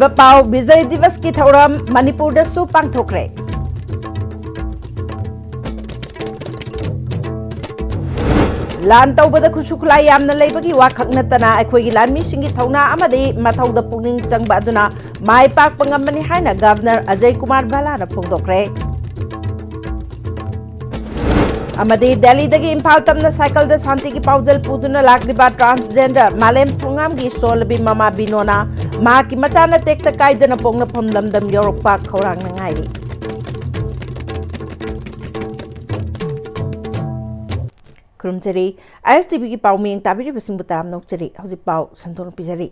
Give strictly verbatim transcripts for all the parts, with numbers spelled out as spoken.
ꯄꯥꯎ, ꯕꯤꯖꯣꯏ ꯗꯤꯕꯁꯀꯤ ꯊꯧꯔꯝ ꯃꯅꯤꯄꯨꯔꯗꯁꯨ ꯄꯥꯡꯊꯣꯛꯈ꯭ꯔꯦ꯫ ꯂꯥꯟ ꯇꯧꯕꯗ ꯈꯨꯠꯁꯨ ꯈꯨꯠꯂꯥꯏ ꯌꯥꯝꯅ ꯂꯩꯕꯒꯤ ꯋꯥꯈꯛ ꯅꯠꯇꯅ ꯑꯩꯈꯣꯏꯒꯤ ꯂꯥꯟꯃꯤꯁꯤꯡꯒꯤ ꯊꯧꯅꯥ ꯑꯃꯗꯤ ꯃꯊꯧꯗ ꯄꯨꯛꯅꯤꯡ ꯆꯪꯕ ꯑꯗꯨꯅ ꯃꯥꯏ ꯄꯥꯛꯄ ꯉꯝꯕꯅꯤ ꯍꯥꯏꯅ ꯒꯚꯔꯅꯔ ꯑꯖꯌ ꯀꯨꯃꯥꯔ ꯚꯜꯂꯥꯅ ꯐꯣꯡꯗꯣꯛꯈ꯭ꯔꯦ꯫ ꯑꯃꯗꯤ ꯗꯦꯜꯂꯤꯗꯒꯤ ꯏꯝꯐꯥꯜ ꯇꯝꯅ ꯁꯥꯏꯀꯜꯗ ꯁꯥꯟꯇꯤꯒꯤ ꯄꯥꯎꯖꯦꯜ ꯄꯨꯗꯨꯅ ꯂꯥꯛꯂꯤꯕ transgender ꯃꯥꯂꯦꯝ ꯊꯣꯉꯥꯝꯒꯤ ꯁꯣꯜꯂꯕꯤ ꯃꯃꯥ ꯕꯤꯅꯣꯅ ꯃꯍꯥꯛꯀꯤ ꯃꯆꯥꯅ ꯇꯦꯛꯇ ꯀꯥꯏꯗꯅ ꯄꯣꯛꯅꯐꯝ ꯂꯝꯗꯝ ꯌꯧꯔꯛꯄ ꯈꯧꯔꯥꯡꯅ ꯉꯥꯏꯔꯤ꯫ ꯈꯨꯔꯨꯝꯖꯔꯤ꯫ ISTVꯒꯤ ꯄꯥꯎ ꯃꯤꯠꯌꯦꯡ ꯇꯥꯕꯤꯔꯤꯕꯁꯤꯡꯕꯨ ꯇꯔꯥꯝꯅ ꯑꯣꯛꯆꯔꯤ꯫ ꯍꯧꯖꯤꯛ ꯄꯥꯎ ꯁꯟꯗꯣꯛꯅ ꯄꯤꯖꯔꯤ꯫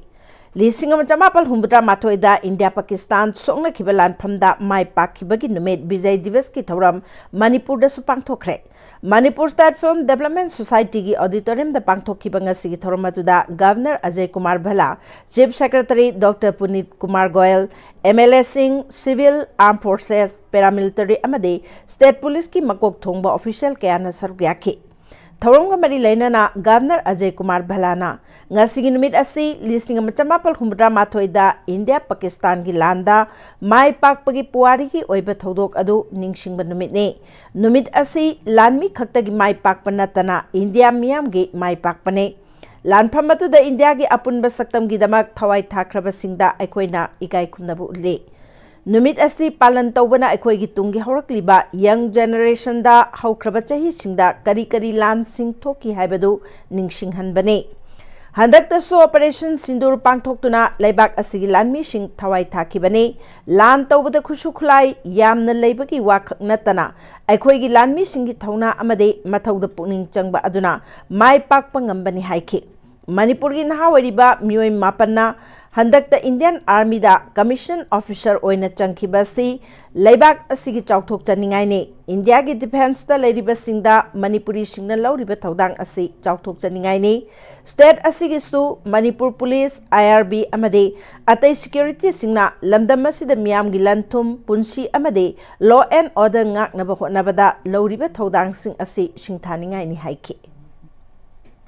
ꯂꯤꯁꯤꯡ ꯑꯃ ꯆꯃꯥꯄꯜ ꯍꯨꯝꯐꯨꯇꯔꯥ ꯃꯥꯊꯣꯏꯗ ꯏꯟꯗꯤꯌꯥ ꯄꯥꯀꯤꯁꯇꯥꯟ ꯁꯣꯛꯅꯈꯤꯕ ꯂꯥꯟꯐꯝꯗ ꯃꯥꯏ ꯄꯥꯛꯈꯤꯕꯒꯤ ꯅꯨꯃꯤꯠ ꯕꯤꯖꯌ ꯗꯤꯕꯁꯀꯤ ꯊꯧꯔꯝ ꯃꯅꯤꯄꯨꯔꯗꯁꯨ ꯄꯥꯡꯊꯣꯛꯈ꯭ꯔꯦ꯫ ꯃꯅꯤꯄꯨꯔ State Film Development Societyꯒꯤ auditoriumꯗ ꯄꯥꯡꯊꯣꯛꯈꯤꯕ ꯉꯁꯤꯒꯤ ꯊꯧꯔꯝ ꯑꯗꯨꯗ governor Ajay Kumar Bhalla, Chief Secretary Doctor Puneet Kumar Goyal, MLAꯁꯤꯡ, Civil, Armed Forces, Paramilitary ꯑꯃꯗꯤ State Policeꯀꯤ ꯃꯀꯣꯛ ꯊꯣꯡꯕ official ꯀꯌꯥꯅ ꯁꯔꯨꯛ ꯌꯥꯈꯤ꯫ ꯊꯧꯔꯝꯒ ꯃꯔꯤ ꯂꯩꯅꯅ ꯒꯚꯔꯅꯔ ꯑꯖꯌ ꯀꯨꯃꯥꯔ ꯚꯜꯂꯥꯅ ꯉꯁꯤꯒꯤ ꯅꯨꯃꯤꯠ ꯑꯁꯤ ꯂꯤꯁꯤꯡ ꯑꯃ ꯆꯃꯥꯄꯜ ꯍꯨꯝꯐꯨꯇꯔꯥ ꯃꯥꯊꯣꯏꯗ ꯏꯟꯗꯤꯌꯥ ꯄꯥꯀꯤꯁꯇꯥꯟꯒꯤ ꯂꯥꯟꯗ ꯃꯥꯏ ꯄꯥꯛꯄꯒꯤ ꯄꯨꯋꯥꯔꯤꯒꯤ ꯑꯣꯏꯕ ꯊꯧꯗꯣꯛ ꯑꯗꯨ ꯅꯤꯡꯁꯤꯡꯕ ꯅꯨꯃꯤꯠꯅꯤ꯫ ꯅꯨꯃꯤꯠ ꯑꯁꯤ ꯂꯥꯟꯃꯤ ꯈꯛꯇꯒꯤ ꯃꯥꯏ ꯄꯥꯛꯄ ꯅꯠꯇꯅ ꯏꯟꯗꯤꯌꯥ ꯃꯤꯌꯥꯝꯒꯤ ꯃꯥꯏ ꯄꯥꯛꯄꯅꯤ꯫ ꯂꯥꯟꯐꯝ ꯑꯗꯨꯗ ꯏꯟꯗꯤꯌꯥꯒꯤ ꯑꯄꯨꯟꯕ ꯁꯛꯇꯝꯒꯤꯗꯃꯛ ꯊꯋꯥꯏ ꯊꯥꯈ꯭ꯔꯕꯁꯤꯡꯗ ꯑꯩꯈꯣꯏꯅ ꯏꯀꯥꯏ ꯈꯨꯝꯅꯕ ꯎꯠꯂꯤ꯫ ꯅꯨꯃꯤꯠ ꯑꯁꯤ ꯄꯥꯂꯟ ꯇꯧꯕꯅ ꯑꯩꯈꯣꯏꯒꯤ ꯇꯨꯡꯒꯤ ꯍꯧꯔꯛꯂꯤꯕ young generationꯗ ꯍꯧꯈ꯭ꯔꯕ ꯆꯍꯤꯁꯤꯡꯗ ꯀꯔꯤ ꯀꯔꯤ ꯂꯥꯟꯁꯤꯡ ꯊꯣꯛꯈꯤ ꯍꯥꯏꯕꯗꯨ ꯅꯤꯡꯁꯤꯡꯍꯟꯕꯅꯤ꯫ ꯍꯟꯗꯛꯇꯁꯨ Operation Sindoor ꯄꯥꯡꯊꯣꯛꯇꯨꯅ ꯂꯩꯕꯥꯛ ꯑꯁꯤꯒꯤ ꯂꯥꯟꯃꯤꯁꯤꯡ ꯊꯋꯥꯏ ꯊꯥꯈꯤꯕꯅꯤ꯫ ꯂꯥꯟ ꯇꯧꯕꯗ ꯈꯨꯠꯁꯨ ꯈꯨꯠꯂꯥꯏ ꯌꯥꯝꯅ ꯂꯩꯕꯒꯤ ꯋꯥꯈꯛ ꯅꯠꯇꯅ ꯑꯩꯈꯣꯏꯒꯤ ꯂꯥꯟꯃꯤꯁꯤꯡꯒꯤ ꯊꯧꯅꯥ ꯑꯃꯗꯤ ꯃꯊꯧꯗ ꯄꯨꯛꯅꯤꯡ ꯆꯪꯕ ꯑꯗꯨꯅ ꯃꯥꯏ ꯄꯥꯛꯄ ꯉꯝꯕꯅꯤ ꯍꯥꯏꯈꯤ꯫ ꯃꯅꯤꯄꯨꯔꯒꯤ ꯅꯍꯥ ꯑꯣꯏꯔꯤꯕ ꯃꯤꯑꯣꯏ ꯃꯥꯄꯟꯅ ꯍꯟꯗꯛꯇ Indian Armyꯗ commission officer ꯑꯣꯏꯅ ꯆꯪꯈꯤꯕ ꯑꯁꯤ ꯂꯩꯕꯥꯛ ꯑꯁꯤꯒꯤ ꯆꯥꯎꯊꯣꯛꯆꯅꯤꯡꯉꯥꯏꯅꯤ꯫ ꯏꯟꯗꯤꯌꯥꯒꯤ defenceꯇ ꯂꯩꯔꯤꯕꯁꯤꯡꯗ ꯃꯅꯤꯄꯨꯔꯤꯁꯤꯡꯅ ꯂꯧꯔꯤꯕ ꯊꯧꯗꯥꯡ ꯑꯁꯤ ꯆꯥꯎꯊꯣꯛꯆꯅꯤꯡꯉꯥꯏꯅꯤ꯫ State ꯑꯁꯤꯒꯤꯁꯨ ꯃꯅꯤꯄꯨꯔ Police, IRB ꯑꯃꯗꯤ ꯑꯇꯩ securityꯁꯤꯡꯅ ꯂꯝꯗꯝ ꯑꯁꯤꯗ ꯃꯤꯌꯥꯝꯒꯤ ꯂꯟ ꯊꯨꯝ, ꯄꯨꯟꯁꯤ ꯑꯃꯗꯤ law and order ꯉꯥꯛꯅꯕ ꯍꯣꯠꯅꯕꯗ ꯂꯧꯔꯤꯕ ꯊꯧꯗꯥꯡꯁꯤꯡ ꯑꯁꯤ ꯁꯤꯡꯊꯥꯅꯤꯡꯉꯥꯏꯅꯤ ꯍꯥꯏꯈꯤ꯫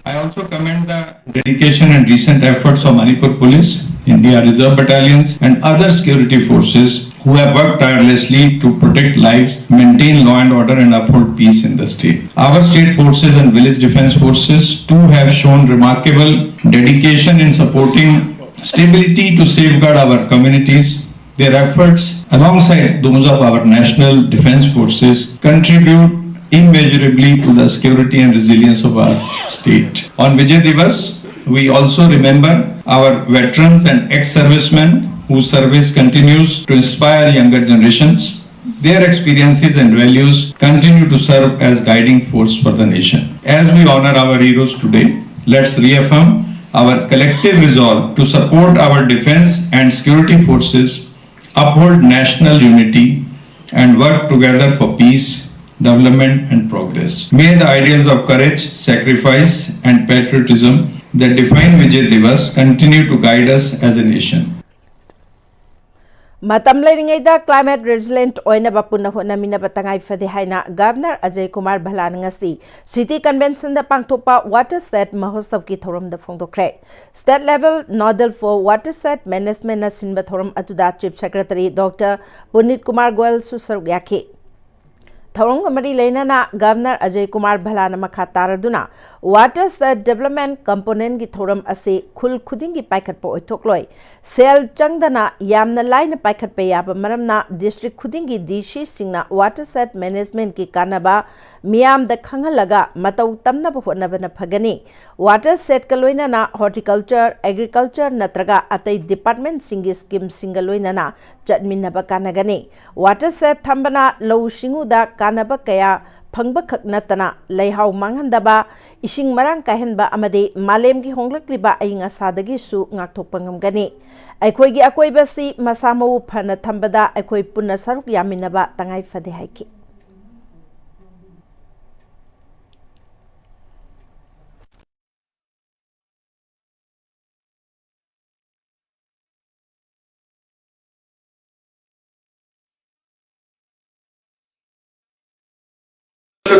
I also commend the dedication and recent efforts of Manipur Police, India Reserve Battalions, and other security forces who have worked tirelessly to protect lives, maintain law and order, and uphold peace in the state. Our state forces and village defense forces too have shown remarkable dedication in supporting stability to safeguard our communities. Their efforts, alongside those of our national defense forces, contribute immeasurably to the security and resilience of our state. On Vijay Diwas, we also remember our veterans and ex-servicemen whose service continues to inspire younger generations. Their experiences and values continue to serve as guiding force for the nation. As we honor our heroes today, let's reaffirm our collective resolve to support our defense and security forces, uphold national unity, and work together for peace, development, and progress. May the ideals of courage, sacrifice, and patriotism that define Vijay Diwas continue to guide us as a nation. ꯃꯇꯝ ꯂꯩꯔꯤꯉꯩꯗ climate resilient ꯑꯣꯏꯅꯕ ꯄꯨꯟꯅ ꯍꯣꯠꯅꯃꯤꯟꯅꯕ ꯇꯉꯥꯏ ꯐꯗꯦ ꯍꯥꯏꯅ Governor Ajay Kumar Bhalla ꯅ ꯉꯁꯤ City Convention ꯗ ꯄꯥꯡꯊꯣꯛꯄ Watershed Mahotshav ꯀꯤ ꯊꯧꯔꯝꯗ ꯐꯣꯡꯗꯣꯛꯈ꯭ꯔꯦ꯫ State Level Nodal for Watershed Management ꯅ ꯁꯤꯟꯕ ꯊꯧꯔꯝ ꯑꯗꯨꯗ Chief Secretary Doctor Puneet Kumar Goel ꯁꯨ ꯁꯔꯨꯛ ꯌꯥꯈꯤ꯫ ꯊꯧꯔꯝꯒ ꯃꯔꯤ ꯂꯩꯅꯅ Governor Ajay Kumar Bhalla ꯅ ꯃꯈꯥ ꯇꯥꯔꯗꯨꯅ Watershed Development Component ꯀꯤ ꯊꯧꯔꯝ ꯑꯁꯤ ꯈꯨꯜ ꯈꯨꯗꯤꯡꯒꯤ ꯄꯥꯏꯈꯠꯄ ꯑꯣꯏꯊꯣꯛꯂꯣꯏ꯫ ꯁꯦꯜ ꯆꯪꯗꯅ ꯌꯥꯝꯅ ꯂꯥꯏꯅ ꯄꯥꯏꯈꯠꯄ ꯌꯥꯕ ꯃꯔꯝꯅ district ꯈꯨꯗꯤꯡꯒꯤ D C ꯁꯤꯡꯅ Watershed Management ꯀꯤ ꯀꯥꯟꯅꯕ ꯃꯤꯌꯥꯝꯗ ꯈꯪꯍꯜꯂꯒ ꯃꯇꯧ ꯇꯝꯅꯕ ꯍꯣꯠꯅꯕꯅ ꯐꯒꯅꯤ꯫ Watershed ꯀ ꯂꯣꯏꯅꯅ Horticulture, Agriculture ꯅꯠꯇ꯭ꯔꯒ ꯑꯇꯩ department ꯁꯤꯡꯒꯤ scheme ꯁꯤꯡꯒ ꯂꯣꯏꯅꯅ ꯆꯠꯃꯤꯟꯅꯕ ꯀꯥꯟꯅꯒꯅꯤ꯫ Watershed ꯊꯝꯕꯅ ꯂꯧꯎ ꯁꯤꯡꯎꯗ ꯀꯥꯟꯅꯕ ꯀꯌꯥ ꯐꯪꯕꯈꯛ ꯅꯠꯇꯅ ꯂꯩꯍꯥꯎ ꯃꯥꯡꯍꯟꯗꯕ, ꯏꯁꯤꯡ ꯃꯔꯥꯡ ꯀꯥꯏꯍꯟꯕ ꯑꯃꯗꯤ ꯃꯥꯂꯦꯝꯒꯤ ꯍꯣꯡꯂꯛꯂꯤꯕ ꯑꯏꯪ ꯑꯁꯥꯗꯒꯤꯁꯨ ꯉꯥꯛꯊꯣꯛꯄ ꯉꯝꯒꯅꯤ꯫ ꯑꯩꯈꯣꯏꯒꯤ ꯑꯀꯣꯏꯕꯁꯤ ꯃꯁꯥ ꯃꯎ ꯐꯅ ꯊꯝꯕꯗ ꯑꯩꯈꯣꯏ ꯄꯨꯟꯅ ꯁꯔꯨꯛ ꯌꯥꯃꯤꯟꯅꯕ ꯇꯉꯥꯏ ꯐꯗꯦ ꯍꯥꯏꯈꯤ꯫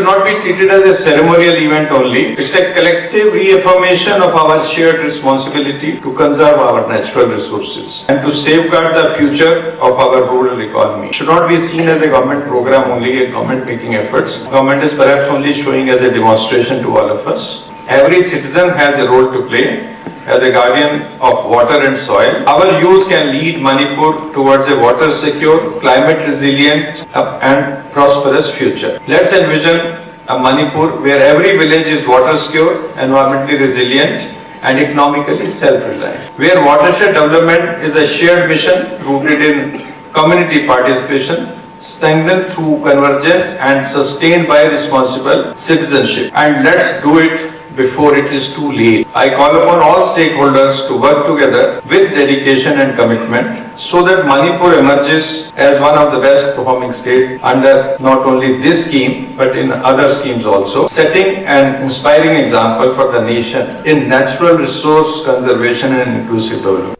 should not be treated as a ceremonial event only. It's a collective reaffirmation of our shared responsibility to conserve our natural resources and to safeguard the future of our rural economy. It should not be seen as a government program only, a government making efforts. Government is perhaps only showing as a demonstration to all of us. Every citizen has a role to play as a guardian of water and soil. Our youth can lead Manipur towards a water secure, climate resilient, uh, and prosperous future. Let's envision a Manipur where every village is water secure, environmentally resilient, and economically self reliant, where watershed development is a shared mission rooted in community participation, strengthened through convergence, and sustained by responsible citizenship. And let's do it before it is too late. I call upon all stakeholders to work together with dedication and commitment so that Manipur emerges as one of the best performing states under not only this scheme but in other schemes also, setting an inspiring example for the nation in natural resource conservation and inclusive development.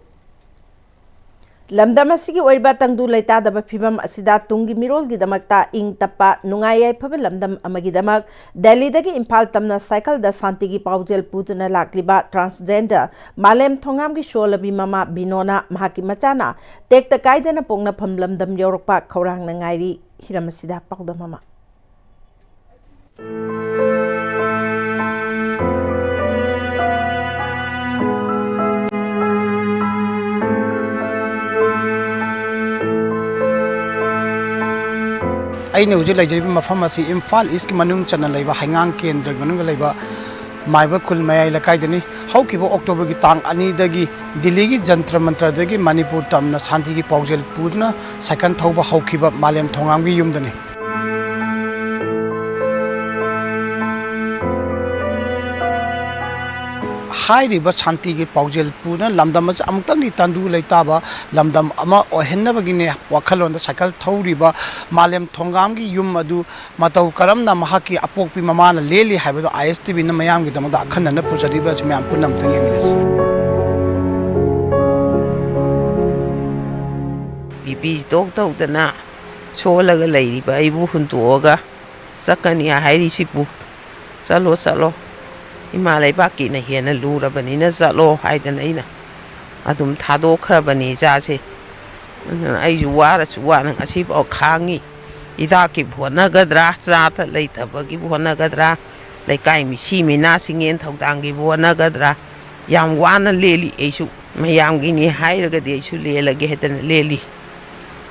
ꯂꯝꯗꯝ ꯑꯁꯤꯒꯤ ꯑꯣꯏꯕ ꯇꯪꯗꯨ ꯂꯩꯇꯥꯗꯕ ꯐꯤꯕꯝ ꯑꯁꯤꯗ ꯇꯨꯡꯒꯤ ꯃꯤꯔꯣꯜꯒꯤꯗꯃꯛꯇ ꯏꯪ ꯇꯞꯄ, ꯅꯨꯡꯉꯥꯏ ꯌꯥꯏꯐꯕ ꯂꯝꯗꯝ ꯑꯃꯒꯤꯗꯃꯛ ꯗꯦꯜꯂꯤꯗꯒꯤ ꯏꯝꯐꯥꯜ ꯇꯝꯅ ꯁꯥꯏꯀꯜꯗ ꯁꯥꯟꯇꯤꯒꯤ ꯄꯥꯎꯖꯦꯜ ꯄꯨꯗꯨꯅ ꯂꯥꯛꯂꯤꯕ transgender ꯃꯥꯂꯦꯝ ꯊꯣꯉꯥꯝꯒꯤ ꯁꯣꯂꯕꯤ ꯃꯃꯥ ꯕꯤꯅꯣꯅ ꯃꯍꯥꯛꯀꯤ ꯃꯆꯥꯅ ꯇꯦꯛꯇ ꯀꯥꯏꯗꯅ ꯄꯣꯛꯅꯐꯝ ꯂꯝꯗꯝ ꯌꯧꯔꯛꯄ ꯈꯧꯔꯥꯡꯅ ꯉꯥꯏꯔꯤ꯫ ꯍꯤꯔꯝ ꯑꯁꯤꯗ ꯄꯥꯎꯗꯝ ꯑꯃ꯫ ꯑꯩꯅ ꯍꯧꯖꯤꯛ ꯂꯩꯖꯔꯤꯕ ꯃꯐꯝ ꯑꯁꯤ ꯏꯝꯐꯥꯜ ꯏꯁꯀꯤ ꯃꯅꯨꯡ ꯆꯟꯅ ꯂꯩꯕ ꯍꯩꯉꯥꯡ ꯀꯦꯟꯗ꯭ꯔꯒꯤ ꯃꯅꯨꯡꯗ ꯂꯩꯕ ꯃꯥꯏꯕ ꯈꯨꯜ ꯃꯌꯥꯏ ꯂꯩꯀꯥꯏꯗꯅꯤ꯫ ꯍꯧꯈꯤꯕ ꯑꯣꯛꯇꯣꯕꯔꯒꯤ ꯇꯥꯡ ꯑꯅꯤꯗꯒꯤ ꯗꯤꯜꯂꯤꯒꯤ ꯖꯟꯇ꯭ꯔ ꯃꯟꯇ꯭ꯔꯗꯒꯤ ꯃꯅꯤꯄꯨꯔ ꯇꯝꯅ ꯁꯥꯟꯇꯤꯒꯤ ꯄꯥꯎꯖꯦꯜ ꯄꯨꯗꯨꯅ ꯁꯥꯏꯀꯜ ꯊꯧꯕ ꯍꯧꯈꯤꯕ ꯃꯥꯂꯦꯝ ꯊꯣꯉꯥꯝꯒꯤ ꯌꯨꯝꯗꯅꯤ꯫ ꯍꯥꯏꯔꯤꯕ ꯁꯥꯟꯇꯤꯒꯤ ꯄꯥꯎꯖꯦꯜ ꯄꯨꯅ ꯂꯝꯗꯝ ꯑꯁꯤ ꯑꯃꯨꯛꯇꯪꯗꯤ ꯇꯪꯗꯨ ꯂꯩꯇꯥꯕ ꯂꯝꯗꯝ ꯑꯃ ꯑꯣꯏꯍꯟꯅꯕꯒꯤꯅꯦ ꯋꯥꯈꯜꯂꯣꯟꯗ ꯁꯥꯏꯀꯜ ꯊꯧꯔꯤꯕ ꯃꯥꯂꯦꯝ ꯊꯣꯡꯒꯥꯝꯒꯤ ꯌꯨꯝ ꯑꯗꯨ ꯃꯇꯧ ꯀꯔꯝꯅ ꯃꯍꯥꯛꯀꯤ ꯑꯄꯣꯛꯄꯤ ꯃꯃꯥꯅ ꯂꯦꯜꯂꯤ ꯍꯥꯏꯕꯗꯨ ꯑꯥꯏ ꯑꯦꯁ ꯇꯤ ꯚꯤꯅ ꯃꯌꯥꯝꯒꯤꯗꯃꯛꯇ ꯑꯈꯟꯅꯅ ꯄꯨꯖꯔꯤꯕ ꯑꯁꯤ ꯃꯌꯥꯝ ꯄꯨꯟꯅ ꯑꯃꯨꯛꯇꯪ ꯌꯦꯡꯃꯤꯟꯅꯁꯤ꯫ ꯕꯤ ꯄꯤ ꯁ꯭ꯇꯣꯛ ꯇꯧꯗꯅ ꯁꯣꯜꯂꯒ ꯂꯩꯔꯤꯕ ꯑꯩꯕꯨ ꯍꯨꯟꯇꯣꯛꯑꯒ ꯆꯠꯀꯅꯤ ꯍꯥꯏꯔꯤꯁꯤꯕꯨ? ꯆꯠꯂꯣ, ꯆꯠꯂꯣ, ꯏꯃꯥ ꯂꯩꯕꯥꯛꯀꯤꯅ ꯍꯦꯟꯅ ꯂꯨꯔꯕꯅꯤꯅ ꯆꯠꯂꯣ ꯍꯥꯏꯗꯅ ꯑꯩꯅ ꯑꯗꯨꯝ ꯊꯥꯗꯣꯛꯈ꯭ꯔꯕꯅꯤ ꯏꯆꯥꯁꯦ꯫ ꯑꯗꯨꯅ ꯑꯩꯁꯨ ꯋꯥꯔꯁꯨ ꯋꯥꯅ ꯉꯁꯤꯐꯥꯎ ꯈꯥꯡꯉꯤ꯫ ꯍꯤꯗꯥꯛꯀꯤꯕꯨ ꯍꯣꯠꯅꯒꯗ꯭ꯔꯥ, ꯆꯥꯗ ꯂꯩꯇꯕꯒꯤꯕꯨ ꯍꯣꯠꯅꯒꯗ꯭ꯔꯥ, ꯂꯩꯀꯥꯏ ꯃꯤꯁꯤ ꯃꯤꯅꯥ ꯁꯤꯡꯌꯦꯟ ꯊꯧꯗꯥꯡꯒꯤꯕꯨ ꯍꯣꯠꯅꯒꯗ꯭ꯔꯥ, ꯌꯥꯝ ꯋꯥꯅ ꯂꯦꯜꯂꯤ꯫ ꯑꯩꯁꯨ ꯃꯌꯥꯝꯒꯤꯅꯤ ꯍꯥꯏꯔꯒꯗꯤ ꯑꯩꯁꯨ ꯂꯦꯜꯂꯒꯦ ꯍꯥꯏꯗꯅ ꯂꯦꯜꯂꯤ꯫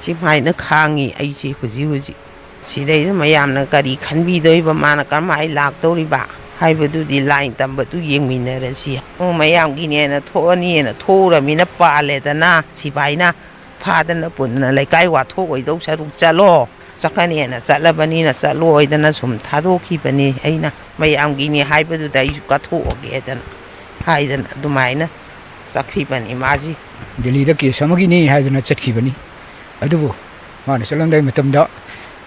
ꯁꯨꯃꯥꯏꯅ ꯈꯥꯡꯉꯤ ꯑꯩꯁꯦ ꯍꯧꯖꯤꯛ ꯍꯧꯖꯤꯛ꯫ ꯁꯤꯗꯩꯗ ꯃꯌꯥꯝꯅ ꯀꯔꯤ ꯈꯟꯕꯤꯗꯣꯏꯕ, ꯃꯥꯅ ꯀꯔꯝꯍꯥꯏꯅ ꯂꯥꯛꯇꯧꯔꯤꯕ ꯍꯥꯏꯕꯗꯨꯗꯤ ꯂꯥꯏꯟ ꯇꯝꯕꯗꯨ ꯌꯦꯡꯃꯤꯟꯅꯔꯁꯤ꯫ ꯑꯣ, ꯃꯌꯥꯝꯒꯤꯅꯦꯅ ꯊꯣꯛꯑꯅꯤꯅ ꯊꯣꯛꯎꯔꯃꯤꯅ ꯄꯥꯜꯂꯦꯗꯅ, ꯁꯤꯐꯥꯏꯅ ꯐꯥꯗꯅ ꯄꯨꯟꯗꯅ ꯂꯩꯀꯥꯏ ꯋꯥꯊꯣꯛ ꯑꯣꯏꯗꯧ ꯁꯔꯨꯛ ꯆꯠꯂꯣ, ꯆꯠꯀꯅꯦꯅ ꯆꯠꯂꯕꯅꯤꯅ ꯆꯠꯂꯣꯏꯗꯅ ꯁꯨꯝ ꯊꯥꯗꯣꯛꯈꯤꯕꯅꯤ꯫ ꯑꯩꯅ ꯃꯌꯥꯝꯒꯤꯅꯤ ꯍꯥꯏꯕꯗꯨꯗ ꯑꯩꯁꯨ ꯀꯠꯊꯣꯛꯑꯒꯦꯗꯅ ꯍꯥꯏꯗꯅ ꯑꯗꯨꯃꯥꯏꯅ ꯆꯠꯈꯤꯕꯅꯤ ꯃꯥꯁꯤ꯫ ꯗꯦꯜꯂꯤꯗ ꯀꯦꯁ ꯑꯃꯒꯤꯅꯤ ꯍꯥꯏꯗꯅ ꯆꯠꯈꯤꯕꯅꯤ꯫ ꯑꯗꯨꯕꯨ ꯃꯥꯅ ꯆꯠꯂꯝꯗꯥꯏ ꯃꯇꯝꯗ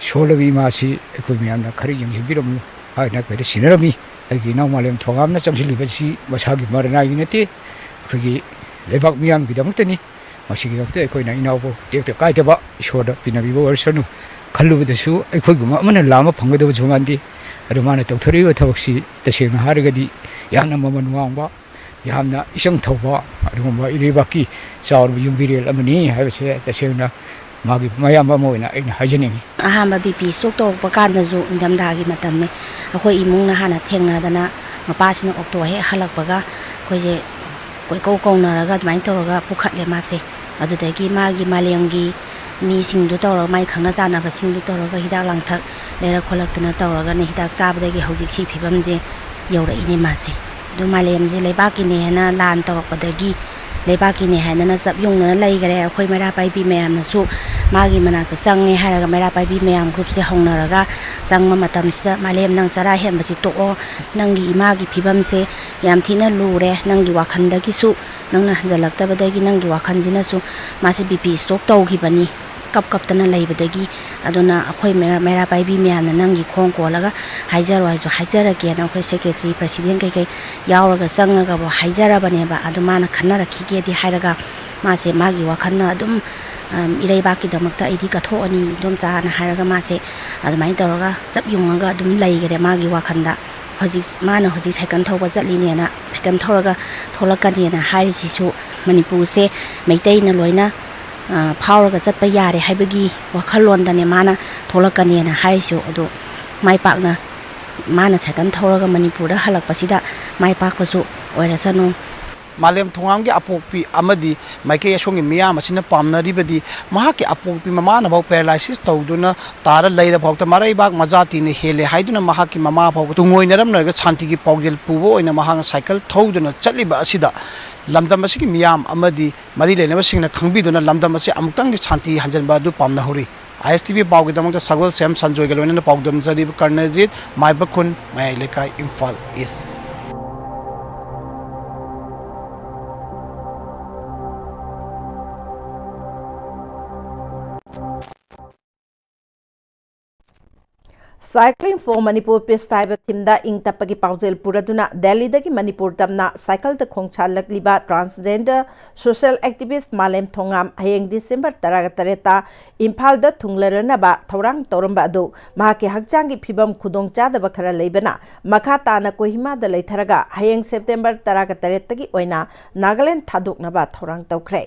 ꯁꯣꯜꯂꯕ ꯏꯃꯥꯁꯤ ꯑꯩꯈꯣꯏ ꯃꯌꯥꯝꯅ ꯈꯔ ꯌꯦꯡꯁꯤꯟꯕꯤꯔꯝꯃꯨ ꯍꯥꯏꯅ ꯑꯩꯈꯣꯏꯗ ꯁꯤꯟꯅꯔꯝꯃꯤ꯫ ꯑꯩꯒꯤ ꯏꯅꯥꯎ ꯃꯥꯂꯦꯝ ꯊꯧꯉꯥꯝꯅ ꯆꯪꯁꯤꯜꯂꯤꯕꯁꯤ ꯃꯁꯥꯒꯤ ꯃꯔꯅꯥꯏꯒꯤ ꯅꯠꯇꯦ, ꯑꯩꯈꯣꯏꯒꯤ ꯂꯩꯕꯥꯛ ꯃꯤꯌꯥꯝꯒꯤꯗꯃꯛꯇꯅꯤ꯫ ꯃꯁꯤꯒꯤꯗꯃꯛꯇ ꯑꯩꯈꯣꯏꯅ ꯏꯅꯥꯎꯕꯨ ꯇꯦꯛꯇ ꯀꯥꯏꯗꯕ ꯏꯁꯣꯔꯗ ꯄꯤꯅꯕꯤꯕ ꯑꯣꯏꯔꯁꯅꯨ꯫ ꯈꯜꯂꯨꯕꯗꯁꯨ ꯑꯩꯈꯣꯏꯒꯨꯝꯕ ꯑꯃꯅ ꯂꯥꯝꯕ ꯐꯪꯒꯗꯕꯁꯨ ꯃꯥꯟꯗꯦ꯫ ꯑꯗꯨ ꯃꯥꯅ ꯇꯧꯊꯣꯔꯛꯏꯕ ꯊꯕꯛꯁꯤ ꯇꯁꯦꯡꯅ ꯍꯥꯏꯔꯒꯗꯤ ꯌꯥꯝꯅ ꯃꯃꯜ ꯋꯥꯡꯕ, ꯌꯥꯝꯅ ꯏꯆꯪ ꯊꯧꯕ ꯑꯗꯨꯒꯨꯝꯕ ꯏꯔꯩꯕꯥꯛꯀꯤ ꯆꯥꯎꯔꯕ ꯌꯨꯝꯕꯤꯔꯦꯜ ꯑꯃꯅꯤ ꯍꯥꯏꯕꯁꯦ ꯇꯁꯦꯡꯅ ꯃꯥꯒꯤ ꯃꯌꯥꯝꯕ ꯑꯃ ꯑꯣꯏꯅ ꯑꯩꯅ ꯍꯥꯏꯖꯅꯤꯡꯏ꯫ ꯑꯍꯥꯟꯕ ꯕꯤ ꯄꯤ ꯁ꯭ꯇ꯭ꯔꯣꯛ ꯇꯧꯔꯛꯄ ꯀꯥꯟꯗꯁꯨ ꯏꯪꯊꯝꯊꯥꯒꯤ ꯃꯇꯝꯅꯤ꯫ ꯑꯩꯈꯣꯏ ꯏꯃꯨꯡꯅ ꯍꯥꯟꯅ ꯊꯦꯡꯅꯗꯅ ꯃꯄꯥꯁꯤꯅ ꯑꯣꯛꯇꯣ ꯍꯦꯛ ꯍꯜꯂꯛꯄꯒ ꯑꯩꯈꯣꯏꯁꯦ ꯀꯣꯏꯀꯧ ꯀꯧꯅꯔꯒ ꯑꯗꯨꯃꯥꯏꯅ ꯇꯧꯔꯒ ꯄꯨꯈꯠꯂꯦ ꯃꯥꯁꯦ꯫ ꯑꯗꯨꯗꯒꯤ ꯃꯥꯒꯤ ꯃꯥꯂꯦꯝꯒꯤ ꯃꯤꯁꯤꯡꯗꯨ ꯇꯧꯔꯒ, ꯃꯥꯒꯤ ꯈꯪꯅ ꯆꯥꯟꯅꯕꯁꯤꯡꯗꯨ ꯇꯧꯔꯒ ꯍꯤꯗꯥꯛ ꯂꯥꯡꯊꯛ ꯂꯩꯔꯛ ꯈꯣꯠꯂꯛꯇꯅ ꯇꯧꯔꯒꯅ ꯍꯤꯗꯥꯛ ꯆꯥꯕꯗꯒꯤ ꯍꯧꯖꯤꯛ ꯁꯤ ꯐꯤꯕꯝꯁꯦ ꯌꯧꯔꯛꯏꯅꯦ ꯃꯥꯁꯦ꯫ ꯑꯗꯨ ꯃꯥꯂꯦꯝꯁꯦ ꯂꯩꯕꯥꯛꯀꯤꯅꯦ ꯍꯥꯏꯅ ꯂꯥꯟ ꯇꯧꯔꯛꯄꯗꯒꯤ ꯂꯩꯕꯥꯛꯀꯤꯅꯦ ꯍꯥꯏꯗꯅ ꯆꯞ ꯌꯨꯡꯅꯅ ꯂꯩꯈꯔꯦ꯫ ꯑꯩꯈꯣꯏ ꯃꯩꯔꯥ ꯄꯥꯏꯕꯤ ꯃꯌꯥꯝꯅꯁꯨ ꯃꯥꯒꯤ ꯃꯅꯥꯛꯇ ꯆꯪꯉꯦ ꯍꯥꯏꯔꯒ ꯃꯩꯔꯥ ꯄꯥꯏꯕꯤ ꯃꯌꯥꯝ ꯒ꯭ꯔꯨꯞꯁꯦ ꯍꯧꯅꯔꯒ ꯆꯪꯕ ꯃꯇꯝꯁꯤꯗ, "ꯃꯥꯂꯦꯝ, ꯅꯪ ꯆꯔꯥ ꯍꯦꯟꯕꯁꯤ ꯇꯣꯛꯑꯣ, ꯅꯪꯒꯤ ꯏꯃꯥꯒꯤ ꯐꯤꯕꯝꯁꯦ ꯌꯥꯝ ꯊꯤꯅ ꯂꯨꯔꯦ, ꯅꯪꯒꯤ ꯋꯥꯈꯜꯗꯒꯤꯁꯨ ꯅꯪꯅ ꯍꯟꯖꯜꯂꯛꯇꯕꯗꯒꯤ ꯅꯪꯒꯤ ꯋꯥꯈꯜꯁꯤꯅꯁꯨ ꯃꯥꯁꯦ ꯕꯤ ꯄꯤ ꯁ꯭ꯇ꯭ꯔꯣꯛ ꯇꯧꯈꯤꯕꯅꯤ, ꯀꯞ ꯀꯞꯇꯅ ꯂꯩꯕꯗꯒꯤ꯫ ꯑꯗꯨꯅ ꯑꯩꯈꯣꯏ ꯃꯩꯔꯥ, ꯃꯩꯔꯥ ꯄꯥꯏꯕꯤ ꯃꯌꯥꯝꯅ ꯅꯪꯒꯤ ꯈꯣꯡ ꯀꯣꯜꯂꯒ ꯍꯥꯏꯖꯔꯣ ꯍꯥꯏꯁꯨ ꯍꯥꯏꯖꯔꯛꯀꯦꯅ ꯑꯩꯈꯣꯏ ꯁꯦꯀ꯭ꯔꯦꯇꯔꯤ, ꯄ꯭ꯔꯁꯤꯗꯦꯟ ꯀꯩꯀꯩ ꯌꯥꯎꯔꯒ ꯆꯪꯉꯒꯕꯨ ꯍꯥꯏꯖꯔꯕꯅꯦꯕ꯫ ꯑꯗꯨ ꯃꯥꯅ ꯈꯟꯅꯔꯛꯈꯤꯒꯦꯗꯤ ꯍꯥꯏꯔꯒ ꯃꯥꯁꯦ ꯃꯥꯒꯤ ꯋꯥꯈꯜꯅ ꯑꯗꯨꯝ "ꯑꯝ, ꯏꯔꯩꯕꯥꯛꯀꯤꯗꯃꯛꯇ ꯑꯩꯗꯤ ꯀꯠꯊꯣꯛꯑꯅꯤ ꯏꯗꯣꯝꯆꯥꯅ" ꯍꯥꯏꯔꯒ ꯃꯥꯁꯦ ꯑꯗꯨꯃꯥꯏꯅ ꯇꯧꯔꯒ ꯆꯞ ꯌꯨꯡꯉꯒ ꯑꯗꯨꯝ ꯂꯩꯈꯔꯦ ꯃꯥꯒꯤ ꯋꯥꯈꯜꯗ꯫ ꯍꯧꯖꯤꯛ ꯃꯥꯅ ꯍꯧꯖꯤꯛ ꯁꯥꯏꯀꯜ ꯊꯧꯕ ꯆꯠꯂꯤꯅꯦꯅ, ꯁꯥꯏꯀꯜ ꯊꯧꯔꯒ ꯊꯣꯛꯂꯛꯀꯅꯦꯅ ꯍꯥꯏꯔꯤꯁꯤꯁꯨ ꯃꯅꯤꯄꯨꯔꯁꯦ ꯃꯩꯇꯩꯅ ꯂꯣꯏꯅ, ꯑ, ꯐꯥꯎꯔꯒ ꯆꯠꯄ ꯌꯥꯔꯦ ꯍꯥꯏꯕꯒꯤ ꯋꯥꯈꯜꯂꯣꯟꯗꯅꯦ ꯃꯥꯅ ꯊꯣꯛꯂꯛꯀꯅꯦꯅ ꯍꯥꯏꯔꯤꯁꯨ꯫ ꯑꯗꯣ ꯃꯥꯏ ꯄꯥꯛꯅ ꯃꯥꯅ ꯁꯥꯏꯀꯜ ꯊꯧꯔꯒ ꯃꯅꯤꯄꯨꯔꯗ ꯍꯜꯂꯛꯄꯁꯤꯗ ꯃꯥꯏ ꯄꯥꯛꯄꯁꯨ ꯑꯣꯏꯔꯁꯅꯨ꯫ ꯃꯥꯂꯦꯝ ꯊꯣꯉꯥꯝꯒꯤ ꯑꯄꯣꯛꯄꯤ ꯑꯃꯗꯤ ꯃꯥꯏꯀꯩ ꯑꯁꯣꯝꯒꯤ ꯃꯤꯌꯥꯝ ꯑꯁꯤꯅ ꯄꯥꯝꯅꯔꯤꯕꯗꯤ ꯃꯍꯥꯛꯀꯤ ꯑꯄꯣꯛꯄꯤ ꯃꯃꯥꯅꯐꯥꯎ paralysis ꯇꯧꯗꯨꯅ ꯇꯥꯔ ꯂꯩꯔꯐꯥꯎꯗ ꯃꯔꯩꯕꯥꯛ ꯃꯖꯥꯇꯤꯅ ꯍꯦꯜꯂꯦ ꯍꯥꯏꯗꯨꯅ ꯃꯍꯥꯛꯀꯤ ꯃꯃꯥꯐꯥꯎ ꯇꯨꯡꯑꯣꯏꯅꯔꯝꯂꯒ ꯁꯥꯟꯇꯤꯒꯤ ꯄꯥꯎꯖꯦꯜ ꯄꯨꯕ ꯑꯣꯏꯅ ꯃꯍꯥꯛꯅ ꯁꯥꯏꯀꯜ ꯊꯧꯗꯨꯅ ꯆꯠꯂꯤꯕ ꯑꯁꯤꯗ ꯂꯝꯗꯝ ꯑꯁꯤꯒꯤ ꯃꯤꯌꯥꯝ ꯑꯃꯗꯤ ꯃꯔꯤ ꯂꯩꯅꯕꯁꯤꯡꯅ ꯈꯪꯕꯤꯗꯨꯅ ꯂꯝꯗꯝ ꯑꯁꯤ ꯑꯃꯨꯛꯇꯪꯗꯤ ꯁꯥꯟꯇꯤ ꯍꯟꯖꯤꯟꯕ ꯑꯗꯨ ꯄꯥꯝꯅꯍꯧꯔꯤ꯫ ISTV ꯄꯥꯎꯒꯤꯗꯃꯛꯇ ꯁꯒꯣꯜꯁꯦꯝ ꯁꯟꯖꯣꯏꯒ ꯂꯣꯏꯅꯅ ꯄꯥꯎꯗꯝꯖꯔꯤꯕ ꯀꯔꯅꯖꯤꯠ, ꯃꯥꯏꯕꯈꯨꯟ, ꯃꯌꯥꯏ ꯂꯩꯀꯥꯏ, ꯏꯝꯐꯥꯜ ꯏꯁ꯫ Cycling for Manipur Peace ꯍꯥꯏꯕ ꯊꯤꯝꯗ ꯏꯪ ꯇꯞꯄꯒꯤ ꯄꯥꯎꯖꯦꯜ ꯄꯨꯔꯗꯨꯅ ꯗꯦꯜꯂꯤꯗꯒꯤ ꯃꯅꯤꯄꯨꯔ ꯇꯝꯅ ꯁꯥꯏꯀꯜꯗ ꯈꯣꯡꯁꯥꯜꯂꯛꯂꯤꯕ transgender social activist ꯃꯥꯂꯦꯝ ꯊꯣꯉꯥꯝ ꯍꯌꯦꯡ ꯗꯤꯁꯦꯝꯕꯔ ꯇꯔꯥꯒ ꯇꯔꯦꯠꯇ ꯏꯝꯐꯥꯜꯗ ꯊꯨꯡꯂꯔꯅꯕ ꯊꯧꯔꯥꯡ ꯇꯧꯔꯝꯕ ꯑꯗꯨ ꯃꯍꯥꯛꯀꯤ ꯍꯛꯆꯥꯡꯒꯤ ꯐꯤꯕꯝ ꯈꯨꯗꯣꯡ ꯆꯥꯗꯕ ꯈꯔ ꯂꯩꯕꯅ ꯃꯈꯥ ꯇꯥꯅ ꯀꯣꯍꯤꯃꯥꯗ ꯂꯩꯊꯔꯒ ꯍꯌꯦꯡ ꯁꯦꯞꯇꯦꯝꯕꯔ ꯇꯔꯥꯒ ꯇꯔꯦꯠꯇꯒꯤ ꯑꯣꯏꯅ ꯅꯥꯒꯥꯂꯦꯟ ꯊꯥꯗꯣꯛꯅꯕ ꯊꯧꯔꯥꯡ ꯇꯧꯈ꯭ꯔꯦ꯫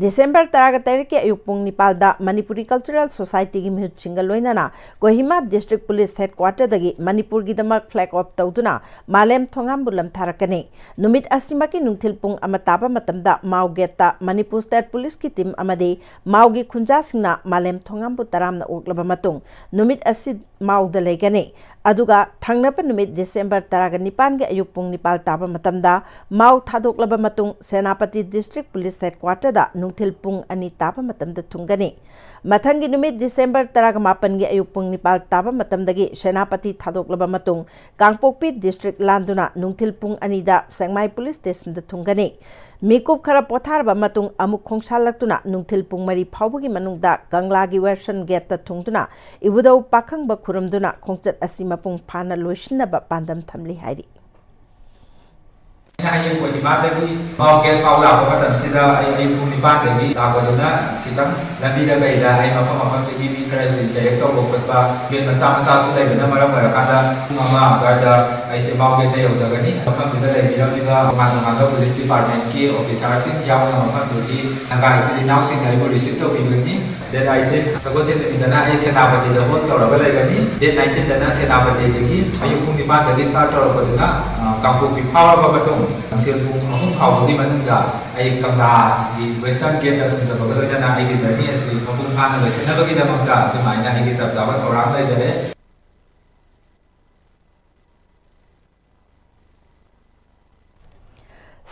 ꯗꯤꯁꯦꯝꯕꯔ ꯇꯔꯥꯒ ꯇꯔꯦꯠꯀꯤ ꯑꯌꯨꯛ ꯄꯨꯡ ꯅꯤꯄꯥꯜꯗ ꯃꯅꯤꯄꯨꯔꯤ Cultural Societyꯒꯤ ꯃꯤꯍꯨꯠꯁꯤꯡꯒ ꯂꯣꯏꯅꯅ Kohima District Police Headquarterꯗꯒꯤ ꯃꯅꯤꯄꯨꯔꯒꯤꯗꯃꯛ flag off ꯇꯧꯗꯨꯅ ꯃꯥꯂꯦꯝ ꯊꯣꯉꯥꯝꯕꯨ ꯂꯝꯊꯥꯔꯛꯀꯅꯤ꯫ ꯅꯨꯃꯤꯠ ꯑꯁꯤꯃꯛꯀꯤ ꯅꯨꯡꯊꯤꯜ ꯄꯨꯡ ꯑꯃ ꯇꯥꯕ ꯃꯇꯝꯗ ꯃꯥꯎ ꯒꯦꯠꯇ ꯃꯅꯤꯄꯨꯔ State Policeꯀꯤ team ꯑꯃꯗꯤ ꯃꯥꯎꯒꯤ ꯈꯨꯟꯖꯥꯁꯤꯡꯅ ꯃꯥꯂꯦꯝ ꯊꯣꯉꯥꯝꯕꯨ ꯇꯔꯥꯝꯅ ꯑꯣꯛꯂꯕ ꯃꯇꯨꯡ ꯅꯨꯃꯤꯠ ꯑꯁꯤ ꯃꯥꯎꯗ ꯂꯩꯒꯅꯤ꯫ ꯑꯗꯨꯒ ꯊꯪꯅꯕ ꯅꯨꯃꯤꯠ ꯗꯤꯁꯦꯝꯕꯔ ꯇꯔꯥꯒ ꯅꯤꯄꯥꯟꯒꯤ ꯑꯌꯨꯛ ꯄꯨꯡ ꯅꯤꯄꯥꯜ ꯇꯥꯕ ꯃꯇꯝꯗ ꯃꯥꯎ ꯊꯥꯗꯣꯛꯂꯕ ꯃꯇꯨꯡ ꯁꯦꯅꯥꯄꯇꯤ District Police Headquarterꯗ ꯅꯨꯡꯊꯤꯜ ꯄꯨꯡ ꯑꯅꯤ ꯇꯥꯕ ꯃꯇꯝꯗ ꯊꯨꯡꯒꯅꯤ꯫ ꯃꯊꯪꯒꯤ ꯅꯨꯃꯤꯠ ꯗꯤꯁꯦꯝꯕꯔ ꯇꯔꯥꯒ ꯃꯥꯄꯟꯒꯤ ꯑꯌꯨꯛ ꯄꯨꯡ ꯅꯤꯄꯥꯜ ꯇꯥꯕ ꯃꯇꯝꯗꯒꯤ ꯁꯦꯅꯥꯄꯇꯤ ꯊꯥꯗꯣꯛꯂꯕ ꯃꯇꯨꯡ ꯀꯥꯡꯄꯣꯛꯄꯤ District ꯂꯥꯟꯗꯨꯅ ꯅꯨꯡꯊꯤꯜ ꯄꯨꯡ ꯑꯅꯤꯗ ꯁꯦꯛꯃꯥꯏ Police Stationꯗ ꯊꯨꯡꯒꯅꯤ꯫ ꯃꯤꯀꯨꯞ ꯈꯔ ꯄꯣꯊꯥꯔꯕ ꯃꯇꯨꯡ ꯑꯃꯨꯛ ꯈꯣꯡꯁꯥꯜꯂꯛꯇꯨꯅ ꯅꯨꯡꯊꯤꯜ ꯄꯨꯡ ꯃꯔꯤ ꯐꯥꯎꯕꯒꯤ ꯃꯅꯨꯡꯗ ꯀꯪꯂꯥꯒꯤ ꯋꯦꯁꯔꯟ ꯒꯦꯠꯇ ꯊꯨꯡꯗꯨꯅ ꯏꯕꯨꯙꯧ ꯄꯥꯈꯪꯕ ꯈꯨꯔꯨꯝꯗꯨꯅ ꯈꯣꯡꯆꯠ ꯑꯁꯤ ꯃꯄꯨꯡ ꯐꯥꯅ ꯂꯣꯏꯁꯤꯟꯅꯕ ꯄꯥꯟꯗꯝ ꯊꯝꯂꯤ ꯍꯥꯏꯔꯤ꯫ ꯑꯩꯅ ꯍꯌꯦꯡ ꯀꯣꯍꯤꯃꯥꯗꯒꯤ ꯃꯥꯎꯟ ꯒꯦꯠ ꯐꯥꯎ ꯂꯥꯛꯄ ꯃꯇꯝꯁꯤꯗ ꯑꯩ ꯑꯌꯨꯛ ꯄꯨꯡ ꯅꯤꯄꯥꯟꯗꯒꯤ ꯂꯥꯛꯄꯗꯨꯅ ꯈꯤꯇꯪ ꯂꯝꯕꯤꯗ ꯀꯩꯗ ꯑꯩ ꯃꯐꯝ ꯃꯐꯝꯗꯒꯤ ꯃꯤ ꯈꯔꯁꯨ interact ꯇꯧꯕ ꯈꯣꯠꯄ, ꯏꯚꯦꯟ ꯃꯆꯥ ꯃꯆꯥꯁꯨ ꯂꯩꯕꯅ ꯃꯔꯝ ꯑꯣꯏꯔꯀꯥꯟꯗ ꯄꯨꯡ ꯑꯃ ꯑꯗꯨꯋꯥꯏꯗ ꯑꯩꯁꯦ ꯃꯥꯎꯟ ꯒꯦꯠꯇ ꯌꯧꯖꯒꯅꯤ꯫ ꯃꯐꯝꯗꯨꯗ ꯂꯩꯕꯤꯔꯝꯂꯤꯕ ꯇꯣꯉꯥꯟ ꯇꯣꯉꯥꯟꯕ ꯄꯨꯂꯤꯁ ꯗꯤꯄꯥꯔꯠꯃꯦꯟꯀꯤ ꯑꯣꯐꯤꯁꯥꯔꯁꯤꯡ ꯌꯥꯎꯅ ꯃꯐꯝꯗꯨꯒꯤ ꯅꯥꯒꯥ ꯏꯆꯤꯜ ꯏꯅꯥꯎꯁꯤꯡꯅ ꯑꯩꯕꯨ receive ꯇꯧꯕꯤꯒꯅꯤ꯫ Date eighteen ꯁꯒꯣꯜꯁꯦꯟ ꯅꯨꯃꯤꯠꯇꯅ ꯑꯩ ꯁꯦꯅꯥꯄꯇꯤꯗ ꯍꯣꯜ ꯇꯧꯔꯒ ꯂꯩꯒꯅꯤ꯫ Date nineteenꯗꯅ ꯁꯦꯅꯥꯄꯇꯤꯗꯒꯤ ꯑꯌꯨꯛ ꯄꯨꯡ ꯅꯤꯄꯥꯟꯗꯒꯤ start ꯇꯧꯔꯛꯄꯗꯨꯅ, ꯑ, ꯀꯥꯡꯄꯣꯛꯄꯤ ꯐꯥꯎꯔꯕ ꯃꯇꯨꯡ ꯅꯨꯡꯊꯤꯜ ꯄꯨꯡ ꯑꯍꯨꯝ ꯐꯥꯎꯕꯒꯤ ꯃꯅꯨꯡꯗ ꯑꯩ ꯀꯪꯂꯥꯒꯤ western gateꯇ ꯊꯨꯡꯖꯕꯒ ꯂꯣꯏꯅꯅ ꯑꯩꯒꯤ journey ꯑꯁꯤ ꯃꯄꯨꯡ ꯐꯥꯅ ꯂꯣꯏꯁꯤꯟꯅꯕꯒꯤꯗꯃꯛꯇ ꯑꯗꯨꯃꯥꯏꯅ ꯑꯩꯒꯤ ꯆꯞ ꯆꯥꯕ ꯊꯧꯔꯥꯡ ꯂꯩꯖꯔꯦ꯫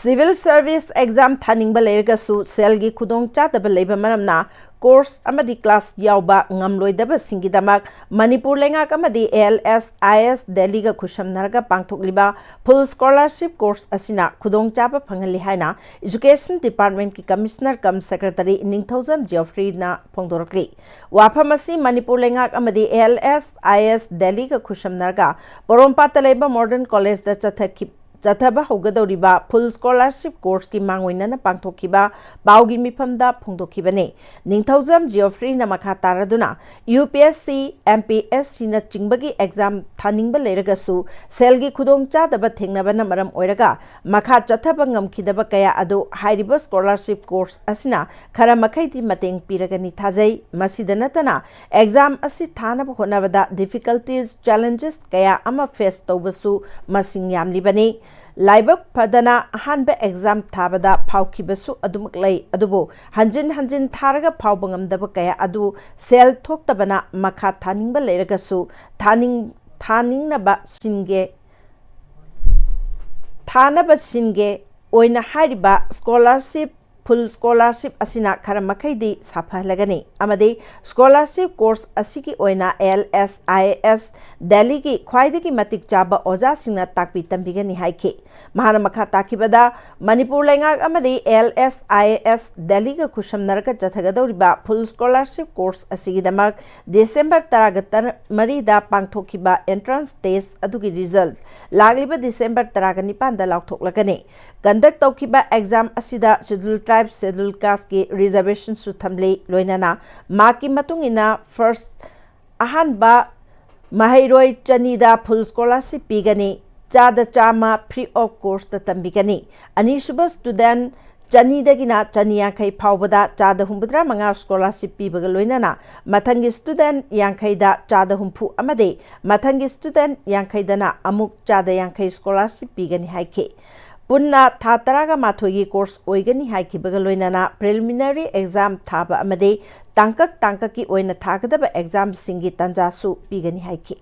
Civil Service exam ꯊꯥꯅꯤꯡꯕ ꯂꯩꯔꯒꯁꯨ ꯁꯦꯜꯒꯤ ꯈꯨꯗꯣꯡꯆꯥꯗꯕ ꯂꯩꯕ ꯃꯔꯝꯅ course ꯑꯃꯗꯤ class ꯌꯥꯎꯕ ꯉꯝꯂꯣꯏꯗꯕꯁꯤꯡꯒꯤꯗꯃꯛ ꯃꯅꯤꯄꯨꯔ ꯂꯩꯉꯥꯛ ꯑꯃꯗꯤ ALS IAS ꯗꯦꯜꯂꯤꯒ ꯈꯨꯠꯁꯝꯅꯔꯒ ꯄꯥꯡꯊꯣꯛꯂꯤꯕ full scholarship course ꯑꯁꯤꯅ ꯈꯨꯗꯣꯡꯆꯥꯕ ꯐꯪꯍꯜꯂꯤ ꯍꯥꯏꯅ Education Departmentꯀꯤ Commissioner cum Secretary ꯅꯤꯡꯊꯧꯖꯝ Geoffreyꯅ ꯐꯣꯡꯗꯣꯔꯛꯂꯤ꯫ ꯋꯥꯐꯝ ꯑꯁꯤ ꯃꯅꯤꯄꯨꯔ ꯂꯩꯉꯥꯛ ꯑꯃꯗꯤ ALS IAS ꯗꯦꯜꯂꯤꯒ ꯈꯨꯠꯁꯝꯅꯔꯒ ꯄꯣꯔꯣꯝꯄꯥꯠꯇ ꯂꯩꯕ Modern Collegeꯗ ꯆꯠꯊꯈꯤ-, ꯆꯠꯊꯕ ꯍꯧꯒꯗꯧꯔꯤꯕ full scholarship courseꯀꯤ ꯃꯥꯡꯑꯣꯏꯅꯅ ꯄꯥꯡꯊꯣꯛꯈꯤꯕ ꯄꯥꯎꯒꯤ ꯃꯤꯐꯝꯗ ꯐꯣꯡꯗꯣꯛꯈꯤꯕꯅꯤ꯫ ꯅꯤꯡꯊꯧꯖꯝ Geoffreyꯅ ꯃꯈꯥ ꯇꯥꯔꯗꯨꯅ UPSC, MPSCꯅꯆꯤꯡꯕꯒꯤ exam ꯊꯥꯅꯤꯡꯕ ꯂꯩꯔꯒꯁꯨ ꯁꯦꯜꯒꯤ ꯈꯨꯗꯣꯡꯆꯥꯗꯕ ꯊꯦꯡꯅꯕꯅ ꯃꯔꯝ ꯑꯣꯏꯔꯒ ꯃꯈꯥ ꯆꯠꯊꯕ ꯉꯝꯈꯤꯗꯕ ꯀꯌꯥ ꯑꯗꯨ ꯍꯥꯏꯔꯤꯕ scholarship course ꯑꯁꯤꯅ ꯈꯔ ꯃꯈꯩꯗꯤ ꯃꯇꯦꯡ ꯄꯤꯔꯒꯅꯤ ꯊꯥꯖꯩ꯫ ꯃꯁꯤꯗ ꯅꯠꯇꯅ exam ꯑꯁꯤ ꯊꯥꯅꯕ ꯍꯣꯠꯅꯕꯗ difficulties, challenges ꯀꯌꯥ ꯑꯃ face ꯇꯧꯕꯁꯨ ꯃꯁꯤꯡ ꯌꯥꯝꯂꯤꯕꯅꯤ꯫ ꯂꯥꯏꯕꯛ ꯐꯗꯅ ꯑꯍꯥꯟꯕ exam ꯊꯥꯕꯗ ꯐꯥꯎꯈꯤꯕꯁꯨ ꯑꯗꯨꯃꯛ ꯂꯩ, ꯑꯗꯨꯕꯨ ꯍꯟꯖꯤꯟ ꯍꯟꯖꯤꯟ ꯊꯥꯔꯒ ꯐꯥꯎꯕ ꯉꯝꯗꯕ ꯀꯌꯥ ꯑꯗꯨ ꯁꯦꯜ ꯊꯣꯛꯇꯕꯅ ꯃꯈꯥ ꯊꯥꯅꯤꯡꯕ ꯂꯩꯔꯒꯁꯨ ꯊꯥꯅꯤꯡ-, ꯊꯥꯅꯤꯡꯅꯕ ꯁꯤꯟꯒꯦ, ꯊꯥꯅꯕ ꯁꯤꯟꯒꯦ ꯑꯣꯏꯅ ꯍꯥꯏꯔꯤꯕ scholarship full scholarship ꯑꯁꯤꯅ ꯈꯔ ꯃꯈꯩꯗꯤ ꯁꯥꯐꯍꯜꯂꯒꯅꯤ ꯑꯃꯗꯤ scholarship course ꯑꯁꯤꯒꯤ ꯑꯣꯏꯅ ꯑꯦꯜ ꯑꯦꯁ ꯑꯥꯏ ꯑꯦꯁ ꯗꯦꯜꯂꯤꯒꯤ ꯈ꯭ꯋꯥꯏꯗꯒꯤ ꯃꯇꯤꯛ ꯆꯥꯕ ꯑꯣꯖꯥꯁꯤꯡꯅ ꯇꯥꯛꯄꯤ ꯇꯝꯕꯤꯒꯅꯤ ꯍꯥꯏꯈꯤ꯫ ꯃꯍꯥꯛꯅ ꯃꯈꯥ ꯇꯥꯈꯤꯕꯗ, ꯃꯅꯤꯄꯨꯔ ꯂꯩꯉꯥꯛ ꯑꯃꯗꯤ ꯑꯦꯜ ꯑꯦꯁ ꯑꯥꯏ ꯑꯦꯁ ꯗꯦꯜꯂꯤꯒ ꯈꯨꯠꯁꯝꯅꯔꯒ ꯆꯠꯊꯒꯗꯧꯔꯤꯕ full scholarship course ꯑꯁꯤꯒꯤꯗꯃꯛ ꯗꯤꯁꯦꯝꯕꯔ ꯇꯔꯥꯒ ꯃꯔꯤꯗ ꯄꯥꯡꯊꯣꯛꯈꯤꯕ entrance test ꯑꯗꯨꯒꯤ result ꯂꯥꯛꯂꯤꯕ ꯗꯤꯁꯦꯝꯕꯔ ꯇꯔꯥꯒ ꯅꯤꯄꯥꯟꯗ ꯂꯥꯎꯊꯣꯛꯂꯒꯅꯤ꯫ Conduct ꯇꯧꯈꯤꯕ exam ꯑꯁꯤꯗ schedule tribe, schedule casteꯀꯤ reservationꯁꯨ ꯊꯝꯂꯤ꯫ ꯂꯣꯏꯅꯅ markꯀꯤ ꯃꯇꯨꯡ ꯏꯟꯅ first ꯑꯍꯥꯟꯕ ꯃꯍꯩꯔꯣꯏ ꯆꯅꯤꯗ full scholarship ꯄꯤꯒꯅꯤ꯫ ꯆꯥꯗ ꯆꯥꯝꯃ free of cost ꯇꯝꯕꯤꯒꯅꯤ꯫ ꯑꯅꯤꯁꯨꯕ student ꯆꯅꯤꯗꯒꯤꯅ ꯆꯅꯤ ꯌꯥꯡꯈꯩ ꯐꯥꯎꯕꯗ ꯆꯥꯗ ꯍꯨꯝꯐꯨꯇꯔꯥ ꯃꯉꯥ scholarship ꯄꯤꯕꯒ ꯂꯣꯏꯅꯅ ꯃꯊꯪꯒꯤ student ꯌꯥꯡꯈꯩꯗ ꯆꯥꯗ ꯍꯨꯝꯐꯨ ꯑꯃꯗꯤ ꯃꯊꯪꯒꯤ student ꯌꯥꯡꯈꯩꯗꯅ ꯑꯃꯨꯛ ꯆꯥꯗ ꯌꯥꯡꯈꯩ scholarship ꯄꯤꯒꯅꯤ ꯍꯥꯏꯈꯤ꯫ ꯄꯨꯟꯅ ꯊꯥ ꯇꯔꯥꯒ ꯃꯥꯊꯣꯏꯒꯤ course ꯑꯣꯏꯒꯅꯤ ꯍꯥꯏꯈꯤꯕꯒ ꯂꯣꯏꯅꯅ preliminary exam ꯊꯥꯕ ꯑꯃꯗꯤ ꯇꯥꯡꯀꯛ ꯇꯥꯡꯀꯛꯀꯤ ꯑꯣꯏꯅ ꯊꯥꯒꯗꯕ examꯁꯤꯡꯒꯤ ꯇꯥꯟꯖꯥꯁꯨ ꯄꯤꯒꯅꯤ ꯍꯥꯏꯈꯤ꯫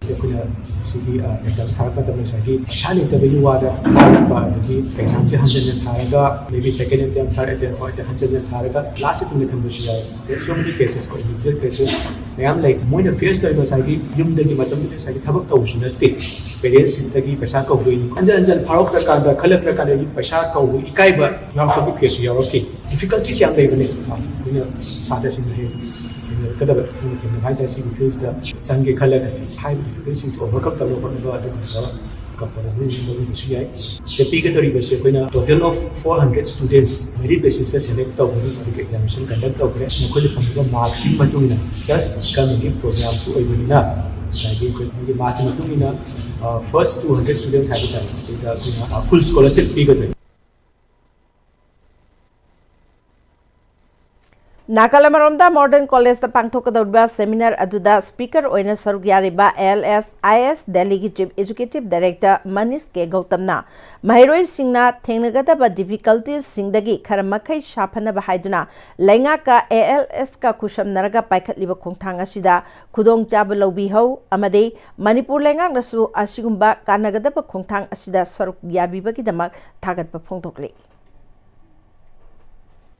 ꯑꯩꯈꯣꯏꯅ ꯁꯤꯒꯤ ꯑꯦꯛꯖꯥꯝꯁꯦ ꯊꯥꯔꯛꯄ ꯃꯇꯝꯗ ꯉꯁꯥꯏꯒꯤ ꯄꯩꯁꯥ ꯂꯩꯇꯕꯒꯤ ꯋꯥꯗ ꯊꯥꯔꯛꯄ, ꯑꯗꯒꯤ examꯁꯦ ꯍꯟꯖꯟꯅ ꯊꯥꯔꯒ maybe second attempt, third attempt, fourth attempt ꯍꯟꯖꯟꯅ ꯊꯥꯔꯒ last attempt ꯊꯝꯕꯁꯨ ꯌꯥꯎꯋꯦ꯫ ꯑꯗꯩ ꯁꯣꯝꯒꯤ cases ꯀꯣ, individual cases ꯃꯌꯥꯝ ꯂꯩ꯫ ꯃꯣꯏꯅ face ꯇꯧꯔꯤꯕ ꯉꯁꯥꯏꯒꯤ ꯌꯨꯝꯗꯒꯤ ꯃꯇꯝꯗꯨꯗ ꯉꯁꯥꯏꯒꯤ ꯊꯕꯛ ꯇꯧꯕꯁꯨ ꯅꯠꯇꯦ, parents ꯁꯤꯡꯗꯒꯤ ꯄꯩꯁꯥ ꯀꯧꯗꯣꯏꯅꯤ꯫ ꯍꯟꯖꯟ ꯍꯟꯖꯟ ꯐꯥꯎꯔꯛꯇ꯭ꯔꯀꯥꯟꯗ, ꯈꯜꯂꯛꯇ꯭ꯔꯀꯥꯟꯗ ꯄꯩꯁꯥ ꯀꯧꯕ ꯏꯀꯥꯏꯕ ꯌꯥꯎꯔꯛꯄꯒꯤ caseꯁꯨ ꯌꯥꯎꯔꯛꯈꯤ꯫ Difficulties ꯌꯥꯝ ꯂꯩꯕꯅꯦ꯫ ꯑꯗꯨꯅ ꯁꯥꯇ꯭ꯔꯁꯤꯡꯅ ꯍꯌꯦꯡ ꯊꯦꯡꯅꯔꯛꯀꯗꯕ, ꯑꯩꯅ ꯊꯦꯡꯅꯕ ꯍꯥꯏꯇꯥꯔꯦ, ꯁꯤꯒꯤ fieldꯁꯤꯗ ꯆꯪꯒꯦ ꯈꯜꯂꯒꯗꯤ ꯍꯥꯏꯔꯤꯕ difficultyꯁꯤꯡꯁꯦ overcome ꯇꯧꯅꯕ ꯍꯣꯠꯅꯕ ꯑꯗꯨꯒꯨꯝꯕ ꯀꯝꯄꯣꯅꯦꯟ ꯑꯃ ꯂꯧꯕꯤꯕꯁꯨ ꯌꯥꯏ꯫ ꯁꯦ ꯄꯤꯒꯗꯧꯔꯤꯕꯁꯦ ꯑꯩꯈꯣꯏꯅ total of four hundred students merit basisꯇ select ꯇꯧꯒꯅꯤ꯫ ꯑꯗꯨꯒꯤ examination conduct ꯇꯧꯈ꯭ꯔꯦ꯫ ꯃꯈꯣꯏꯗ ꯐꯪꯕ marksꯀꯤ ꯃꯇꯨꯡ ꯏꯟꯅ plus community programmeꯁꯨ ꯑꯣꯏꯕꯅꯤꯅ ꯉꯁꯥꯏꯒꯤ ꯑꯩꯈꯣꯏ ꯃꯣꯏꯒꯤ markꯀꯤ ꯃꯇꯨꯡ ꯏꯟꯅ first two hundred students ꯍꯥꯏꯕ ꯇꯥꯔꯦ, ꯁꯤꯗ ꯑꯩꯈꯣꯏꯅ full scholarship ꯄꯤꯒꯗꯣꯏꯅꯤ꯫ ꯅꯥꯀꯜ ꯑꯃꯔꯣꯝꯗ, ꯃꯣꯗꯔꯟ ꯀꯣꯂꯦꯖꯇ ꯄꯥꯡꯊꯣꯛꯀꯗꯧꯔꯤꯕ ꯁꯦꯃꯤꯅꯥꯔ ꯑꯗꯨꯗ ꯁ꯭ꯄꯤꯀꯔ ꯑꯣꯏꯅ ꯁꯔꯨꯛ ꯌꯥꯔꯤꯕ ꯑꯦ ꯑꯦꯜ ꯑꯦꯁ ꯑꯥꯏ ꯑꯦꯁ ꯗꯦꯜꯂꯤꯒꯤ ꯆꯤꯐ ꯑꯦꯛꯖꯤꯀ꯭ꯌꯨꯇꯤꯚ ꯗꯥꯏꯔꯦꯛꯇꯔ ꯃꯅꯤꯁ ꯀꯦ ꯒꯧꯇꯝꯅ ꯃꯍꯩꯔꯣꯏꯁꯤꯡꯅ ꯊꯦꯡꯅꯒꯗꯕ ꯗꯤꯐꯤꯀꯜꯇꯤꯁꯁꯤꯡꯗꯒꯤ ꯈꯔ ꯃꯈꯩ ꯁꯥꯐꯅꯕ ꯍꯥꯏꯗꯨꯅ ꯂꯩꯉꯥꯛꯀ ꯑꯦ ꯑꯦꯜ ꯑꯦꯁꯀ ꯈꯨꯠꯁꯝꯅꯔꯒ ꯄꯥꯏꯈꯠꯂꯤꯕ ꯈꯣꯡꯊꯥꯡ ꯑꯁꯤꯗ ꯈꯨꯗꯣꯡꯆꯥꯕ ꯂꯧꯕꯤꯍꯧ ꯑꯃꯗꯤ ꯃꯅꯤꯄꯨꯔ ꯂꯩꯉꯥꯛꯅꯁꯨ ꯑꯁꯤꯒꯨꯝꯕ ꯀꯥꯟꯅꯒꯗꯕ ꯈꯣꯡꯊꯥꯡ ꯑꯁꯤꯗ ꯁꯔꯨꯛ ꯌꯥꯕꯤꯕꯒꯤꯗꯃꯛ ꯊꯥꯒꯠꯄ ꯐꯣꯡꯗꯣꯛꯂꯤ꯫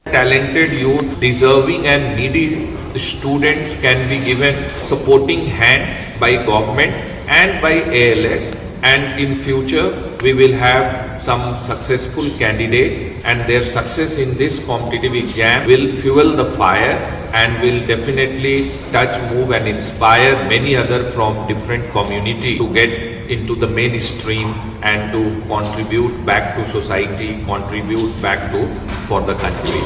Talented youth, deserving and needy students can be given supporting hand by government and by A L S, and in future we will have some successful candidate, and their success in this competitive exam will fuel the fire and will definitely touch, move and inspire many other from different community to get into the mainstream and to contribute back to society, contribute back to for the country.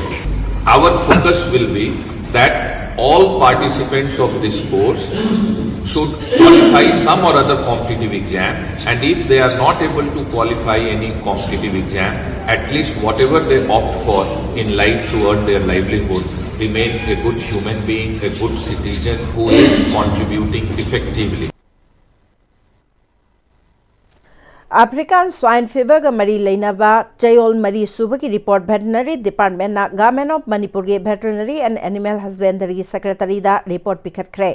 Our focus will be that all participants of this course should qualify some or other competitive exam, and if they are not able to qualify any competitive exam, at least whatever they opt for in life to earn their livelihood, remain a good human being, a good citizen who is contributing effectively. African Swine Fever ꯒ ꯃꯔꯤ ꯂꯩꯅꯕ ꯆꯌꯣꯜ ꯃꯔꯤ ꯁꯨꯕꯒꯤ report ꯚꯦꯇꯔꯤꯅꯔꯤ ꯗꯤꯄꯥꯔꯠꯃꯦꯟꯅ government of ꯃꯅꯤꯄꯨꯔꯒꯤ ꯚꯦꯇꯔꯤꯅꯔꯤ and animal ꯍꯁꯕꯦꯟꯗꯔꯤꯒꯤ ꯁꯦꯀ꯭ꯔꯦꯇꯔꯤꯗ report ꯄꯤꯈꯠꯈ꯭ꯔꯦ꯫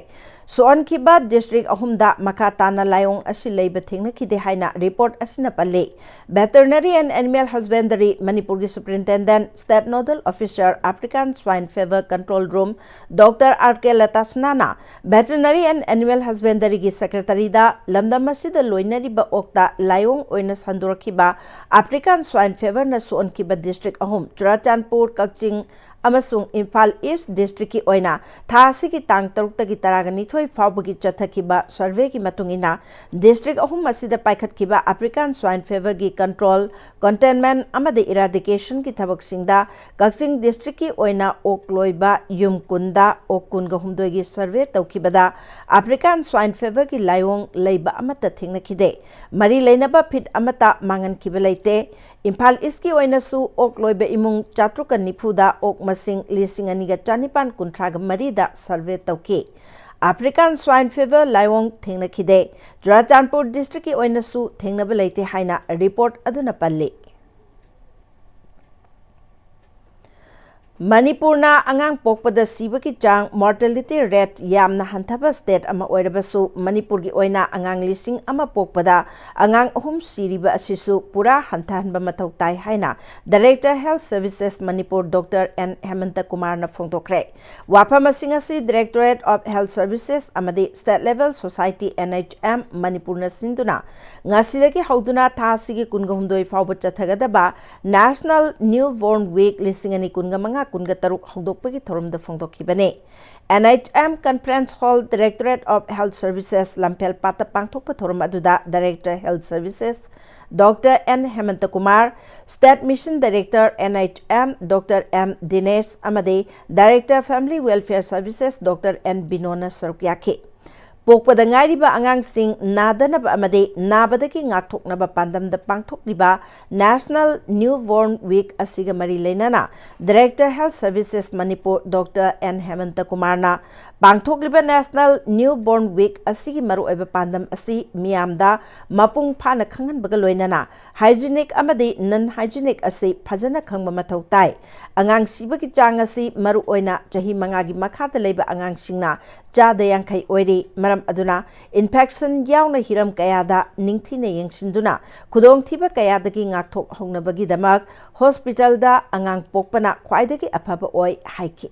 ꯁꯣꯛꯍꯟꯈꯤꯕ district ꯑꯍꯨꯝꯗ ꯃꯈꯥ ꯇꯥꯅ ꯂꯥꯏꯑꯣꯡ ꯑꯁꯤ ꯂꯩꯕ ꯊꯦꯡꯅꯈꯤꯗꯦ ꯍꯥꯏꯅ ꯔꯤꯄꯣꯔꯠ ꯑꯁꯤꯅ ꯄꯜꯂꯤ꯫ ꯚꯦꯇꯔꯤꯅꯔꯤ ꯑꯦꯟ ꯑꯦꯅꯤꯃꯦꯜ ꯍꯁꯕꯦꯟꯗꯔꯤ ꯃꯅꯤꯄꯨꯔꯒꯤ superintendent, state nodal officer, African Swine Fever Control Room, doctor R K ꯂꯇꯥꯁꯅꯥꯅ ꯚꯦꯇꯔꯤꯅꯔꯤ ꯑꯦꯟ ꯑꯦꯅꯤꯃꯦꯜ ꯍꯁꯕꯦꯟꯗꯔꯤꯒꯤ ꯁꯦꯀ꯭ꯔꯦꯇꯔꯤꯗ ꯂꯝꯗꯝ ꯑꯁꯤꯗ ꯂꯣꯏꯅꯔꯤꯕ ꯑꯣꯛꯇ ꯂꯥꯏꯑꯣꯡ ꯑꯣꯏꯅ ꯁꯟꯗꯣꯔꯛꯈꯤꯕ African Swine Fever ꯅ ꯁꯣꯛꯍꯟꯈꯤꯕ ꯗꯤꯁꯇ꯭ꯔꯤꯛ ꯑꯍꯨꯝ, ꯆꯨꯔꯥꯆꯥꯟꯄꯨꯔ, ꯀꯛꯆꯤꯡ ꯑꯃꯁꯨꯡ ꯏꯝꯐꯥꯜ ꯏꯁ꯭ꯠ ꯗꯤꯁꯇ꯭ꯔꯤꯛꯀꯤ ꯑꯣꯏꯅ ꯊꯥ ꯑꯁꯤꯒꯤ ꯇꯥꯡ ꯇꯔꯨꯛꯇꯒꯤ ꯇꯔꯥꯅꯤꯊꯣꯏ ꯐꯥꯎꯕꯒꯤ ꯆꯠꯊꯈꯤꯕ ꯁꯔꯚꯦꯒꯤ ꯃꯇꯨꯡ ꯏꯟꯅ, ꯗꯤꯁꯇ꯭ꯔꯤꯛ ꯑꯍꯨꯝ ꯑꯁꯤꯗ ꯄꯥꯏꯈꯠꯈꯤꯕ African Swine Fever ꯒꯤ ꯀꯟꯇ꯭ꯔꯣꯜ, ꯀꯟꯇꯦꯟꯃꯦꯟꯠ ꯑꯃꯗꯤ ꯏꯔꯥꯗꯤꯀꯦꯁꯟꯒꯤ ꯊꯕꯛꯁꯤꯡꯗ ꯀꯛꯆꯤꯡ ꯗꯤꯁꯇ꯭ꯔꯤꯛꯀꯤ ꯑꯣꯏꯅ ꯑꯣꯛ ꯂꯣꯏꯕ ꯌꯨꯝ ꯀꯨꯟꯗ ꯑꯣꯛ ꯀꯨꯟꯒ ꯍꯨꯝꯗꯣꯏꯒꯤ ꯁꯔꯚꯦ ꯇꯧꯈꯤꯕꯗ African Swine Fever ꯒꯤ ꯂꯥꯏꯑꯣꯡ ꯂꯩꯕ ꯑꯃꯠꯇ ꯊꯦꯡꯅꯈꯤꯗꯦ꯫ ꯃꯔꯤ ꯂꯩꯅꯕ ꯐꯤꯠ ꯑꯃꯠꯇ ꯃꯥꯡꯍꯟꯈꯤꯕ ꯂꯩꯇꯦ꯫ ꯏꯝꯐꯥꯜ ꯏꯁꯀꯤ ꯑꯣꯏꯅꯁꯨ ꯑꯣꯛ ꯂꯣꯏꯕ ꯏꯃꯨꯡ ꯆꯥꯇ꯭ꯔꯨꯛꯀ ꯅꯤꯐꯨꯗ ꯑꯣꯛ ꯃꯁꯤꯡ ꯂꯤꯁꯤꯡ ꯑꯅꯤꯒ ꯆꯅꯤꯄꯥꯟ ꯀꯨꯟꯊ꯭ꯔꯥꯒ ꯃꯔꯤꯗ ꯁꯔꯚꯦ ꯇꯧꯈꯤ꯫ ꯑꯐ꯭ꯔꯤꯀꯥꯟ ꯁ꯭ꯋꯥꯏꯟ ꯐꯤꯚꯔ ꯂꯥꯏꯑꯣꯡ ꯊꯦꯡꯅꯈꯤꯗꯦ꯫ ꯆꯨꯔꯥꯆꯥꯟꯄꯨꯔ ꯗꯤꯁꯇ꯭ꯔꯤꯛꯀꯤ ꯑꯣꯏꯅꯁꯨ ꯊꯦꯡꯅꯕ ꯂꯩꯇꯦ ꯍꯥꯏꯅ ꯔꯤꯄꯣꯔꯠ ꯑꯗꯨꯅ ꯄꯜꯂꯤ꯫ ꯃꯅꯤꯄꯨꯔꯅ ꯑꯉꯥꯡ ꯄꯣꯛꯄꯗ ꯁꯤꯕꯒꯤ ꯆꯥꯡ, mortality rate, ꯌꯥꯝꯅ ꯍꯟꯊꯕ state ꯑꯃ ꯑꯣꯏꯔꯕꯁꯨ, ꯃꯅꯤꯄꯨꯔꯒꯤ ꯑꯣꯏꯅ ꯑꯉꯥꯡ ꯂꯤꯁꯤꯡ ꯑꯃ ꯄꯣꯛꯄꯗ ꯑꯉꯥꯡ ꯑꯍꯨꯝ ꯁꯤꯔꯤꯕ ꯑꯁꯤꯁꯨ ꯄꯨꯔꯥ ꯍꯟꯊꯍꯟꯕ ꯃꯊꯧ ꯇꯥꯏ ꯍꯥꯏꯅ Director Health Services Manipur Doctor N ꯍꯦꯃꯟꯇ ꯀꯨꯃꯥꯔꯅ ꯐꯣꯡꯗꯣꯛꯈ꯭ꯔꯦ꯫ ꯋꯥꯐꯝꯁꯤꯡ ꯑꯁꯤ Directorate of Health Services ꯑꯃꯗꯤ State Level Society, N H M, ꯃꯅꯤꯄꯨꯔꯅ ꯁꯤꯟꯗꯨꯅ ꯉꯁꯤꯗꯒꯤ ꯍꯧꯗꯨꯅ ꯊꯥ ꯑꯁꯤꯒꯤ ꯀꯨꯟꯒ ꯍꯨꯝꯗꯣꯏ ꯐꯥꯎꯕ ꯆꯠꯊꯒꯗꯕ National Newborn Week ꯂꯤꯁꯤꯡ ꯑꯅꯤ ꯀꯨꯟꯒ ꯃꯉꯥ ꯀꯨꯟꯒ ꯇꯔꯨꯛ ꯍꯧꯗꯣꯛꯄꯒꯤ ꯊꯧꯔꯝꯗ ꯐꯣꯡꯗꯣꯛꯈꯤꯕꯅꯤ꯫ N H M Conference Hall, Directorate of Health Services, ꯂꯝꯐꯦꯜ ꯄꯥꯠꯇ ꯄꯥꯡꯊꯣꯛꯄ ꯊꯧꯔꯝ ꯑꯗꯨꯗ Director Health Services Doctor N ꯍꯦꯃꯟꯇ Kumar, State Mission Director, N H M, Doctor M ꯗꯤꯅꯦꯁ ꯑꯃꯗꯤ Director Family Welfare Services Doctor N ꯕꯤꯅꯣꯅ ꯁꯔꯨꯛ ꯌꯥꯈꯤ꯫ ꯄꯣꯛꯄꯗ ꯉꯥꯏꯔꯤꯕ ꯑꯉꯥꯡꯁꯤꯡ ꯅꯥꯗꯅꯕ ꯑꯃꯗꯤ ꯅꯥꯕꯗꯒꯤ ꯉꯥꯛꯊꯣꯛꯅꯕ ꯄꯥꯟꯗꯝꯗ ꯄꯥꯡꯊꯣꯛꯂꯤꯕ National Newborn Week ꯑꯁꯤꯒ ꯃꯔꯤ ꯂꯩꯅꯅ Director Health Services Manipur Doctor N ꯍꯦꯃꯟꯇ ꯀꯨꯃꯥꯔꯅ ꯄꯥꯡꯊꯣꯛꯂꯤꯕ National Newborn Week ꯑꯁꯤꯒꯤ ꯃꯔꯨꯑꯣꯏꯕ ꯄꯥꯟꯗꯝ ꯑꯁꯤ ꯃꯤꯌꯥꯝꯗ ꯃꯄꯨꯡ ꯐꯥꯅ ꯈꯪꯍꯟꯕꯒ ꯂꯣꯏꯅꯅ hygienic ꯑꯃꯗꯤ non hygienic ꯑꯁꯤ ꯐꯖꯅ ꯈꯪꯕ ꯃꯊꯧ ꯇꯥꯏ꯫ ꯑꯉꯥꯡ ꯁꯤꯕꯒꯤ ꯆꯥꯡ ꯑꯁꯤ ꯃꯔꯨꯑꯣꯏꯅ ꯆꯍꯤ ꯃꯉꯥꯒꯤ ꯃꯈꯥꯗ ꯂꯩꯕ ꯑꯉꯥꯡꯁꯤꯡꯅ ꯆꯥꯗ ꯌꯥꯡꯈꯩ ꯑꯣꯏꯔꯤ꯫ ꯃꯔꯝ ꯑꯗꯨꯅ infection ꯌꯥꯎꯅ ꯍꯤꯔꯝ ꯀꯌꯥꯗ ꯅꯤꯡꯊꯤꯅ ꯌꯦꯡꯁꯤꯟꯗꯨꯅ ꯈꯨꯗꯣꯡꯊꯤꯕ ꯀꯌꯥꯗꯒꯤ ꯉꯥꯛꯊꯣꯛꯍꯧꯅꯕꯒꯤꯗꯃꯛ hospitalꯗ ꯑꯉꯥꯡ ꯄꯣꯛꯄꯅ ꯈ꯭ꯋꯥꯏꯗꯒꯤ ꯑꯐꯕ ꯑꯣꯏ ꯍꯥꯏꯈꯤ꯫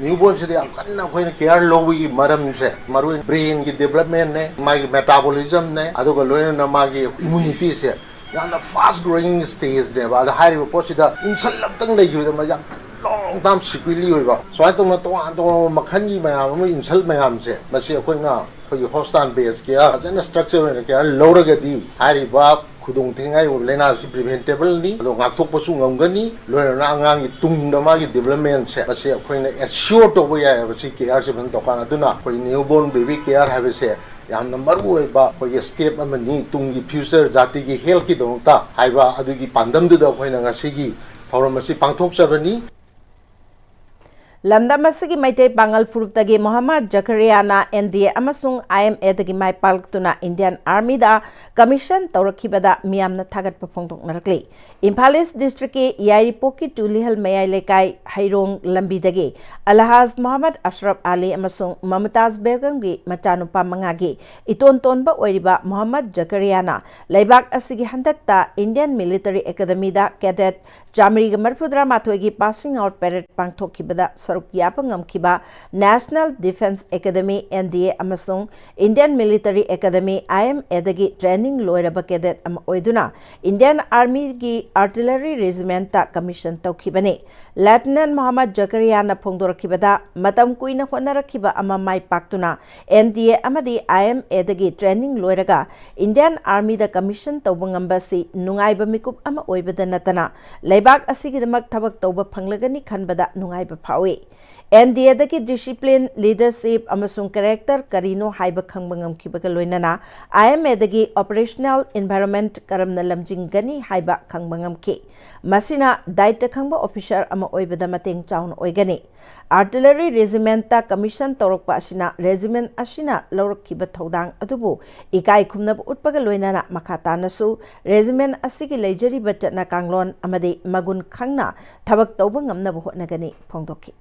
Newbornꯁꯤꯗ ꯌꯥꯝ ꯀꯟꯅ ꯑꯩꯈꯣꯏꯅ care ꯂꯧꯕꯒꯤ ꯃꯔꯝꯁꯦ, ꯃꯔꯨꯑꯣꯏꯅ brainꯒꯤ developmentꯅꯦ, ꯃꯥꯒꯤ metabolismꯅꯦ, ꯑꯗꯨꯒ ꯂꯣꯏꯅꯅ ꯃꯥꯒꯤ immunityꯁꯦ ꯌꯥꯝꯅ fast growing stageꯅꯦꯕ꯫ ꯑꯗ ꯍꯥꯏꯔꯤꯕ ꯄꯣꯠꯁꯤꯗ insult ꯑꯝꯇꯪ ꯂꯩꯈꯤꯕꯗ ꯃꯥ ꯌꯥꯝ long term sequelae ꯑꯣꯏꯕ, ꯁꯨꯃꯥꯏꯅ ꯇꯧꯅ ꯇꯣꯉꯥꯟ ꯇꯣꯉꯥꯟꯕ ꯃꯈꯜꯒꯤ ꯃꯌꯥꯝ ꯑꯃ insult ꯃꯌꯥꯝꯁꯦ, ꯃꯁꯤ ꯑꯩꯈꯣꯏꯅ ꯑꯩꯈꯣꯏꯒꯤ hospital based care ꯐꯖꯅ structure ꯑꯣꯏꯅ care ꯂꯧꯔꯒꯗꯤ ꯍꯥꯏꯔꯤꯕ ꯈꯨꯗꯣꯡ ꯊꯤꯅꯤꯡꯉꯥꯏ ꯑꯣꯏꯕ ꯂꯥꯏꯅꯥꯁꯤ preventable ꯅꯤ, ꯑꯗꯣ ꯉꯥꯛꯊꯣꯛꯄꯁꯨ ꯉꯝꯒꯅꯤ꯫ ꯂꯣꯏꯅꯅ ꯑꯉꯥꯡꯒꯤ ꯇꯨꯡꯗ ꯃꯥꯒꯤ development ꯁꯦ ꯃꯁꯤ ꯑꯩꯈꯣꯏꯅ assure ꯇꯧꯕ ꯌꯥꯏ ꯍꯥꯏꯕꯁꯤ care ꯁꯦ ꯐꯖꯅ ꯇꯧꯀꯥꯟ꯫ ꯑꯗꯨꯅ ꯑꯩꯈꯣꯏ newborn baby care ꯍꯥꯏꯕꯁꯦ ꯌꯥꯝꯅ ꯃꯔꯨ ꯑꯣꯏꯕ ꯑꯩꯈꯣꯏꯒꯤ step ꯑꯃꯅꯤ꯫ ꯇꯨꯡꯒꯤ future ꯖꯥꯇꯤꯒꯤ health ꯀꯤꯗꯃꯛꯇ ꯍꯥꯏꯕ ꯑꯗꯨꯒꯤ ꯄꯥꯟꯗꯝꯗꯨꯗ ꯑꯩꯈꯣꯏꯅ ꯉꯁꯤꯒꯤ ꯊꯧꯔꯝ ꯑꯁꯤ ꯄꯥꯡꯊꯣꯛꯆꯕꯅꯤ꯫ ꯂꯝꯗꯝ ꯑꯁꯤꯒꯤ ꯃꯩꯇꯩ ꯄꯥꯉꯜ ꯐꯨꯔꯨꯞꯇꯒꯤ ꯃꯣꯍꯝꯃꯗ ꯖꯀꯔꯤꯌꯥꯅ N D A ꯑꯃꯁꯨꯡ I M A ꯗꯒꯤ ꯃꯥꯏ ꯄꯥꯛꯂꯛꯇꯨꯅ Indian Army ꯗ commission ꯇꯧꯔꯛꯈꯤꯕꯗ ꯃꯤꯌꯥꯝꯅ ꯊꯥꯒꯠꯄ ꯐꯣꯡꯗꯣꯛꯅꯔꯛꯂꯤ꯫ ꯏꯝꯐꯥꯜ ꯏꯁ ꯗꯤꯁꯇ꯭ꯔꯤꯛꯀꯤ ꯌꯥꯏꯔꯤꯄꯣꯛꯀꯤ ꯇꯨꯂꯤꯍꯜ ꯃꯌꯥꯏ ꯂꯩꯀꯥꯏ ꯍꯩꯔꯣꯡ ꯂꯝꯕꯤꯗꯒꯤ ꯑꯜꯍꯥꯖ ꯃꯣꯍꯝꯃꯗ ꯑꯁꯔꯐ ꯑꯂꯤ ꯑꯃꯁꯨꯡ ꯃꯃꯇꯥꯖ ꯕꯦꯒꯝꯒꯤ ꯃꯆꯥꯅꯨꯄꯥ ꯃꯉꯥꯒꯤ ꯏꯇꯣꯟ ꯇꯣꯟꯕ ꯑꯣꯏꯔꯤꯕ ꯃꯣꯍꯝꯃꯗ ꯖꯀꯔꯤꯌꯥꯅ ꯂꯩꯕꯥꯛ ꯑꯁꯤꯒꯤ ꯍꯟꯗꯛꯇ Indian Military Academy ꯗ cadet ꯆꯥꯃꯔꯤꯒ ꯃꯔꯤꯐꯨꯇꯔꯥ ꯃꯥꯊꯣꯏꯒꯤ passing out parade ꯄꯥꯡꯊꯣꯛꯈꯤꯕꯗ ꯁꯔꯨꯛ ꯌꯥꯕ ꯉꯝꯈꯤꯕ National Defence Academy, N D A, ꯑꯃꯁꯨꯡ Indian Military Academy, I M A ꯗꯒꯤ training ꯂꯣꯏꯔꯕ cadet ꯑꯃ ꯑꯣꯏꯗꯨꯅ Indian Army ꯒꯤ Artillery Regiment ꯇ commission ꯇꯧꯈꯤꯕꯅꯤ꯫ Lieutenant ꯃꯣꯍꯝꯃꯗ ꯖꯀꯔꯤꯌꯥꯅ ꯐꯣꯡꯗꯣꯔꯛꯈꯤꯕꯗ, ꯃꯇꯝ ꯀꯨꯏꯅ ꯍꯣꯠꯅꯔꯛꯈꯤꯕ ꯑꯃ ꯃꯥꯏ ꯄꯥꯛꯇꯨꯅ N D A ꯑꯃꯗꯤ I M A ꯗꯒꯤ training ꯂꯣꯏꯔꯒ Indian Army ꯗ commission ꯇꯧꯕ ꯉꯝꯕ ꯑꯁꯤ ꯅꯨꯡꯉꯥꯏꯕ ꯃꯤꯀꯨꯞ ꯑꯃ ꯑꯣꯏꯕꯗ ꯅꯠꯇꯅ ꯂꯩꯕꯥꯛ ꯑꯁꯤꯒꯤꯗꯃꯛ ꯊꯕꯛ ꯇꯧꯕ ꯐꯪꯂꯒꯅꯤ ꯈꯟꯕꯗ ꯅꯨꯡꯉꯥꯏꯕ ꯐꯥꯎꯏ꯫ N D A ꯗꯒꯤ discipline, leadership ꯑꯃꯁꯨꯡ character ꯀꯔꯤꯅꯣ ꯍꯥꯏꯕ ꯈꯪꯕ ꯉꯝꯈꯤꯕꯒ ꯂꯣꯏꯅꯅ I M A ꯗꯒꯤ operational environment ꯀꯔꯝꯅ ꯂꯝꯖꯤꯡꯒꯅꯤ ꯍꯥꯏꯕ ꯈꯪꯕ ꯉꯝꯈꯤ꯫ ꯃꯁꯤꯅ ꯗꯥꯏꯇ ꯈꯪꯕ officer ꯑꯃ ꯑꯣꯏꯕꯗ ꯃꯇꯦꯡ ꯆꯥꯎꯅ ꯑꯣꯏꯒꯅꯤ꯫ Artillery Regiment ꯇ commission ꯇꯧꯔꯛꯄ ꯑꯁꯤꯅ regiment ꯑꯁꯤꯅ ꯂꯧꯔꯛꯈꯤꯕ ꯊꯧꯗꯥꯡ ꯑꯗꯨꯕꯨ ꯏꯀꯥꯏ ꯈꯨꯝꯅꯕ ꯎꯠꯄꯒ ꯂꯣꯏꯅꯅ ꯃꯈꯥ ꯇꯥꯅꯁꯨ regiment ꯑꯁꯤꯒꯤ ꯂꯩꯖꯔꯤꯕ ꯆꯠꯅ ꯀꯥꯡꯂꯣꯟ ꯑꯃꯗꯤ ꯃꯒꯨꯟ ꯈꯪꯅ ꯊꯕꯛ ꯇꯧꯕ ꯉꯝꯅꯕ ꯍꯣꯠꯅꯒꯅꯤ ꯐꯣꯡꯗꯣꯛꯈꯤ꯫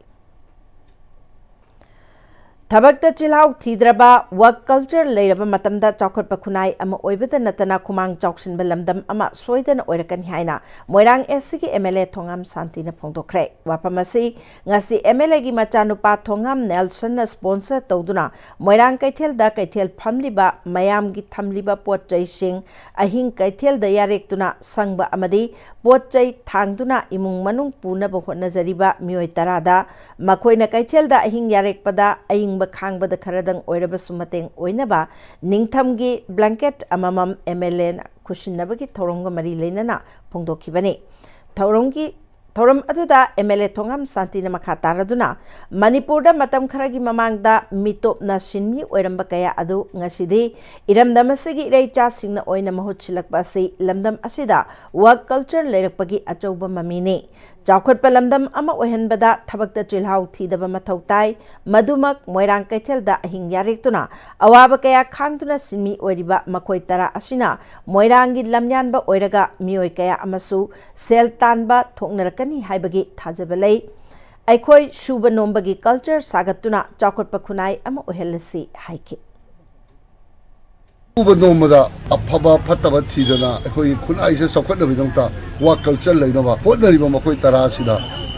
ꯊꯕꯛꯇ ꯆꯤꯜꯍꯥꯎ ꯊꯤꯗ꯭ꯔꯕ, work culture ꯂꯩꯔꯕ ꯃꯇꯝꯗ ꯆꯥꯎꯈꯠꯄ ꯈꯨꯟꯅꯥꯏ ꯑꯃ ꯑꯣꯏꯕꯗ ꯅꯠꯇꯅ ꯈꯨꯃꯥꯡ ꯆꯥꯎꯁꯤꯟꯕ ꯂꯝꯗꯝ ꯑꯃ ꯁꯣꯏꯗꯅ ꯑꯣꯏꯔꯛꯀꯅꯤ ꯍꯥꯏꯅ ꯃꯣꯏꯔꯥꯡ S C ꯒꯤ M L A ꯊꯣꯉꯥꯝ ꯁꯥꯟꯇꯤꯅ ꯐꯣꯡꯗꯣꯛꯈ꯭ꯔꯦ꯫ ꯋꯥꯐꯝ ꯑꯁꯤ ꯉꯁꯤ M L A ꯒꯤ ꯃꯆꯥꯅꯨꯄꯥ ꯊꯣꯉꯥꯝ ꯅꯦꯜꯁꯟꯅ sponsor ꯇꯧꯗꯨꯅ ꯃꯣꯏꯔꯥꯡ ꯀꯩꯊꯦꯜꯗ ꯀꯩꯊꯦꯜ ꯐꯝꯂꯤꯕ ꯃꯌꯥꯝꯒꯤ ꯊꯝꯂꯤꯕ ꯄꯣꯠ ꯆꯩꯁꯤꯡ ꯑꯍꯤꯡ ꯀꯩꯊꯦꯜꯗ ꯌꯥꯔꯦꯛꯇꯨꯅ ꯁꯪꯕ ꯑꯃꯗꯤ ꯄꯣꯠ ꯆꯩ ꯊꯥꯡꯗꯨꯅ ꯏꯃꯨꯡ ꯃꯅꯨꯡ ꯄꯨꯅꯕ ꯍꯣꯠꯅꯖꯔꯤꯕ ꯃꯤꯑꯣꯏ ꯇꯔꯥꯗ ꯃꯈꯣꯏꯅ ꯀꯩꯊꯦꯜꯗ ꯑꯍꯤꯡ ꯌꯥꯔꯦꯛꯄꯗ ꯑꯏꯪꯕ ꯈꯥꯡꯕꯗ ꯈꯔꯗꯪ ꯑꯣꯏꯔꯕꯁꯨ ꯃꯇꯦꯡ ꯑꯣꯏꯅꯕ ꯅꯤꯡꯊꯝꯒꯤ blanket ꯑꯃꯃꯝ M L A ꯅ ꯄꯨꯁꯤꯟꯅꯕꯒꯤ ꯊꯧꯔꯝꯒ ꯃꯔꯤ ꯂꯩꯅꯅ ꯐꯣꯡꯗꯣꯛꯈꯤꯕꯅꯤ꯫ ꯊꯧꯔꯝꯒꯤ ꯊꯧꯔꯝ ꯑꯗꯨꯗ MLA ꯊꯣꯉꯥꯝ ꯁꯥꯟꯇꯤꯅ ꯃꯈꯥ ꯇꯥꯔꯗꯨꯅ, ꯃꯅꯤꯄꯨꯔꯗ ꯃꯇꯝ ꯈꯔꯒꯤ ꯃꯃꯥꯡꯗ ꯃꯤꯇꯣꯞꯅ ꯁꯤꯟꯃꯤ ꯑꯣꯏꯔꯝꯕ ꯀꯌꯥ ꯑꯗꯨ ꯉꯁꯤꯗꯤ ꯏꯔꯝꯗꯝ ꯑꯁꯤꯒꯤ ꯏꯔꯩꯆꯥꯁꯤꯡꯅ ꯑꯣꯏꯅ ꯃꯍꯨꯠ ꯁꯤꯜꯂꯛꯄ ꯑꯁꯤ ꯂꯝꯗꯝ ꯑꯁꯤꯗ work culture ꯂꯩꯔꯛꯄꯒꯤ ꯑꯆꯧꯕ ꯃꯃꯤꯅꯤ꯫ ꯆꯥꯎꯈꯠꯄ ꯂꯝꯗꯝ ꯑꯃ ꯑꯣꯏꯍꯟꯕꯗ ꯊꯕꯛꯇ ꯆꯤꯜꯍꯥꯎ ꯊꯤꯗꯕ ꯃꯊꯧ ꯇꯥꯏ꯫ ꯃꯗꯨꯃꯛ ꯃꯣꯏꯔꯥꯡ ꯀꯩꯊꯦꯜꯗ ꯑꯍꯤꯡ ꯌꯥꯔꯦꯛꯇꯨꯅ ꯑꯋꯥꯕ ꯀꯌꯥ ꯈꯥꯡꯗꯨꯅ ꯁꯤꯟꯃꯤ ꯑꯣꯏꯔꯤꯕ ꯃꯈꯣꯏ ꯇꯔꯥ ꯑꯁꯤꯅ ꯃꯣꯏꯔꯥꯡꯒꯤ ꯂꯝꯌꯥꯟꯕ ꯑꯣꯏꯔꯒ ꯃꯤꯑꯣꯏ ꯀꯌꯥ ꯑꯃꯁꯨ ꯁꯦꯜ ꯇꯥꯟꯕ ꯊꯣꯛꯅꯔꯛꯀꯅꯤ ꯍꯥꯏꯕꯒꯤ ꯊꯥꯖꯕ ꯂꯩ꯫ ꯑꯩꯈꯣꯏ ꯁꯨꯕ ꯅꯣꯝꯕꯒꯤ culture ꯁꯥꯒꯠꯇꯨꯅ ꯆꯥꯎꯈꯠꯄ ꯈꯨꯟꯅꯥꯏ ꯑꯃ ꯑꯣꯏꯍꯜꯂꯁꯤ ꯍꯥꯏꯈꯤ꯫ ꯁꯨꯕ ꯅꯣꯝꯕꯗ ꯑꯐꯕ ꯐꯠꯇꯕ ꯊꯤꯗꯅ ꯑꯩꯈꯣꯏꯒꯤ ꯈꯨꯟꯅꯥꯏꯁꯦ ꯆꯥꯎꯈꯠꯅꯕꯒꯤꯗꯃꯛꯇ work culture ꯂꯩꯅꯕ ꯍꯣꯠꯅꯔꯤꯕ ꯃꯈꯣꯏ ꯇꯔꯥ ꯑꯁꯤꯗ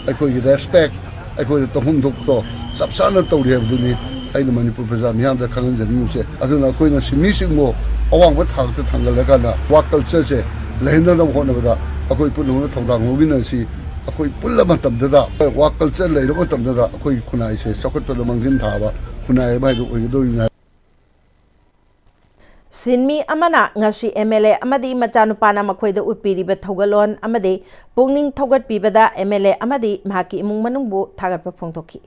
ꯑꯩꯈꯣꯏꯒꯤ respect, ꯑꯩꯈꯣꯏꯅ ꯇꯧꯐꯝ ꯊꯣꯛꯄꯗꯣ ꯆꯞ ꯆꯥꯅ ꯇꯧꯔꯤ ꯍꯥꯏꯕꯗꯨꯅꯤ ꯑꯩꯅ ꯃꯅꯤꯄꯨꯔ ꯄ꯭ꯔꯖꯥ ꯃꯤꯌꯥꯝꯗ ꯈꯪꯍꯟꯖꯅꯤꯡꯉꯤꯕꯁꯦ꯫ ꯑꯗꯨꯅ ꯑꯩꯈꯣꯏꯅ ꯁꯤꯟꯃꯤꯁꯤꯡꯕꯨ ꯑꯋꯥꯡꯕ ꯊꯥꯛꯇ ꯊꯥꯡꯒꯠꯂꯀꯥꯟꯗ work cultureꯁꯦ ꯂꯩꯍꯟꯅꯅꯕ ꯍꯣꯠꯅꯕꯗ ꯑꯩꯈꯣꯏ ꯄꯨꯝꯅꯃꯛꯅ ꯊꯧꯗꯥꯡ ꯂꯧꯃꯤꯟꯅꯁꯤ꯫ ꯑꯩꯈꯣꯏ ꯄꯨꯜꯂ ꯃꯇꯝꯗꯗ work culture ꯂꯩꯔꯕ ꯃꯇꯝꯗꯗ ꯑꯩꯈꯣꯏꯒꯤ ꯈꯨꯟꯅꯥꯏꯁꯦ ꯆꯥꯎꯈꯠꯄꯗ ꯃꯥꯡꯖꯤꯟ ꯊꯥꯕ ꯈꯨꯟꯅꯥꯏ ꯑꯃ ꯍꯥꯏꯗꯨ ꯑꯣꯏꯒꯗꯧꯔꯤꯕꯅꯤ꯫ ꯁꯤꯟꯃꯤ ꯑꯃꯅ ꯉꯁꯤ MLA ꯑꯃꯗꯤ ꯃꯆꯥꯅꯨꯄꯥꯅ ꯃꯈꯣꯏꯗ ꯎꯠꯄꯤꯔꯤꯕ ꯊꯧꯒꯜꯂꯣꯟ ꯑꯃꯗꯤ ꯄꯨꯛꯅꯤꯡ ꯊꯧꯒꯠꯄꯤꯕꯗ MLA ꯑꯃꯗꯤ ꯃꯍꯥꯛꯀꯤ ꯏꯃꯨꯡ ꯃꯅꯨꯡꯕꯨ ꯊꯥꯒꯠꯄ ꯐꯣꯡꯗꯣꯛꯈꯤ꯫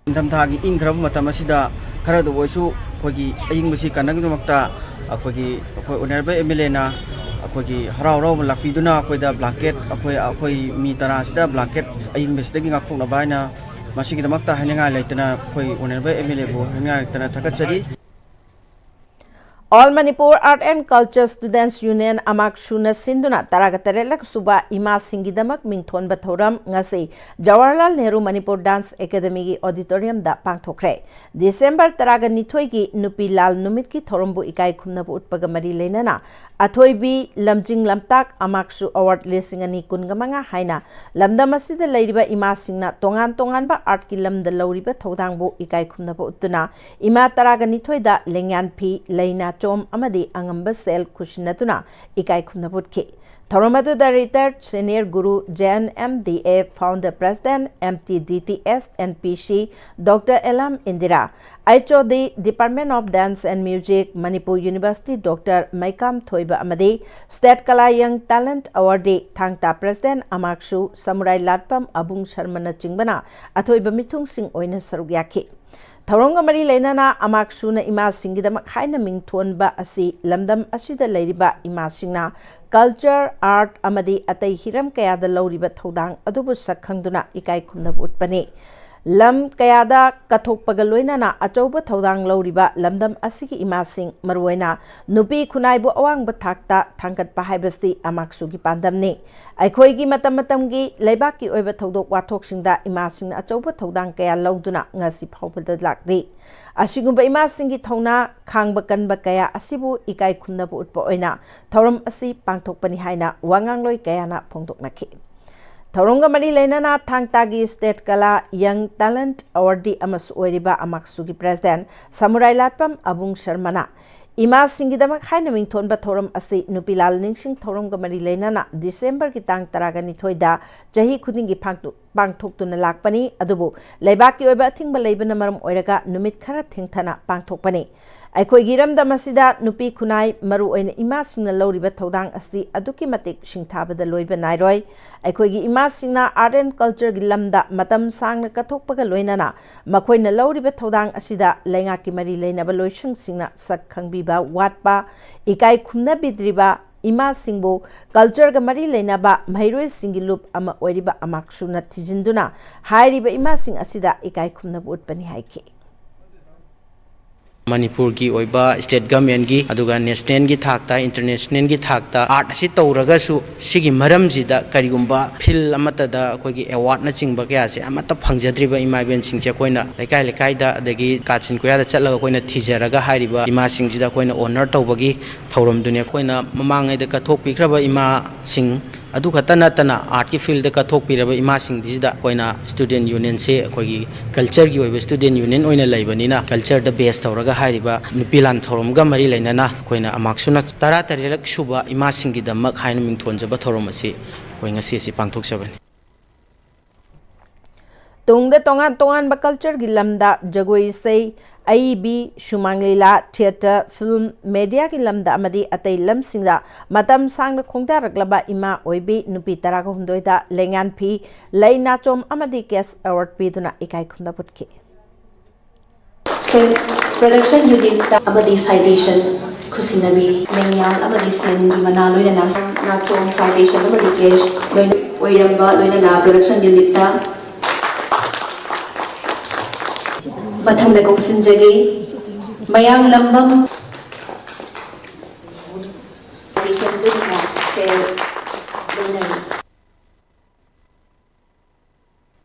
ꯅꯤꯡꯊꯝꯊꯥꯒꯤ ꯏꯪꯈ꯭ꯔꯕ ꯃꯇꯝ ꯑꯁꯤꯗ ꯈꯔꯗ ꯑꯣꯏꯔꯁꯨ ꯑꯩꯈꯣꯏꯒꯤ ꯑꯏꯪꯕꯁꯤ ꯀꯟꯅꯕꯒꯤꯗꯃꯛꯇ ꯑꯩꯈꯣꯏꯒꯤ ꯑꯩꯈꯣꯏ honourable MLAꯅ ꯑꯩꯈꯣꯏꯒꯤ ꯍꯔꯥꯎ ꯍꯔꯥꯎꯕ ꯂꯥꯛꯄꯤꯗꯨꯅ ꯑꯩꯈꯣꯏꯗ blanket, ꯑꯩꯈꯣꯏ ꯑꯩꯈꯣꯏ ꯃꯤ ꯇꯔꯥꯁꯤꯗ blanket ꯑꯏꯪꯕꯁꯤꯗꯒꯤ ꯉꯥꯛꯊꯣꯛꯅꯕ ꯍꯥꯏꯅ ꯃꯁꯤꯒꯤꯗꯃꯛꯇ ꯍꯥꯏꯅꯤꯡꯉꯥꯏ ꯂꯩꯇꯅ ꯑꯩꯈꯣꯏ honourable MLAꯕꯨ ꯍꯥꯏꯅꯤꯡꯉꯥꯏ ꯂꯩꯇꯅ ꯊꯥꯒꯠꯆꯔꯤ꯫ All Manipur Art and Culture Students Union, ꯑꯃꯥꯛꯁꯨꯅ ꯁꯤꯟꯗꯨꯅ ꯇꯔꯥꯒ ꯇꯔꯦꯠꯂꯛ ꯁꯨꯕ ꯏꯃꯥꯁꯤꯡꯒꯤꯗꯃꯛ ꯃꯤꯡꯊꯣꯟꯕ ꯊꯧꯔꯝ ꯉꯁꯤ ꯖꯋꯥꯍꯔꯂꯥꯜ ꯅꯦꯍꯔꯨ ꯃꯅꯤꯄꯨꯔ Dance Academyꯒꯤ auditoriumꯗ ꯄꯥꯡꯊꯣꯛꯈ꯭ꯔꯦ꯫ ꯗꯤꯁꯦꯝꯕꯔ ꯇꯔꯥꯒ ꯅꯤꯊꯣꯏꯒꯤ ꯅꯨꯄꯤ ꯂꯥꯜ ꯅꯨꯃꯤꯠꯀꯤ ꯊꯧꯔꯝꯕꯨ ꯏꯀꯥꯏ ꯈꯨꯝꯅꯕ ꯎꯠꯄꯒ ꯃꯔꯤ ꯂꯩꯅꯅ ꯑꯊꯣꯏꯕꯤ ꯂꯝꯖꯤꯡ ꯂꯝꯇꯥꯛ ꯑꯃꯥꯛꯁꯨ award ꯂꯤꯁꯤꯡ ꯑꯅꯤ ꯀꯨꯟꯒ ꯃꯉꯥ ꯍꯥꯏꯅ ꯂꯝꯗꯝ ꯑꯁꯤꯗ ꯂꯩꯔꯤꯕ ꯏꯃꯥꯁꯤꯡꯅ ꯇꯣꯉꯥꯟ ꯇꯣꯉꯥꯟꯕ artꯀꯤ ꯂꯝꯗ ꯂꯧꯔꯤꯕ ꯊꯧꯗꯥꯡꯕꯨ ꯏꯀꯥꯏ ꯈꯨꯝꯅꯕ ꯎꯠꯇꯨꯅ ꯏꯃꯥ ꯇꯔꯥꯒ ꯅꯤꯊꯣꯏꯗ ꯂꯦꯡꯌꯥꯟ ꯐꯤ, ꯂꯩꯅ ꯆꯣꯝ ꯑꯃꯗꯤ ꯑꯉꯝꯕ ꯁꯦꯜ ꯈꯨꯠꯁꯤꯟꯅꯗꯨꯅ ꯏꯀꯥꯏ ꯈꯨꯝꯅꯕ ꯎꯠꯈꯤ꯫ ꯊꯧꯔꯝ ꯑꯗꯨꯗ retired senior guru Jain M D A founder president M T D T S N P C Doctor Elam Indira, H O D Department of Dance and Music, Manipur University Doctor Maikam Thoiba ꯑꯃꯗꯤ State Kala Young Talent Awardee ꯊꯥꯡ ꯇꯥ president ꯑꯃꯥꯛꯁꯨ ꯁꯃꯨꯔꯥꯏ ꯂꯥꯠꯄꯝ ꯑꯕꯨꯡ ꯁꯔꯃꯅꯆꯤꯡꯕꯅ ꯑꯊꯣꯏꯕ ꯃꯤꯊꯨꯡꯁꯤꯡ ꯑꯣꯏꯅ ꯁꯔꯨꯛ ꯌꯥꯈꯤ꯫ ꯊꯧꯔꯝꯒ ꯃꯔꯤ ꯂꯩꯅꯅ ꯑꯃꯥꯛꯁꯨꯅ ꯏꯃꯥꯁꯤꯡꯒꯤꯗꯃꯛ ꯍꯥꯏꯅ ꯃꯤꯡꯊꯣꯟꯕ ꯑꯁꯤ ꯂꯝꯗꯝ ꯑꯁꯤꯗ ꯂꯩꯔꯤꯕ ꯏꯃꯥꯁꯤꯡꯅ culture, art ꯑꯃꯗꯤ ꯑꯇꯩ ꯍꯤꯔꯝ ꯀꯌꯥꯗ ꯂꯧꯔꯤꯕ ꯊꯧꯗꯥꯡ ꯑꯗꯨꯕꯨ ꯁꯛ ꯈꯪꯗꯨꯅ ꯏꯀꯥꯏ ꯈꯨꯝꯅꯕ ꯎꯠꯄꯅꯤ꯫ ꯂꯝ ꯀꯌꯥꯗ ꯀꯠꯊꯣꯛꯄꯒ ꯂꯣꯏꯅꯅ ꯑꯆꯧꯕ ꯊꯧꯗꯥꯡ ꯂꯧꯔꯤꯕ ꯂꯝꯗꯝ ꯑꯁꯤꯒꯤ ꯏꯃꯥꯁꯤꯡ, ꯃꯔꯨꯑꯣꯏꯅ ꯅꯨꯄꯤ ꯈꯨꯟꯅꯥꯏꯕꯨ ꯑꯋꯥꯡꯕ ꯊꯥꯛꯇ ꯊꯥꯡꯒꯠꯄ ꯍꯥꯏꯕꯁꯤ ꯑꯃꯥꯛꯁꯨꯒꯤ ꯄꯥꯟꯗꯝꯅꯤ꯫ ꯑꯩꯈꯣꯏꯒꯤ ꯃꯇꯝ ꯃꯇꯝꯒꯤ ꯂꯩꯕꯥꯛꯀꯤ ꯑꯣꯏꯕ ꯊꯧꯗꯣꯛ ꯋꯥꯊꯣꯛꯁꯤꯡꯗ ꯏꯃꯥꯁꯤꯡꯅ ꯑꯆꯧꯕ ꯊꯧꯗꯥꯡ ꯀꯌꯥ ꯂꯧꯗꯨꯅ ꯉꯁꯤ ꯐꯥꯎꯕꯗ ꯂꯥꯛꯂꯤ꯫ ꯑꯁꯤꯒꯨꯝꯕ ꯏꯃꯥꯁꯤꯡꯒꯤ ꯊꯧꯅꯥ ꯈꯥꯡꯕ ꯀꯟꯕ ꯀꯌꯥ ꯑꯁꯤꯕꯨ ꯏꯀꯥꯏ ꯈꯨꯝꯅꯕ ꯎꯠꯄ ꯑꯣꯏꯅ ꯊꯧꯔꯝ ꯑꯁꯤ ꯄꯥꯡꯊꯣꯛꯄꯅꯤ ꯍꯥꯏꯅ ꯋꯥꯉꯥꯡꯂꯣꯏ ꯀꯌꯥꯅ ꯐꯣꯡꯗꯣꯛꯅꯈꯤ꯫ ꯊꯧꯔꯝꯒ ꯃꯔꯤ ꯂꯩꯅꯅ ꯊꯥꯡ ꯇꯥꯒꯤ State Kala Young Talent Awardee ꯑꯃꯁꯨ ꯑꯣꯏꯔꯤꯕ ꯑꯃꯥꯛꯁꯨꯒꯤ president ꯁꯃꯨꯔꯥꯏ ꯂꯥꯠꯄꯝ ꯑꯕꯨꯡ ꯁꯔꯃꯅ ꯏꯃꯥꯁꯤꯡꯒꯤꯗꯃꯛ ꯍꯥꯏꯅ ꯃꯤꯡꯊꯣꯟꯕ ꯊꯧꯔꯝ ꯑꯁꯤ ꯅꯨꯄꯤ ꯂꯥꯜ ꯅꯤꯡꯁꯤꯡ ꯊꯧꯔꯝꯒ ꯃꯔꯤ ꯂꯩꯅꯅ Decemberꯒꯤ ꯇꯥꯡ ꯇꯔꯥꯒ ꯅꯤꯊꯣꯏꯗ ꯆꯍꯤ ꯈꯨꯗꯤꯡꯒꯤ ꯄꯥꯡꯊꯣꯛ-, ꯄꯥꯡꯊꯣꯛꯇꯨꯅ ꯂꯥꯛꯄꯅꯤ꯫ ꯑꯗꯨꯕꯨ ꯂꯩꯕꯥꯛꯀꯤ ꯑꯣꯏꯕ ꯑꯊꯤꯡꯕ ꯂꯩꯕꯅ ꯃꯔꯝ ꯑꯣꯏꯔꯒ ꯅꯨꯃꯤꯠ ꯈꯔ ꯊꯦꯡꯊꯅ ꯄꯥꯡꯊꯣꯛꯄꯅꯤ꯫ ꯑꯩꯈꯣꯏꯒꯤ ꯏꯔꯝꯗꯝ ꯑꯁꯤꯗ ꯅꯨꯄꯤ ꯈꯨꯟꯅꯥꯏ, ꯃꯔꯨꯑꯣꯏꯅ ꯏꯃꯥꯁꯤꯡꯅ ꯂꯧꯔꯤꯕ ꯊꯧꯗꯥꯡ ꯑꯁꯤ ꯑꯗꯨꯛꯀꯤ ꯃꯇꯤꯛ ꯁꯤꯡꯊꯥꯕꯗ ꯂꯣꯏꯕ ꯅꯥꯏꯔꯣꯏ꯫ ꯑꯩꯈꯣꯏꯒꯤ ꯏꯃꯥꯁꯤꯡꯅ art and cultureꯒꯤ ꯂꯝꯗ ꯃꯇꯝ ꯁꯥꯡꯅ ꯀꯠꯊꯣꯛꯄꯒ ꯂꯣꯏꯅꯅ ꯃꯈꯣꯏꯅ ꯂꯧꯔꯤꯕ ꯊꯧꯗꯥꯡ ꯑꯁꯤꯗ ꯂꯩꯉꯥꯛꯀꯤ ꯃꯔꯤ ꯂꯩꯅꯕ ꯂꯣꯏꯁꯪꯁꯤꯡꯅ ꯁꯛ ꯈꯪꯕꯤꯕ ꯋꯥꯠꯄ, ꯏꯀꯥꯏ ꯈꯨꯝꯅꯕꯤꯗ꯭ꯔꯤꯕ ꯏꯃꯥꯁꯤꯡꯕꯨ cultureꯒ ꯃꯔꯤ ꯂꯩꯅꯕ ꯃꯍꯩꯔꯣꯏꯁꯤꯡꯒꯤ ꯂꯨꯞ ꯑꯃ ꯑꯣꯏꯔꯤꯕ ꯑꯃꯥꯛꯁꯨꯅ ꯊꯤꯖꯤꯟꯗꯨꯅ ꯍꯥꯏꯔꯤꯕ ꯏꯃꯥꯁꯤꯡ ꯑꯁꯤꯗ ꯏꯀꯥꯏ ꯈꯨꯝꯅꯕ ꯎꯠꯄꯅꯤ ꯍꯥꯏꯈꯤ꯫ ꯃꯅꯤꯄꯨꯔꯒꯤ ꯑꯣꯏꯕ state governmentꯀꯤ ꯑꯗꯨꯒ nationalꯒꯤ ꯊꯥꯛꯇ, internationalꯒꯤ ꯊꯥꯛꯇ art ꯑꯁꯤ ꯇꯧꯔꯒꯁꯨ ꯁꯤꯒꯤ ꯃꯔꯝꯁꯤꯗ ꯀꯔꯤꯒꯨꯝꯕ field ꯑꯃꯠꯇꯗ ꯑꯩꯈꯣꯏꯒꯤ awardꯅꯆꯤꯡꯕ ꯀꯌꯥꯁꯦ ꯑꯃꯠꯇ ꯐꯪꯖꯗ꯭ꯔꯤꯕ ꯏꯃꯥ ꯏꯕꯦꯟꯁꯤꯡꯁꯦ ꯑꯩꯈꯣꯏꯅ ꯂꯩꯀꯥꯏ ꯂꯩꯀꯥꯏꯗ ꯑꯗꯒꯤ ꯀꯥꯆꯤꯟ ꯀꯣꯌꯥꯗ ꯆꯠꯂꯒ ꯑꯩꯈꯣꯏꯅ ꯊꯤꯖꯔꯒ ꯍꯥꯏꯔꯤꯕ ꯏꯃꯥꯁꯤꯡꯁꯤꯗ ꯑꯩꯈꯣꯏꯅ honour ꯇꯧꯕꯒꯤ ꯊꯧꯔꯝꯗꯨꯅꯤ꯫ ꯑꯩꯈꯣꯏꯅ ꯃꯃꯥꯡꯉꯩꯗ ꯀꯠꯊꯣꯛꯄꯤꯈ꯭ꯔꯕ ꯏꯃꯥꯁꯤꯡ ꯑꯗꯨ ꯈꯛꯇ ꯅꯠꯇꯅ ꯑꯥꯔꯠꯀꯤ ꯐꯤꯜꯗ ꯀꯠꯊꯣꯛꯄꯤꯔꯕ ꯏꯃꯥꯁꯤꯡꯁꯤꯗ ꯑꯩꯈꯣꯏꯅ ꯁ꯭ꯇꯨꯗꯦꯟꯠ ꯌꯨꯅꯤꯌꯟꯁꯦ ꯑꯩꯈꯣꯏꯒꯤ ꯀꯜꯆꯔꯒꯤ ꯑꯣꯏꯕ ꯁ꯭ꯇꯨꯗꯦꯟꯠ ꯌꯨꯅꯤꯌꯟ ꯑꯣꯏꯅ ꯂꯩꯕꯅꯤꯅ ꯀꯜꯆꯔꯗ ꯕꯦꯁ ꯇꯧꯔꯒ ꯍꯥꯏꯔꯤꯕ ꯅꯨꯄꯤ ꯂꯥꯟ ꯊꯧꯔꯝꯒ ꯃꯔꯤ ꯂꯩꯅꯅ ꯑꯩꯈꯣꯏꯅ ꯑꯃꯥꯛꯁꯨꯅ ꯇꯔꯥ ꯇꯔꯦꯠꯂꯛ ꯁꯨꯕ ꯏꯃꯥꯁꯤꯡꯒꯤꯗꯃꯛ ꯍꯥꯏꯅ ꯃꯤꯡꯊꯣꯟꯖꯕ ꯊꯧꯔꯝ ꯑꯁꯤ ꯑꯩꯈꯣꯏ ꯉꯁꯤ ꯑꯁꯤ ꯄꯥꯡꯊꯣꯛꯆꯕꯅꯤ꯫ ꯇꯨꯡꯗ ꯇꯣꯉꯥꯟ ꯇꯣꯉꯥꯟꯕ ꯀꯜꯆꯔꯒꯤ ꯂꯝꯗ ꯖꯒꯣꯏ ꯏꯁꯩ, ꯑꯏꯕꯤ, ꯁꯨꯃꯥꯡ ꯂꯤꯂꯥ, ꯊꯤꯌꯦꯇꯔ, ꯐꯤꯜꯝ, ꯃꯦꯗꯤꯌꯥꯒꯤ ꯂꯝꯗ ꯑꯃꯗꯤ ꯑꯇꯩ ꯂꯝꯁꯤꯡꯗ ꯃꯇꯝ ꯁꯥꯡꯅ ꯈꯣꯡꯗꯥꯔꯛꯂꯕ ꯏꯃꯥ ꯑꯣꯏꯕꯤ ꯅꯨꯄꯤ ꯇꯔꯥꯒ ꯍꯨꯝꯗꯣꯏꯗ ꯂꯦꯡꯌꯥꯟ ꯐꯤ, ꯂꯩ ꯅꯥꯆꯣꯝ ꯑꯃꯗꯤ ꯀꯦꯁ ꯑꯦꯋꯥꯔꯗ ꯄꯤꯗꯨꯅ ꯏꯀꯥꯏ ꯈꯨꯝꯅꯕ ꯎꯠꯈꯤ꯫ ꯁꯦꯜꯐ ꯄ꯭ꯔꯗꯛꯁꯟ ꯌꯨꯅꯤꯠꯇ ꯑꯃꯗꯤ ꯁꯥꯏꯇꯦꯁꯟ ꯈꯨꯠꯁꯤꯟꯅꯕꯤ ꯂꯦꯡꯌꯥꯟ ꯑꯃꯗꯤ ꯁꯦꯟꯒꯤ ꯃꯅꯥ ꯂꯣꯏꯅꯅ ꯅꯥꯆꯣꯝ, ꯁꯥꯏꯇꯦꯁꯟ ꯑꯃꯗꯤ ꯀꯦꯁ ꯂꯣꯏꯅ ꯑꯣꯏꯔꯝꯕ ꯂꯣꯏꯅꯅ ꯄ꯭ꯔꯗꯛꯁꯟ ꯌꯨꯅꯤꯠꯇ ꯃꯊꯪꯗ ꯀꯧꯁꯤꯟꯖꯒꯦ꯫ ꯃꯌꯥꯡ ꯂꯝꯕꯝ ꯁꯥꯏꯇꯦꯁꯟ ꯂꯣꯏꯅꯅ ꯁꯦꯜꯐ ꯂꯣꯏꯅꯔꯤ꯫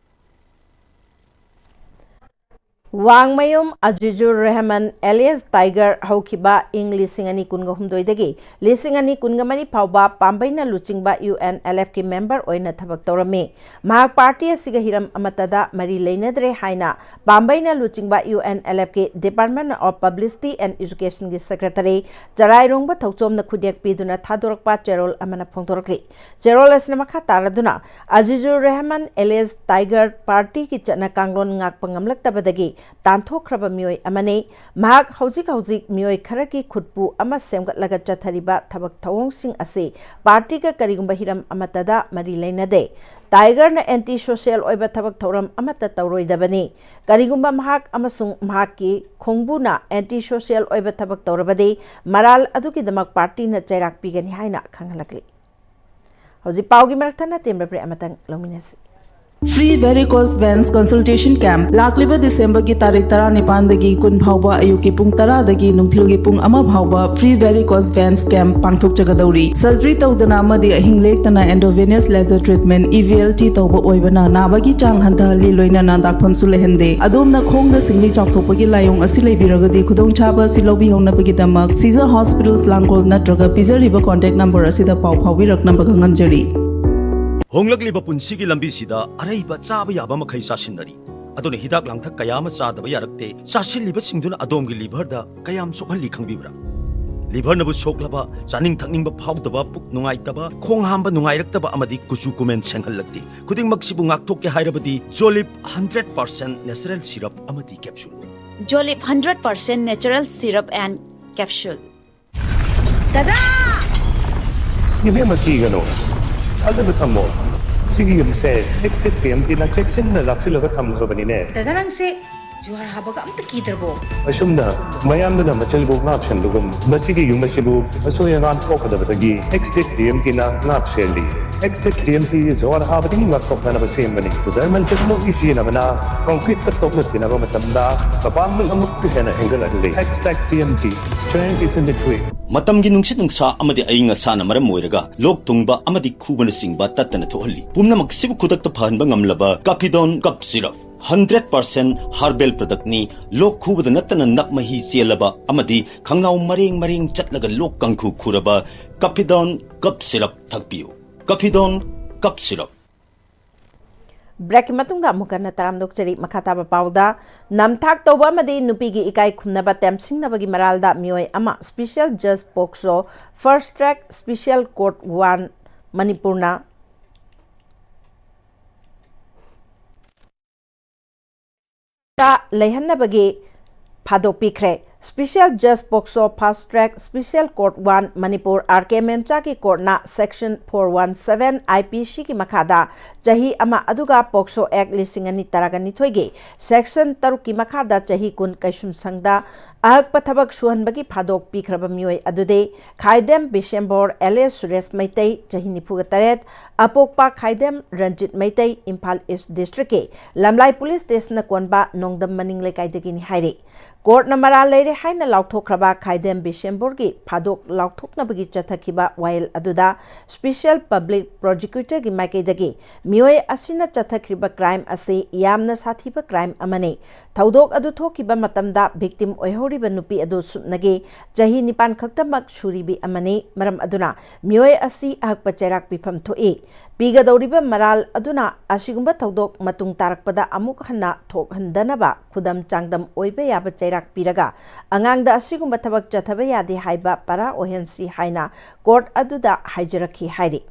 ꯋꯥꯡꯃꯌꯨꯝ ꯑꯖꯤꯖꯨꯔ ꯔꯦꯍꯃꯟ ꯑꯦꯂꯤꯌꯁ ꯇꯥꯏꯒꯔ ꯍꯧꯈꯤꯕ ꯏꯪ ꯂꯤꯁꯤꯡ ꯑꯅꯤ ꯀꯨꯟꯒ ꯍꯨꯝꯗꯣꯏꯗꯒꯤ ꯂꯤꯁꯤꯡ ꯑꯅꯤ ꯀꯨꯟꯒ ꯃꯔꯤ ꯐꯥꯎꯕ ꯄꯥꯝꯕꯩꯅ ꯂꯨꯆꯤꯡꯕ ꯌꯨ ꯑꯦꯟ ꯑꯦꯜ ꯑꯦꯐꯀꯤ ꯃꯦꯝꯕꯔ ꯑꯣꯏꯅ ꯊꯕꯛ ꯇꯧꯔꯝꯃꯤ꯫ ꯃꯍꯥꯛ ꯄꯥꯔꯇꯤ ꯑꯁꯤꯒ ꯍꯤꯔꯝ ꯑꯃꯠꯇꯗ ꯃꯔꯤ ꯂꯩꯅꯗ꯭ꯔꯦ ꯍꯥꯏꯅ ꯄꯥꯝꯕꯩꯅ ꯂꯨꯆꯤꯡꯕ ꯌꯨ ꯑꯦꯟ ꯑꯦꯜ ꯑꯦꯐꯀꯤ Department of Publicity and Educationꯒꯤ ꯁꯦꯀ꯭ꯔꯦꯇꯔꯤ ꯆꯔꯥꯏꯔꯣꯡꯕ ꯊꯧꯆꯣꯝꯅ ꯈꯨꯠꯌꯦꯛ ꯄꯤꯗꯨꯅ ꯊꯥꯗꯣꯔꯛꯄ ꯆꯦꯔꯣꯜ ꯑꯃꯅ ꯐꯣꯡꯗꯣꯔꯛꯂꯤ꯫ ꯆꯦꯔꯣꯜ ꯑꯁꯤꯅ ꯃꯈꯥ ꯇꯥꯔꯗꯨꯅ, ꯑꯖꯤꯖꯨꯔ ꯔꯦꯍꯃꯟ ꯑꯦꯂꯤꯌꯁ ꯇꯥꯏꯒꯔ ꯄꯥꯔꯇꯤꯒꯤ ꯆꯠꯅ ꯀꯥꯡꯂꯣꯟ ꯉꯥꯛꯄ ꯉꯝꯂꯛꯇꯕꯗꯒꯤ ꯇꯥꯟꯊꯣꯛꯈ꯭ꯔꯕ ꯃꯤꯑꯣꯏ ꯑꯃꯅꯤ꯫ ꯃꯍꯥꯛ ꯍꯧꯖꯤꯛ ꯍꯧꯖꯤꯛ ꯃꯤꯑꯣꯏ ꯈꯔꯒꯤ ꯈꯨꯠꯄꯨ ꯑꯃ ꯁꯦꯝꯒꯠꯂꯒ ꯆꯠꯊꯔꯤꯕ ꯊꯕꯛ ꯊꯧꯑꯣꯡꯁꯤꯡ ꯑꯁꯤ ꯄꯥꯔꯇꯤꯒ ꯀꯔꯤꯒꯨꯝꯕ ꯍꯤꯔꯝ ꯑꯃꯠꯇꯗ ꯃꯔꯤ ꯂꯩꯅꯗꯦ꯫ ꯇꯥꯏꯒꯔꯅ ꯑꯦꯟꯇꯤ ꯁꯣꯁꯤꯌꯦꯜ ꯑꯣꯏꯕ ꯊꯕꯛ ꯊꯧꯔꯝ ꯑꯃꯠꯇ ꯇꯧꯔꯣꯏꯗꯕꯅꯤ꯫ ꯀꯔꯤꯒꯨꯝꯕ ꯃꯍꯥꯛ ꯑꯃꯁꯨꯡ ꯃꯍꯥꯛꯀꯤ ꯈꯣꯡꯕꯨꯅ ꯑꯦꯟꯇꯤ ꯁꯣꯁꯤꯌꯦꯜ ꯑꯣꯏꯕ ꯊꯕꯛ ꯇꯧꯔꯕꯗꯤ ꯃꯔꯥꯜ ꯑꯗꯨꯒꯤꯗꯃꯛ ꯄꯥꯔꯇꯤꯅ ꯆꯩꯔꯥꯛ ꯄꯤꯒꯅꯤ ꯍꯥꯏꯅ ꯈꯪꯍꯜꯂꯛꯂꯤ꯫ ꯍꯧꯖꯤꯛ ꯄꯥꯎꯒꯤ ꯃꯔꯛ ꯊꯠꯅ ꯇꯦꯟꯕ ꯕ꯭ꯔꯦꯛ ꯑꯃꯇꯪ ꯂꯧꯃꯤꯟꯅꯁꯤ꯫ Free Varicose Veins Consultation Camp ꯂꯥꯛꯂꯤꯕ ꯗꯤꯁꯦꯝꯕꯔꯒꯤ ꯇꯥꯔꯤꯛ ꯇꯔꯥꯅꯤꯄꯥꯟꯗꯒꯤ ꯀꯨꯟ ꯐꯥꯎꯕ ꯑꯌꯨꯛꯀꯤ ꯄꯨꯡ ꯇꯔꯥꯗꯒꯤ ꯅꯨꯡꯊꯤꯜꯒꯤ ꯄꯨꯡ ꯑꯃ ꯐꯥꯎꯕ Free Varicose Veins Camp ꯄꯥꯡꯊꯣꯛꯆꯒꯗꯧꯔꯤ꯫ ꯁꯔꯖꯔꯤ ꯇꯧꯗꯅ ꯑꯃꯗꯤ ꯑꯍꯤꯡ ꯂꯦꯛꯇꯅ Endovenous Laser Treatment, E V L T, ꯇꯧꯕ ꯑꯣꯏꯕꯅ ꯅꯥꯕꯒꯤ ꯆꯥꯡ ꯍꯟꯊꯍꯜꯂꯤ, ꯂꯣꯏꯅꯅ ꯗꯥꯛꯐꯝꯁꯨ ꯂꯩꯍꯟꯗꯦ꯫ ꯑꯗꯣꯝꯅ ꯈꯣꯡꯗ ꯁꯤꯡꯂꯤ ꯆꯥꯎꯊꯣꯛꯄꯒꯤ ꯂꯥꯏꯑꯣꯡ ꯑꯁꯤ ꯂꯩꯕꯤꯔꯒꯗꯤ ꯈꯨꯗꯣꯡꯆꯥꯕ ꯑꯁꯤ ꯂꯧꯕꯤꯍꯧꯅꯕꯒꯤꯗꯃꯛ Caesar Hospitals ꯂꯥꯡꯒꯣꯜ ꯅꯠꯇ꯭ꯔꯒ ꯄꯤꯖꯔꯤꯕ contact number ꯑꯁꯤꯗ ꯄꯥꯎ ꯐꯥꯎꯕꯤꯔꯛꯅꯕ ꯈꯪꯍꯟꯖꯔꯤ꯫ ꯍꯣꯡꯂꯛꯂꯤꯕ ꯄꯨꯟꯁꯤꯒꯤ ꯂꯝꯕꯤꯁꯤꯗ ꯑꯔꯩꯕ ꯆꯥꯕ ꯌꯥꯕ ꯃꯈꯩ ꯆꯥꯁꯤꯟꯅꯔꯤ꯫ ꯑꯗꯨꯅ ꯍꯤꯗꯥꯛ ꯂꯥꯡꯊꯛ ꯀꯌꯥ ꯑꯃ ꯆꯥꯗꯕ ꯌꯥꯔꯛꯇꯦ꯫ ꯆꯥꯁꯤꯜꯂꯤꯕꯁꯤꯡꯗꯨꯅ ꯑꯗꯣꯝꯒꯤ liverꯗ ꯀꯌꯥꯝ ꯁꯣꯛꯍꯜꯂꯤ ꯈꯪꯕꯤꯕ꯭ꯔꯥ? Liverꯅꯕꯨ ꯁꯣꯛꯂꯕ, ꯆꯥꯅꯤꯡ ꯊꯛꯅꯤꯡꯕ ꯐꯥꯎꯗꯕ, ꯄꯨꯛ ꯅꯨꯡꯉꯥꯏꯇꯕ, ꯈꯣꯡ ꯍꯥꯝꯕ ꯅꯨꯡꯉꯥꯏꯔꯛꯇꯕ ꯑꯃꯗꯤ ꯀꯨꯆꯨ ꯀꯨꯃꯦꯟ ꯁꯦꯡꯍꯜꯂꯛꯇꯦ꯫ ꯈꯨꯗꯤꯡꯃꯛꯁꯤꯕꯨ ꯉꯥꯛꯊꯣꯛꯀꯦ ꯍꯥꯏꯔꯕꯗꯤ Jolib hundred percent natural syrup ꯑꯃꯗꯤ capsule꯫ Jolib hundred percent natural syrup and capsule. ꯗꯗꯥ! ꯏꯕꯦꯝꯃ, ꯀꯤꯒꯅꯨ, ꯊꯥꯖꯕ ꯊꯝꯃꯣ꯫ ꯁꯤꯒꯤ ꯌꯨꯝꯁꯦ Extech T M Tꯅ ꯆꯦꯛꯁꯤꯟꯅ ꯂꯥꯛꯁꯤꯜꯂꯒ ꯊꯝꯈ꯭ꯔꯕꯅꯤꯅꯦ꯫ ꯗꯗꯥ, ꯅꯪꯁꯦ ꯖꯨꯍꯥꯔ ꯍꯥꯕꯒ ꯑꯝꯇ ꯀꯤꯗ꯭ꯔꯕꯣ? ꯑꯁꯨꯝꯅ ꯃꯌꯥꯝꯗꯨꯅ ꯃꯆꯤꯜꯕꯨ ꯉꯥꯛ ꯁꯦꯟꯕꯒꯨꯝ, ꯃꯁꯤꯒꯤ ꯌꯨꯝ ꯑꯁꯤꯕꯨ ꯑꯁꯣꯏ ꯑꯉꯥꯝ ꯊꯣꯛꯀꯗꯕꯗꯒꯤ Extech T M Tꯅ ꯉꯥꯛ ꯁꯦꯜꯂꯤ꯫ Extech T M T ꯖꯨꯍꯥꯔ ꯍꯥꯕꯗꯒꯤ ꯉꯥꯛꯊꯣꯛꯅꯅꯕ ꯁꯦꯝꯕꯅꯤ꯫ German technology ꯁꯤꯖꯤꯟꯅꯕꯅ concreteꯀ ꯇꯣꯛꯅ ꯇꯤꯟꯅꯕ ꯃꯇꯝꯗ ꯃꯄꯥꯡꯒꯜ ꯑꯃꯨꯛꯀ ꯍꯦꯟꯅ ꯍꯦꯟꯒꯠꯍꯜꯂꯤ꯫ Extech T M T, strength is in the grit. ꯃꯇꯝꯒꯤ ꯅꯨꯡꯁꯤꯠ ꯅꯨꯡꯁꯥ ꯑꯃꯗꯤ ꯑꯏꯪ ꯑꯁꯥꯅ ꯃꯔꯝ ꯑꯣꯏꯔꯒ ꯂꯣꯛ ꯊꯨꯡꯕ ꯑꯃꯗꯤ ꯈꯨꯕꯅꯆꯤꯡꯕ ꯇꯠꯇꯅ ꯊꯣꯛꯍꯜꯂꯤ꯫ ꯄꯨꯝꯅꯃꯛꯁꯤꯕꯨ ꯈꯨꯗꯛꯇ ꯐꯍꯟꯕ ꯉꯝꯂꯕ Cafidon Cough Syrup꯫ Hundred percent herbal productꯅꯤ꯫ ꯂꯣꯛ ꯈꯨꯕꯗ ꯅꯠꯇꯅ ꯅꯞ ꯃꯍꯤ ꯆꯦꯜꯂꯕ ꯑꯃꯗꯤ ꯈꯪꯅꯥꯎ ꯃꯔꯦꯡ ꯃꯔꯦꯡ ꯆꯠꯂꯒ ꯂꯣꯛ ꯀꯥꯡꯈꯨ ꯈꯨꯔꯕ Cafidon Cough Syrup ꯊꯛꯄꯤꯌꯨ꯫ Cafidon Cough Syrup꯫ Breakꯀꯤ ꯃꯇꯨꯡꯗ ꯑꯃꯨꯛ ꯍꯟꯅ ꯇꯔꯥꯝꯅ ꯑꯣꯛꯆꯔꯤ꯫ ꯃꯈꯥ ꯇꯥꯕ ꯄꯥꯎꯗ, ꯅꯝꯊꯥꯛ ꯇꯧꯕ ꯑꯃꯗꯤ ꯅꯨꯄꯤꯒꯤ ꯏꯀꯥꯏ ꯈꯨꯝꯅꯕ ꯇꯦꯝꯁꯤꯡꯅꯕꯒꯤ ꯃꯔꯥꯜꯗ ꯃꯤꯑꯣꯏ ꯑꯃ Special Judge POCSO First Track Special Court one ꯃꯅꯤꯄꯨꯔꯅ ꯇ ꯂꯩꯍꯟꯅꯕꯒꯤ ꯐꯥꯗꯣꯛꯄꯤꯈ꯭ꯔꯦ꯫ Special Judge POCSO Fast Track Special Court one Manipur R K ꯃꯦꯝꯆꯥꯒꯤ ꯀꯣꯔꯠꯅ Section four one seven I P C ꯒꯤ ꯃꯈꯥꯗ ꯆꯍꯤ ꯑꯃ, ꯑꯗꯨꯒ POCSO Act ꯂꯤꯁꯤꯡ ꯑꯅꯤ ꯇꯔꯥꯅꯤꯊꯣꯏꯒꯤ Section ꯇꯔꯨꯛꯀꯤ ꯃꯈꯥꯗ ꯆꯍꯤ ꯀꯨꯟ ꯀꯩꯁꯨꯝꯁꯪꯗ ꯑꯍꯛꯄ ꯊꯕꯛ ꯁꯨꯍꯟꯕꯒꯤ ꯐꯥꯗꯣꯛ ꯄꯤꯈ꯭ꯔꯕ ꯃꯤꯑꯣꯏ ꯑꯗꯨꯗꯤ ꯈꯥꯏꯗꯦꯝ ꯕꯤꯁꯦꯝꯕꯣꯔ, alias ꯁꯨꯔꯦꯁ ꯃꯩꯇꯩ, ꯆꯍꯤ ꯅꯤꯐꯨꯒ ꯇꯔꯦꯠ, ꯑꯄꯣꯛꯄ ꯈꯥꯏꯗꯦꯝ ꯔꯟꯖꯤꯠ ꯃꯩꯇꯩ, ꯏꯝꯐꯥꯜ ꯏꯁ ꯗꯤꯁꯇ꯭ꯔꯤꯛꯀꯤ ꯂꯝꯂꯥꯏ ꯄꯨꯂꯤꯁ ꯁ꯭ꯇꯦꯁꯟꯅ ꯀꯣꯟꯕ ꯅꯣꯡꯗꯝ ꯃꯅꯤꯡ ꯂꯩꯀꯥꯏꯗꯒꯤꯅꯤ ꯍꯥꯏꯔꯤ꯫ ꯀꯣꯔꯠꯅ ꯃꯔꯥꯜ ꯂꯩꯔꯦ ꯍꯥꯏꯅ ꯂꯥꯎꯊꯣꯛꯈ꯭ꯔꯕ ꯈꯥꯏꯗꯦꯝ ꯕꯤꯁꯦꯝꯕꯣꯔꯒꯤ ꯐꯥꯗꯣꯛ ꯂꯥꯎꯊꯣꯛꯅꯕꯒꯤ ꯆꯠꯊꯈꯤꯕ ꯋꯥꯌꯦꯜ ꯑꯗꯨꯗ Special Public Prosecutorꯒꯤ ꯃꯥꯏꯀꯩꯗꯒꯤ ꯃꯤꯑꯣꯏ ꯑꯁꯤꯅ ꯆꯠꯊꯈ꯭ꯔꯤꯕ crime ꯑꯁꯤ ꯌꯥꯝꯅ ꯁꯥꯊꯤꯕ crime ꯑꯃꯅꯤ꯫ ꯊꯧꯗꯣꯛ ꯑꯗꯨ ꯊꯣꯛꯈꯤꯕ ꯃꯇꯝꯗ victim ꯑꯣꯏꯍꯧꯔꯤꯕ ꯅꯨꯄꯤ ꯑꯗꯨ ꯁꯨꯞꯅꯒꯤ ꯆꯍꯤ ꯅꯤꯄꯥꯟ ꯈꯛꯇꯃꯛ ꯁꯨꯔꯤꯕꯤ ꯑꯃꯅꯤ꯫ ꯃꯔꯝ ꯑꯗꯨꯅ ꯃꯤꯑꯣꯏ ꯑꯁꯤ ꯑꯍꯛꯄ ꯆꯩꯔꯥꯛ ꯄꯤꯐꯝ ꯊꯣꯛꯏ꯫ ꯄꯤꯒꯗꯧꯔꯤꯕ ꯃꯔꯥꯜ ꯑꯗꯨꯅ ꯑꯁꯤꯒꯨꯝꯕ ꯊꯧꯗꯣꯛ ꯃꯇꯨꯡ ꯇꯥꯔꯛꯄꯗ ꯑꯃꯨꯛ ꯍꯟꯅ ꯊꯣꯛꯍꯟꯗꯅꯕ ꯈꯨꯗꯝ ꯆꯥꯡꯗꯝ ꯑꯣꯏꯕ ꯌꯥꯕ ꯆꯩꯔꯥꯛ ꯄꯤꯔꯒ ꯑꯉꯥꯡꯗ ꯑꯁꯤꯒꯨꯝꯕ ꯊꯕꯛ ꯆꯠꯊꯕ ꯌꯥꯗꯦ ꯍꯥꯏꯕ ꯄꯔꯥ ꯑꯣꯏꯍꯟꯁꯤ ꯍꯥꯏꯅ ꯀꯣꯔꯠ ꯑꯗꯨꯗ ꯍꯥꯏꯖꯔꯛꯈꯤ ꯍꯥꯏꯔꯤ꯫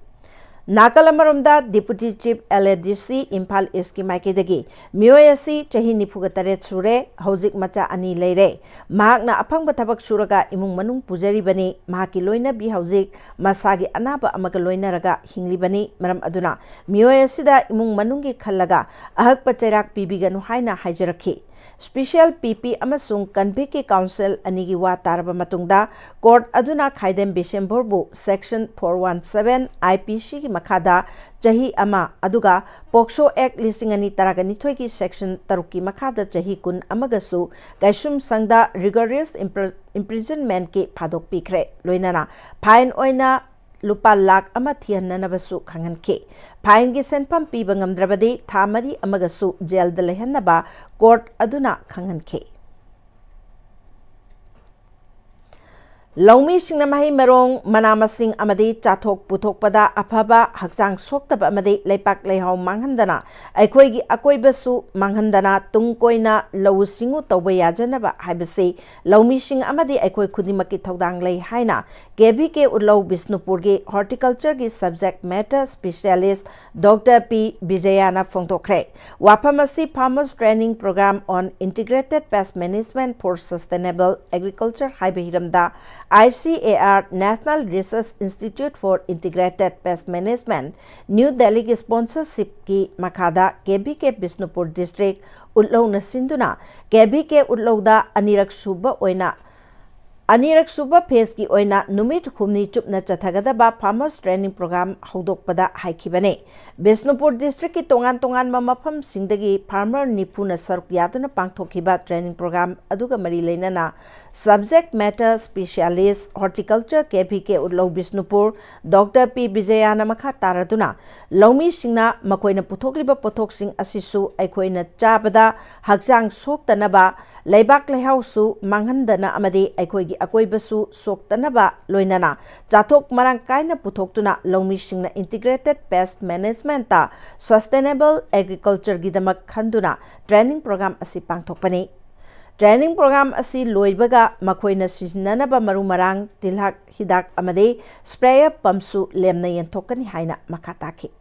ꯅꯥꯀꯜ ꯑꯃꯔꯣꯝꯗ, Deputy Chief L A D C Imphal ꯏꯁꯀꯤ ꯃꯥꯏꯀꯩꯗꯒꯤ ꯃꯤꯑꯣꯏ ꯑꯁꯤ ꯆꯍꯤ ꯅꯤꯐꯨꯒ ꯇꯔꯦꯠ ꯁꯨꯔꯦ, ꯍꯧꯖꯤꯛ ꯃꯆꯥ ꯑꯅꯤ ꯂꯩꯔꯦ꯫ ꯃꯍꯥꯛꯅ ꯑꯐꯪꯕ ꯊꯕꯛ ꯁꯨꯔꯒ ꯏꯃꯨꯡ ꯃꯅꯨꯡ ꯄꯨꯖꯔꯤꯕꯅꯤ꯫ ꯃꯍꯥꯛꯀꯤ ꯂꯣꯏꯅꯕꯤ ꯍꯧꯖꯤꯛ ꯃꯁꯥꯒꯤ ꯑꯅꯥꯕ ꯑꯃꯒ ꯂꯣꯏꯅꯔꯒ ꯍꯤꯡꯂꯤꯕꯅꯤ꯫ ꯃꯔꯝ ꯑꯗꯨꯅ ꯃꯤꯑꯣꯏ ꯑꯁꯤꯗ ꯏꯃꯨꯡ ꯃꯅꯨꯡꯒꯤ ꯈꯜꯂꯒ ꯑꯍꯛꯄ ꯆꯩꯔꯥꯛ ꯄꯤꯕꯤꯒꯅꯨ ꯍꯥꯏꯅ ꯍꯥꯏꯖꯔꯛꯈꯤ꯫ Special P P ꯑꯃꯁꯨꯡ Convictꯀꯤ counsel ꯑꯅꯤꯒꯤ ꯋꯥ ꯇꯥꯔꯕ ꯃꯇꯨꯡꯗ, ꯀꯣꯔꯠ ꯑꯗꯨꯅ ꯈꯥꯏꯗꯦꯝ ꯕꯤꯁꯦꯝꯕꯣꯔꯕꯨ Section four one seven I P Cꯒꯤ ꯃꯈꯥꯗ ꯆꯍꯤ ꯑꯃ, ꯑꯗꯨꯒ POCSO Act ꯂꯤꯁꯤꯡ ꯑꯅꯤ ꯇꯔꯥꯅꯤꯊꯣꯏꯒꯤ Section ꯇꯔꯨꯛꯀꯤ ꯃꯈꯥꯗ ꯆꯍꯤ ꯀꯨꯟ ꯑꯃꯒꯁꯨ ꯀꯩꯁꯨꯝꯁꯪꯗ rigorous impri-, imprisonmentꯀꯤ ꯐꯥꯗꯣꯛ ꯄꯤꯈ꯭ꯔꯦ꯫ ꯂꯣꯏꯅꯅ fine ꯑꯣꯏꯅ ꯂꯨꯄꯥ ꯂꯥꯈ ꯑꯃ ꯊꯤꯍꯟꯅꯅꯕꯁꯨ ꯈꯪꯍꯟꯈꯤ꯫ Fineꯒꯤ ꯁꯦꯟꯐꯝ ꯄꯤꯕ ꯉꯝꯗ꯭ꯔꯕꯗꯤ ꯊꯥ ꯃꯔꯤ ꯑꯃꯒꯁꯨ ꯖꯦꯜꯗ ꯂꯩꯍꯟꯅꯕ ꯀꯣꯔꯠ ꯑꯗꯨꯅ ꯈꯪꯍꯟꯈꯤ꯫ ꯂꯧꯃꯤꯁꯤꯡꯅ ꯃꯍꯩ ꯃꯔꯣꯡ, ꯃꯅꯥ ꯃꯁꯤꯡ ꯑꯃꯗꯤ ꯆꯥꯊꯣꯛ ꯄꯨꯊꯣꯛꯄꯗ ꯑꯐꯕ, ꯍꯛꯆꯥꯡ ꯁꯣꯛꯇꯕ ꯑꯃꯗꯤ ꯂꯩꯄꯥꯛ ꯂꯩꯍꯥꯎ ꯃꯥꯡꯍꯟꯗꯅ ꯑꯩꯈꯣꯏꯒꯤ ꯑꯀꯣꯏꯕꯁꯨ ꯃꯥꯡꯍꯟꯗꯅ ꯇꯨꯡ ꯀꯣꯏꯅ ꯂꯧꯎ ꯁꯤꯡꯎ ꯇꯧꯕ ꯌꯥꯖꯅꯕ ꯍꯥꯏꯕꯁꯤ ꯂꯧꯃꯤꯁꯤꯡ ꯑꯃꯗꯤ ꯑꯩꯈꯣꯏ ꯈꯨꯗꯤꯡꯃꯛꯀꯤ ꯊꯧꯗꯥꯡ ꯂꯩ ꯍꯥꯏꯅ ꯀꯦ ꯚꯤ ꯀꯦ ꯎꯠꯂꯧ ꯕꯤꯁꯅꯨꯄꯨꯔꯒꯤ horticultureꯒꯤ subject matter specialist Doctor ꯄꯤ ꯕꯤꯖꯌꯥꯅ ꯐꯣꯡꯗꯣꯛꯈ꯭ꯔꯦ꯫ ꯋꯥꯐꯝ ꯑꯁꯤ Farmers Training Program on Integrated Pest Management for Sustainable Agriculture ꯍꯥꯏꯕ ꯍꯤꯔꯝꯗ I C A R National Research Institute for Integrated Pest Management, New Delhiꯒꯤ sponsorshipꯀꯤ ꯃꯈꯥꯗ ꯀꯦ ꯚꯤ ꯀꯦ ꯕꯤꯁꯅꯨꯄꯨꯔ district ꯎꯠꯂꯧꯅ ꯁꯤꯟꯗꯨꯅ ꯀꯦ ꯚꯤ ꯀꯦ ꯎꯠꯂꯧꯗ ꯑꯅꯤꯔꯛ ꯁꯨꯕ ꯑꯣꯏꯅ, ꯑꯅꯤꯔꯛ ꯁꯨꯕ phaseꯀꯤ ꯑꯣꯏꯅ ꯅꯨꯃꯤꯠ ꯍꯨꯝꯅꯤ ꯆꯨꯞꯅ ꯆꯠꯊꯒꯗꯕ Farmers Training Program ꯍꯧꯗꯣꯛꯄꯗ ꯍꯥꯏꯈꯤꯕꯅꯤ꯫ ꯕꯤꯁꯅꯨꯄꯨꯔ districtꯀꯤ ꯇꯣꯉꯥꯟ ꯇꯣꯉꯥꯟꯕ ꯃꯐꯝꯁꯤꯡꯗꯒꯤ farmer ꯅꯤꯐꯨꯅ ꯁꯔꯨꯛ ꯌꯥꯗꯨꯅ ꯄꯥꯡꯊꯣꯛꯈꯤꯕ training program ꯑꯗꯨꯒ ꯃꯔꯤ ꯂꯩꯅꯅ subject matter specialist horticulture ꯀꯦ ꯚꯤ ꯀꯦ ꯎꯠꯂꯧ ꯕꯤꯁꯅꯨꯄꯨꯔ Doctor ꯄꯤ ꯕꯤꯖꯌꯥꯅ ꯃꯈꯥ ꯇꯥꯔꯗꯨꯅ ꯂꯧꯃꯤꯁꯤꯡꯅ ꯃꯈꯣꯏꯅ ꯄꯨꯊꯣꯛꯂꯤꯕ ꯄꯣꯠꯊꯣꯛꯁꯤꯡ ꯑꯁꯤꯁꯨ ꯑꯩꯈꯣꯏꯅ ꯆꯥꯕꯗ ꯍꯛꯆꯥꯡ ꯁꯣꯛꯇꯅꯕ, ꯂꯩꯕꯥꯛ ꯂꯩꯍꯥꯎꯁꯨ ꯃꯥꯡꯍꯟꯗꯅ ꯑꯃꯗꯤ ꯑꯩꯈꯣꯏꯒꯤ ꯑꯀꯣꯏꯕꯁꯨ ꯁꯣꯛꯇꯅꯕ ꯂꯣꯏꯅꯅ ꯆꯥꯊꯣꯛ ꯃꯔꯥꯡ ꯀꯥꯏꯅ ꯄꯨꯊꯣꯛꯇꯨꯅ ꯂꯧꯃꯤꯁꯤꯡꯅ Integrated Pest Managementꯇ Sustainable Agricultureꯒꯤꯗꯃꯛ ꯈꯟꯗꯨꯅ training program ꯑꯁꯤ ꯄꯥꯡꯊꯣꯛꯄꯅꯤ꯫ Training program ꯑꯁꯤ ꯂꯣꯏꯕꯒ ꯃꯈꯣꯏꯅ ꯁꯤꯖꯤꯟꯅꯅꯕ ꯃꯔꯨ ꯃꯔꯥꯡ, ꯇꯤꯜꯍꯥꯛ ꯍꯤꯗꯥꯛ ꯑꯃꯗꯤ sprayer pumpꯁꯨ ꯂꯦꯝꯅ ꯌꯦꯟꯊꯣꯛꯀꯅꯤ ꯍꯥꯏꯅ ꯃꯈꯥ ꯇꯥꯈꯤ꯫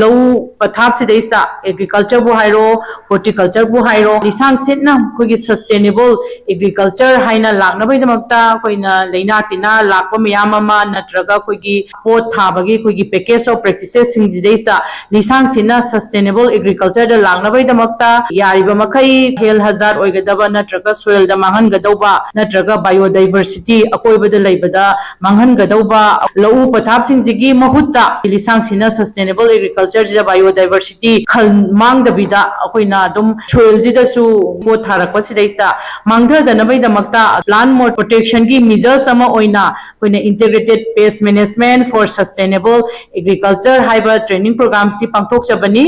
ꯂꯧ ꯄꯊꯥꯞꯁꯤꯗꯩꯁꯤꯗ agricultureꯕꯨ ꯍꯥꯏꯔꯣ, horticultureꯕꯨ ꯍꯥꯏꯔꯣ, ꯂꯤꯁꯥꯡ ꯁꯤꯠꯅ ꯑꯩꯈꯣꯏꯒꯤ sustainable agriculture ꯍꯥꯏꯅ ꯂꯥꯛꯅꯕꯒꯤꯗꯃꯛꯇ ꯑꯩꯈꯣꯏꯅ ꯂꯥꯏꯅꯥ ꯇꯤꯟꯅꯥ ꯂꯥꯛꯄ ꯃꯌꯥꯝ ꯑꯃ ꯅꯠꯇ꯭ꯔꯒ ꯑꯩꯈꯣꯏꯒꯤ ꯄꯣꯠ ꯊꯥꯕꯒꯤ ꯑꯩꯈꯣꯏꯒꯤ package of practicesꯁꯤꯡꯁꯤꯗꯩꯁꯤꯗ ꯂꯤꯁꯥꯡ ꯁꯤꯠꯅ sustainable agricultureꯗ ꯂꯥꯛꯅꯕꯒꯤꯗꯃꯛꯇ ꯌꯥꯔꯤꯕ ꯃꯈꯩ health hazard ꯑꯣꯏꯒꯗꯕ ꯅꯠꯇ꯭ꯔꯒ soilꯗ ꯃꯥꯡꯍꯟꯒꯗꯧꯕ ꯅꯠꯇ꯭ꯔꯒ biodiversity ꯑꯀꯣꯏꯕꯗ ꯂꯩꯕꯗ ꯃꯥꯡꯍꯟꯒꯗꯧꯕ ꯂꯧꯎ ꯄꯊꯥꯞꯁꯤꯡꯁꯤꯒꯤ ꯃꯍꯨꯠꯇ ꯂꯤꯁꯥꯡ ꯁꯤꯠꯅ sustainable agricultureꯁꯤꯗ biodiversity ꯈꯜ ꯃꯥꯡꯗꯕꯤꯗ ꯑꯩꯈꯣꯏꯅ ꯑꯗꯨꯝ soilꯁꯤꯗꯁꯨ ꯄꯣꯠ ꯊꯥꯔꯛꯄꯁꯤꯗꯩꯁꯤꯗ ꯃꯥꯡꯊꯗꯅꯕꯒꯤꯗꯃꯛꯇ plant mold protectionꯒꯤ measures ꯑꯃ ꯑꯣꯏꯅ ꯑꯩꯈꯣꯏꯅ Integrated Pest Management for Sustainable Agriculture ꯍꯥꯏꯕ training programꯁꯤ ꯄꯥꯡꯊꯣꯛꯆꯕꯅꯤ꯫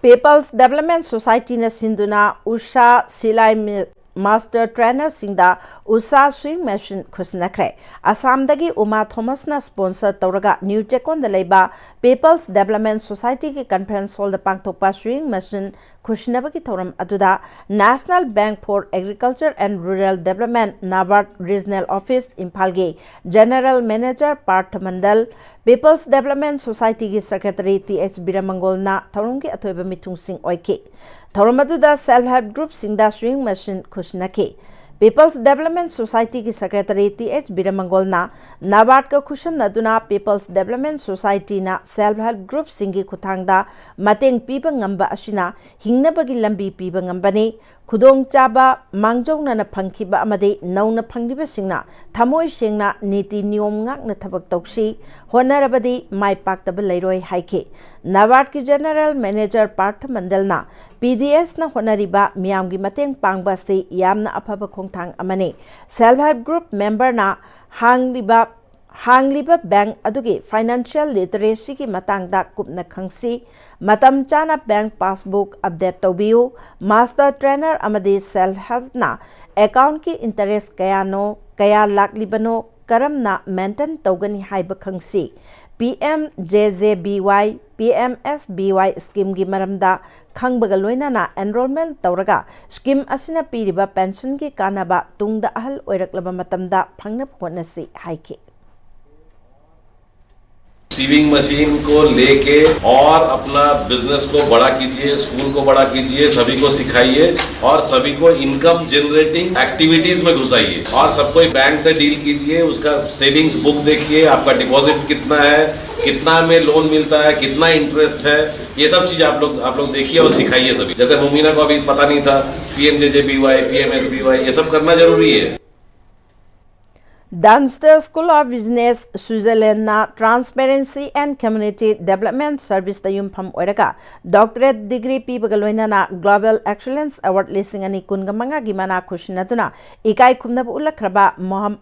People's Development Societyꯅ ꯁꯤꯟꯗꯨꯅ ꯎꯁꯥ ꯁꯤꯂꯥꯏ ꯃꯤ-, master trainerꯁꯤꯡꯗ ꯎꯁꯥ sewing machine ꯈꯨꯠꯁꯤꯟꯅꯈ꯭ꯔꯦ꯫ ꯑꯁꯥꯝꯗꯒꯤ ꯎꯃꯥ ꯊꯣꯃꯁꯅ sponsor ꯇꯧꯔꯒ ꯅ꯭ꯌꯨ ꯆꯦꯛꯀꯣꯟꯗ ꯂꯩꯕ People's Development Societyꯒꯤ conference hallꯗ ꯄꯥꯡꯊꯣꯛꯄ sewing machine ꯈꯨꯠꯁꯤꯟꯅꯕꯒꯤ ꯊꯧꯔꯝ ꯑꯗꯨꯗ National Bank for Agriculture and Rural Development, NABARD Regional Office ꯏꯝꯐꯥꯜꯒꯤ General Manager Partha Mandal, People's Development Societyꯒꯤ Secretary T H ꯕꯤꯔꯃꯪꯒꯣꯜꯅ ꯊꯧꯔꯝꯒꯤ ꯑꯊꯣꯏꯕ ꯃꯤꯊꯨꯡꯁꯤꯡ ꯑꯣꯏꯈꯤ꯫ ꯊꯧꯔꯝ ꯑꯗꯨꯗ self help groupꯁꯤꯡꯗ sewing machine ꯈꯨꯠꯁꯤꯟꯅꯈꯤ꯫ People's Development Societyꯒꯤ Secretary ꯇꯤ ꯑꯩꯆ ꯕꯤꯔꯃꯪꯒꯣꯜꯅ NABARDꯀ ꯈꯨꯠꯁꯝꯅꯗꯨꯅ People's Development Societyꯅ self help groupꯁꯤꯡꯒꯤ ꯈꯨꯠꯊꯥꯡꯗ ꯃꯇꯦꯡ ꯄꯤꯕ ꯉꯝꯕ ꯑꯁꯤꯅ ꯍꯤꯡꯅꯕꯒꯤ ꯂꯝꯕꯤ ꯄꯤꯕ ꯉꯝꯕꯅꯤ꯫ ꯈꯨꯗꯣꯡꯆꯥꯕ ꯃꯥꯡꯖꯧꯅꯅ ꯐꯪꯈꯤꯕ ꯑꯃꯗꯤ ꯅꯧꯅ ꯐꯪꯂꯤꯕꯁꯤꯡꯅ ꯊꯃꯣꯏ ꯁꯦꯡꯅ ꯅꯤꯇꯤ ꯅꯤꯌꯣꯝ ꯉꯥꯛꯅ ꯊꯕꯛ ꯇꯧꯁꯤ, ꯍꯣꯠꯅꯔꯕꯗꯤ ꯃꯥꯏ ꯄꯥꯛꯇꯕ ꯂꯩꯔꯣꯏ ꯍꯥꯏꯈꯤ꯫ NABARDꯀꯤ General Manager ꯄꯥꯔꯊ ꯃꯟꯗꯜꯅ ꯄꯤ ꯗꯤ ꯑꯦꯁꯅ ꯍꯣꯠꯅꯔꯤꯕ ꯃꯤꯌꯥꯝꯒꯤ ꯃꯇꯦꯡ ꯄꯥꯡꯕ ꯑꯁꯤ ꯌꯥꯝꯅ ꯑꯐꯕ ꯈꯣꯡꯊꯥꯡ ꯑꯃꯅꯤ꯫ Self help group memberꯅ ꯍꯥꯡꯂꯤꯕ ꯍꯥꯡꯂꯤꯕ bank ꯑꯗꯨꯒꯤ financial literacyꯒꯤ ꯃꯇꯥꯡꯗ ꯀꯨꯞꯅ ꯈꯪꯁꯤ꯫ ꯃꯇꯝ ꯆꯥꯅ bank passbook update ꯇꯧꯕꯤꯌꯨ꯫ Master trainer ꯑꯃꯗꯤ self helpꯅ accountꯀꯤ interest ꯀꯌꯥꯅꯣ, ꯀꯌꯥ ꯂꯥꯛꯂꯤꯕꯅꯣ, ꯀꯔꯝꯅ maintain ꯇꯧꯒꯅꯤ ꯍꯥꯏꯕ ꯈꯪꯁꯤ꯫ P M J J B Y, P M S B Y schemeꯒꯤ ꯃꯔꯝꯗ ꯈꯪꯕꯒ ꯂꯣꯏꯅꯅ enrollment ꯇꯧꯔꯒ scheme ꯑꯁꯤꯅ ꯄꯤꯔꯤꯕ pensionꯒꯤ ꯀꯥꯟꯅꯕ ꯇꯨꯡꯗ ꯑꯍꯜ ꯑꯣꯏꯔꯛꯂꯕ ꯃꯇꯝꯗ ꯐꯪꯅꯕ ꯍꯣꯠꯅꯁꯤ ꯍꯥꯏꯈꯤ꯫ सीविंग मशीन को लेके और अपना बिजनेस को बड़ा कीजिए, स्कूल को बड़ा कीजिए, सभी को सिखाइए और सभी को इनकम जनरेटिंग एक्टिविटीज में घुसाइए और सब कोई बैंक से डील कीजिए। उसका सेविंग्स बुक देखिए, आपका डिपॉजिट कितना है, कितना में लोन मिलता है, कितना इंटरेस्ट है, ये सब चीज आप लोग आप लोग देखिए और सिखाइए सभी। जैसे मोमिना को अभी पता नहीं था, P M J J B Y, P M S B Y, ये सब करना जरूरी है। Dunster School of Business Switzerlandꯅ Transparency and Community Development Serviceꯇ ꯌꯨꯝꯐꯝ ꯑꯣꯏꯔꯒ doctorate degree ꯄꯤꯕꯒ ꯂꯣꯏꯅꯅ Global Excellence Award ꯂꯤꯁꯤꯡ ꯑꯅꯤ ꯀꯨꯟꯒ ꯃꯉꯥꯒꯤ ꯃꯅꯥ ꯈꯨꯠꯁꯤꯟꯅꯗꯨꯅ ꯏꯀꯥꯏ ꯈꯨꯝꯅꯕ ꯎꯠꯂꯛꯈ꯭ꯔꯕ ꯃꯣꯍꯝ-,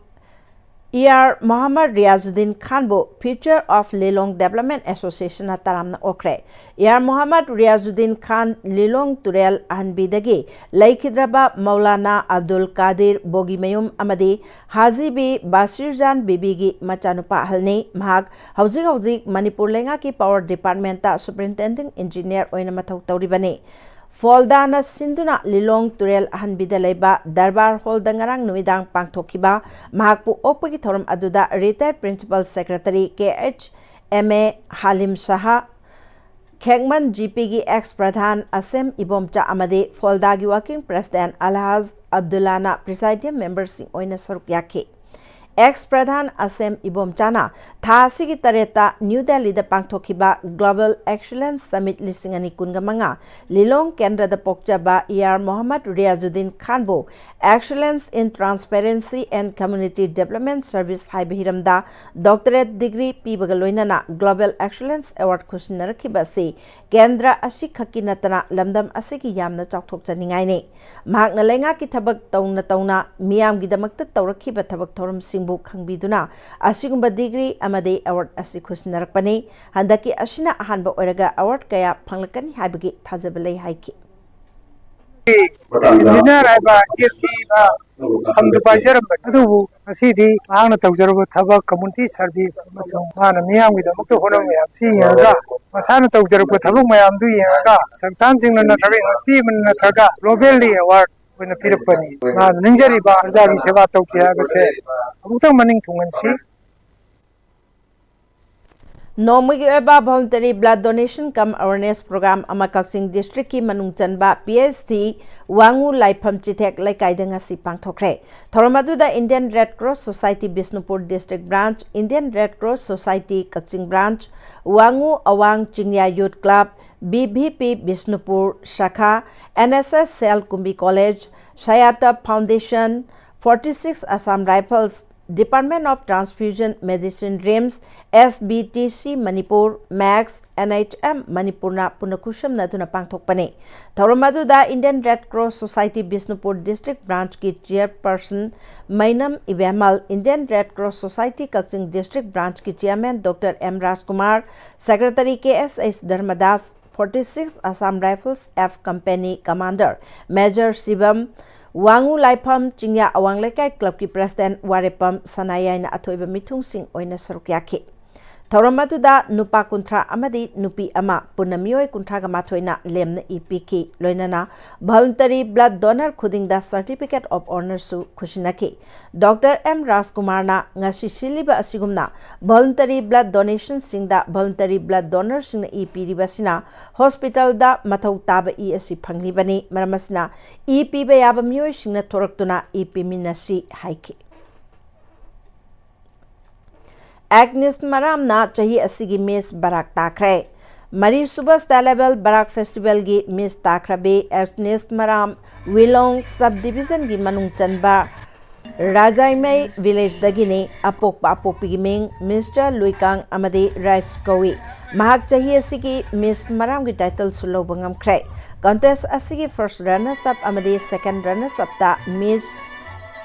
ꯑꯦ ꯑꯥꯔ ꯃꯣꯍꯝꯃꯗ ꯔꯤꯌꯥꯖꯨꯗꯤꯟ ꯈꯥꯟꯕꯨ Future of Lilong Development Associationꯅ ꯇꯔꯥꯝꯅ ꯑꯣꯛꯈ꯭ꯔꯦ꯫ ꯑꯦ ꯑꯥꯔ ꯃꯣꯍꯝꯃꯗ ꯔꯤꯌꯥꯖꯨꯗꯤꯟ ꯈꯥꯟ ꯂꯤꯂꯣꯡ ꯇꯨꯔꯦꯜ ꯑꯍꯟꯕꯤꯗꯒꯤ ꯂꯩꯈꯤꯗ꯭ꯔꯕ ꯃꯧꯂꯥꯅꯥ ꯑꯕꯗꯨꯜ ꯀꯥꯗꯤꯔ ꯕꯣꯒꯤꯃꯌꯨꯝ ꯑꯃꯗꯤ ꯍꯥꯖꯤ ꯕꯤ ꯕꯥꯁꯤꯔꯖꯥꯟ ꯕꯤꯕꯤꯒꯤ ꯃꯆꯥꯅꯨꯄꯥ ꯑꯍꯜꯅꯤ꯫ ꯃꯍꯥꯛ ꯍꯧꯖꯤꯛ ꯍꯧꯖꯤꯛ ꯃꯅꯤꯄꯨꯔ ꯂꯩꯉꯥꯛꯀꯤ Power Departmentꯇ Superintending Engineer ꯑꯣꯏꯅ ꯃꯊꯧ ꯇꯧꯔꯤꯕꯅꯤ꯫ ꯐꯣꯜꯗꯥꯅ ꯁꯤꯟꯗꯨꯅ ꯂꯤꯂꯣꯡ ꯇꯨꯔꯦꯜ ꯑꯍꯟꯕꯤꯗ ꯂꯩꯕ ꯗꯔꯕꯥꯔ ꯍꯣꯜꯗ ꯉꯔꯥꯡ ꯅꯨꯃꯤꯗꯥꯡ ꯄꯥꯡꯊꯣꯛꯈꯤꯕ ꯃꯍꯥꯛꯄꯨ ꯑꯣꯛꯄꯒꯤ ꯊꯧꯔꯝ ꯑꯗꯨꯗ Retired Principal Secretary K H M A Halim Saha, Khekman G ꯄꯤꯒꯤ ex ꯄ꯭ꯔꯙꯥꯟ ꯑꯁꯦꯝ ꯏꯕꯣꯝꯆꯥ ꯑꯃꯗꯤ ꯐꯣꯜꯗꯥꯒꯤ Working President ꯑꯜꯍꯥꯖ ꯑꯕꯗꯨꯜꯂꯥꯅ Presidium memberꯁꯤꯡ ꯑꯣꯏꯅ ꯁꯔꯨꯛ ꯌꯥꯈꯤ꯫ Ex ꯄ꯭ꯔꯙꯥꯟ ꯑꯁꯦꯝ ꯏꯕꯣꯝꯆꯥꯅ ꯊꯥ ꯑꯁꯤꯒꯤ ꯇꯔꯦꯠꯇ ꯅ꯭ꯌꯨ ꯗꯦꯜꯂꯤꯗ ꯄꯥꯡꯊꯣꯛꯈꯤꯕ Global Excellence Summit ꯂꯤꯁꯤꯡ ꯑꯅꯤ ꯀꯨꯟꯒ ꯃꯉꯥ ꯂꯤꯂꯣꯡ ꯀꯦꯟꯗ꯭ꯔꯗ ꯄꯣꯛꯆꯕ ꯑꯦ ꯑꯥꯔ ꯃꯣꯍꯝꯃꯗ ꯔꯤꯌꯥꯖꯨꯗꯤꯟ ꯈꯥꯟꯕꯨ Excellence in Transparency and Community Development Service ꯍꯥꯏꯕ ꯍꯤꯔꯝꯗ doctorate degree ꯄꯤꯕꯒ ꯂꯣꯏꯅꯅ Global Excellence Award ꯈꯨꯠꯁꯤꯟꯅꯔꯛꯈꯤꯕ ꯑꯁꯤ ꯀꯦꯟꯗ꯭ꯔ ꯑꯁꯤꯈꯛꯀꯤ ꯅꯠꯇꯅ ꯂꯝꯗꯝ ꯑꯁꯤꯒꯤ ꯌꯥꯝꯅ ꯆꯥꯎꯊꯣꯛꯆꯅꯤꯡꯉꯥꯏꯅꯤ꯫ ꯃꯍꯥꯛꯅ ꯂꯩꯉꯥꯛꯀꯤ ꯊꯕꯛ ꯇꯧꯅ ꯇꯧꯅ ꯃꯤꯌꯥꯝꯒꯤꯗꯃꯛꯇ ꯇꯧꯔꯛꯈꯤꯕ ꯊꯕꯛ ꯊꯧꯔꯝꯁꯤꯡꯕꯨ ꯈꯪꯕꯤꯗꯨꯅ ꯑꯁꯤꯒꯨꯝꯕ degree ꯑꯃꯗꯤ award ꯑꯁꯤ ꯈꯨꯠꯁꯤꯟꯅꯔꯛꯄꯅꯤ꯫ ꯍꯟꯗꯛꯀꯤ ꯑꯁꯤꯅ ꯑꯍꯥꯟꯕ ꯑꯣꯏꯔꯒ award ꯀꯌꯥ ꯐꯪꯂꯛꯀꯅꯤ ꯍꯥꯏꯕꯒꯤ ꯊꯥꯖꯕ ꯂꯩ ꯍꯥꯏꯈꯤ꯫ Engineer ꯍꯥꯏꯕ ꯑꯦ ꯁꯤ ꯐꯝꯗꯨ ꯄꯥꯏꯖꯔꯝꯕꯅꯤ, ꯑꯗꯨꯕꯨ ꯉꯁꯤꯗꯤ ꯃꯍꯥꯛꯅ ꯇꯧꯖꯔꯨꯕ ꯊꯕꯛ, community service ꯑꯃꯁꯨꯡ ꯃꯥꯅ ꯃꯤꯌꯥꯝꯒꯤꯗꯃꯛꯇ ꯍꯣꯠꯅꯕ ꯃꯌꯥꯝꯁꯤ ꯌꯦꯡꯉꯒ, ꯃꯁꯥꯅ ꯇꯧꯖꯔꯛꯄ ꯊꯕꯛ ꯃꯌꯥꯝꯗꯨ ꯌꯦꯡꯉꯒ, ꯁꯪꯁꯊꯥꯟꯁꯤꯡꯅ ꯅꯠꯇ꯭ꯔꯒ university ꯑꯃꯅ ꯅꯠꯇ꯭ꯔꯒ globally award ꯑꯣꯏꯅ ꯄꯤꯔꯛꯄꯅꯤ꯫ ꯃꯥꯅ ꯅꯤꯡꯖꯔꯤꯕ ꯄ꯭ꯔꯖꯥꯒꯤ ꯁꯦꯕꯥ ꯇꯧꯁꯤ ꯍꯥꯏꯕꯁꯦ ꯑꯃꯨꯛꯇꯪ ꯃꯅꯤꯡ ꯊꯨꯡꯍꯟꯁꯤ꯫ ꯅꯣꯡꯃꯒꯤ ꯑꯣꯏꯕ voluntary blood donation cum awareness program ꯑꯃ ꯀꯛꯆꯤꯡ districtꯀꯤ ꯃꯅꯨꯡ ꯆꯟꯕ ꯄꯤ ꯑꯩꯆ ꯗꯤ ꯋꯥꯉꯨ ꯂꯥꯏꯐꯝ ꯆꯤꯊꯦꯛ ꯂꯩꯀꯥꯏꯗ ꯉꯁꯤ ꯄꯥꯡꯊꯣꯛꯈ꯭ꯔꯦ꯫ ꯊꯧꯔꯝ ꯑꯗꯨꯗ Indian Red Cross Society Bishnupur District Branch, Indian Red Cross Society ꯀꯛꯆꯤꯡ Branch, Wangoo Awang Chingya Youth Club, B V P Bishnupur ꯁꯥꯈꯥ, N S S cell Kumbi college, Sayat foundation, forty six Assam Rifles, Department of Transfusion Medicine, RIMS, S B T C Manipur, max, N H M ꯃꯅꯤꯄꯨꯔꯅ ꯄꯨꯟꯅ ꯈꯨꯠꯁꯝꯅꯗꯨꯅ ꯄꯥꯡꯊꯣꯛꯄꯅꯤ꯫ ꯊꯧꯔꯝ ꯑꯗꯨꯗ Indian Red Cross Society Bishnupur District Branch ꯀꯤ Chairperson ꯃꯩꯅꯝ ꯏꯕꯦꯝꯃꯜ, Indian Red Cross Society ꯀꯛꯆꯤꯡ District Branch ꯀꯤ Chairman Doctor M ꯔꯥꯖꯀꯨꯃꯥꯔ, Secretary K S H ꯙꯔꯃꯗꯥꯁ, forty six Assam Rifles F Company Commander Major ꯁꯤꯕꯝ, ꯋꯥꯡꯉꯨ ꯂꯥꯏꯐꯝ ꯆꯤꯡꯌꯥ ꯑꯋꯥꯡ ꯂꯩꯀꯥꯏ club ꯀꯤ President ꯋꯥꯔꯦꯞꯄꯝ ꯁꯅꯥꯌꯥꯏꯅ ꯑꯊꯣꯏꯕ ꯃꯤꯊꯨꯡꯁꯤꯡ ꯑꯣꯏꯅ ꯁꯔꯨꯛ ꯌꯥꯈꯤ꯫ ꯊꯧꯔꯝ ꯑꯗꯨꯗ ꯅꯨꯄꯥ ꯀꯨꯟꯊ꯭ꯔꯥ ꯑꯃꯗꯤ ꯅꯨꯄꯤ ꯑꯃ, ꯄꯨꯟꯅ ꯃꯤꯑꯣꯏ ꯀꯨꯟꯊ꯭ꯔꯥꯒ ꯃꯥꯊꯣꯏꯅ ꯂꯦꯝꯅ ꯏ ꯄꯤꯈꯤ꯫ ꯂꯣꯏꯅꯅ voluntary blood donor ꯈꯨꯗꯤꯡꯗ Certificate of Honour ꯁꯨ ꯈꯨꯠꯁꯤꯟꯅꯈꯤ꯫ Doctor M ꯔꯥꯖꯀꯨꯃꯥꯔꯅ ꯉꯁꯤ ꯁꯤꯜꯂꯤꯕ ꯑꯁꯤꯒꯨꯝꯅ voluntary blood donation ꯁꯤꯡꯗ voluntary blood donor ꯁꯤꯡꯅ ꯏ ꯄꯤꯔꯤꯕ ꯑꯁꯤꯅ hospital ꯗ ꯃꯊꯧ ꯇꯥꯕ ꯏ ꯑꯁꯤ ꯐꯪꯂꯤꯕꯅꯤ꯫ ꯃꯔꯝ ꯑꯁꯤꯅ ꯏ ꯄꯤꯕ ꯌꯥꯕ ꯃꯤꯑꯣꯏꯁꯤꯡꯅ ꯊꯣꯔꯛꯇꯨꯅ ꯏ ꯄꯤꯃꯤꯟꯅꯁꯤ ꯍꯥꯏꯈꯤ꯫ ꯑꯦꯒꯅꯦꯁ ꯃꯔꯥꯝꯅ ꯆꯍꯤ ꯑꯁꯤꯒꯤ Miss ꯕꯔꯥꯛ ꯇꯥꯈ꯭ꯔꯦ꯫ ꯃꯔꯤꯁꯨꯕ State Level ꯕꯔꯥꯛ Festival ꯒꯤ Miss ꯇꯥꯈ꯭ꯔꯕꯤ ꯑꯦꯒꯅꯦꯁ ꯃꯔꯥꯝ ꯋꯤꯂꯣꯡ Sub Division ꯒꯤ ꯃꯅꯨꯡ ꯆꯟꯕ ꯔꯥꯖꯥꯏꯃꯩ Village ꯗꯒꯤꯅꯤ꯫ ꯑꯄꯣꯛꯄ ꯑꯄꯣꯛꯄꯤꯒꯤ ꯃꯤꯡ Mister ꯂꯨꯏꯀꯥꯡ ꯑꯃꯗꯤ ꯔꯥꯏꯁ ꯀꯧꯏ꯫ ꯃꯍꯥꯛ ꯆꯍꯤ ꯑꯁꯤꯒꯤ Miss ꯃꯔꯥꯝꯒꯤ title ꯁꯨ ꯂꯧꯕ ꯉꯝꯈ꯭ꯔꯦ꯫ Contest ꯑꯁꯤꯒꯤ first runners up ꯑꯃꯗꯤ second runners up ꯇ Miss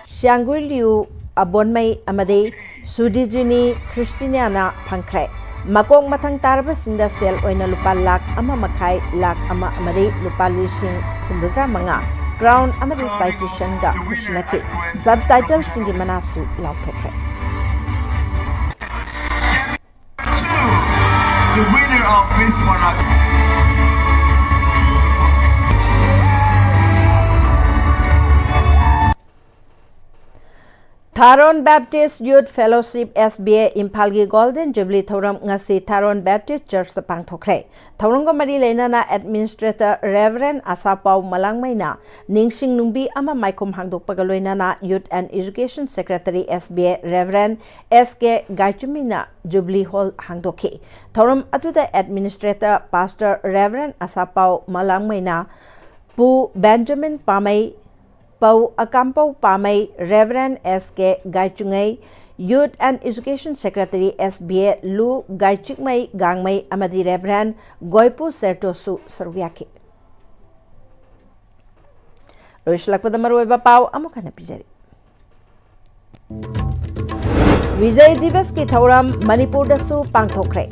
ꯁ꯭ꯌꯥꯡꯒꯨꯏꯂꯤꯌꯨ ꯑꯕꯣꯟꯃꯩ ꯑꯃꯗꯤ ꯁꯨꯗꯤꯖꯤꯅꯤ ꯈ꯭ꯔꯤꯁꯇꯤꯅꯤꯌꯥꯅ ꯐꯪꯈ꯭ꯔꯦ꯫ ꯃꯀꯣꯛ ꯃꯊꯪ ꯇꯥꯔꯕꯁꯤꯡꯗ ꯁꯦꯜ ꯑꯣꯏꯅ ꯂꯨꯄꯥ ꯂꯥꯈ ꯑꯃ ꯃꯈꯥꯏ, ꯂꯥꯈ ꯑꯃ ꯑꯃꯗꯤ ꯂꯨꯄꯥ ꯂꯤꯁꯤꯡ ꯍꯨꯝꯐꯨꯇꯔꯥ ꯃꯉꯥ, crown ꯑꯃꯗꯤ citation ꯒ ꯈꯨꯠꯁꯤꯟꯅꯈꯤ꯫ Sub title ꯁꯤꯡꯒꯤ ꯃꯅꯥꯁꯨ ꯂꯥꯎꯊꯣꯛꯈ꯭ꯔꯦ꯫ The winner of Miss Barak. ꯊꯥꯔꯣꯟ Baptist Youth Fellowship S B A ꯏꯝꯐꯥꯜꯒꯤ Golden Jubilee ꯊꯧꯔꯝ ꯉꯁꯤ ꯊꯥꯔꯣꯟ Baptist Church ꯇ ꯄꯥꯡꯊꯣꯛꯈ꯭ꯔꯦ꯫ ꯊꯧꯔꯝꯒ ꯃꯔꯤ ꯂꯩꯅꯅ Administrator Reverend ꯑꯁꯥꯄꯥꯎ ꯃꯂꯥꯡꯃꯩꯅ ꯅꯤꯡꯁꯤꯡ ꯅꯨꯡꯕꯤ ꯑꯃ ꯃꯥꯏꯈꯨꯝ ꯍꯥꯡꯗꯣꯛꯄꯒ ꯂꯣꯏꯅꯅ Youth and Education Secretary S B A Reverend S K ꯒꯥꯏꯆꯨꯃꯤꯅ Jubilee Hall ꯍꯥꯡꯗꯣꯛꯈꯤ꯫ ꯊꯧꯔꯝ ꯑꯗꯨꯗ Administrator Pastor Reverend ꯑꯁꯥꯄꯥꯎ ꯃꯂꯥꯡꯃꯩꯅ ꯄꯨ Benjamin ꯄꯥꯃꯩ, ꯄꯧ ꯑꯀꯥꯝꯄꯧ ꯄꯥꯃꯩ, Reverend S K ꯒꯥꯏꯆꯨꯉꯩ, Youth and Education Secretary S B A ꯂꯨ ꯒꯥꯏꯆꯤꯛꯃꯩ ꯒꯥꯡꯃꯩ ꯑꯃꯗꯤ Reverend ꯒꯣꯏꯄꯨ ꯁꯦꯔꯇꯣꯁꯁꯨ ꯁꯔꯨꯛ ꯌꯥꯈꯤ꯫ ꯂꯣꯏꯁꯤꯜꯂꯛꯄꯗ ꯃꯔꯨꯑꯣꯏꯕ ꯄꯥꯎ ꯑꯃꯨꯛ ꯍꯟꯅ ꯄꯤꯖꯔꯤ꯫ ꯕꯤꯖꯌ ꯗꯤꯕꯁꯀꯤ ꯊꯧꯔꯝ ꯃꯅꯤꯄꯨꯔꯗꯁꯨ ꯄꯥꯡꯊꯣꯛꯈ꯭ꯔꯦ꯫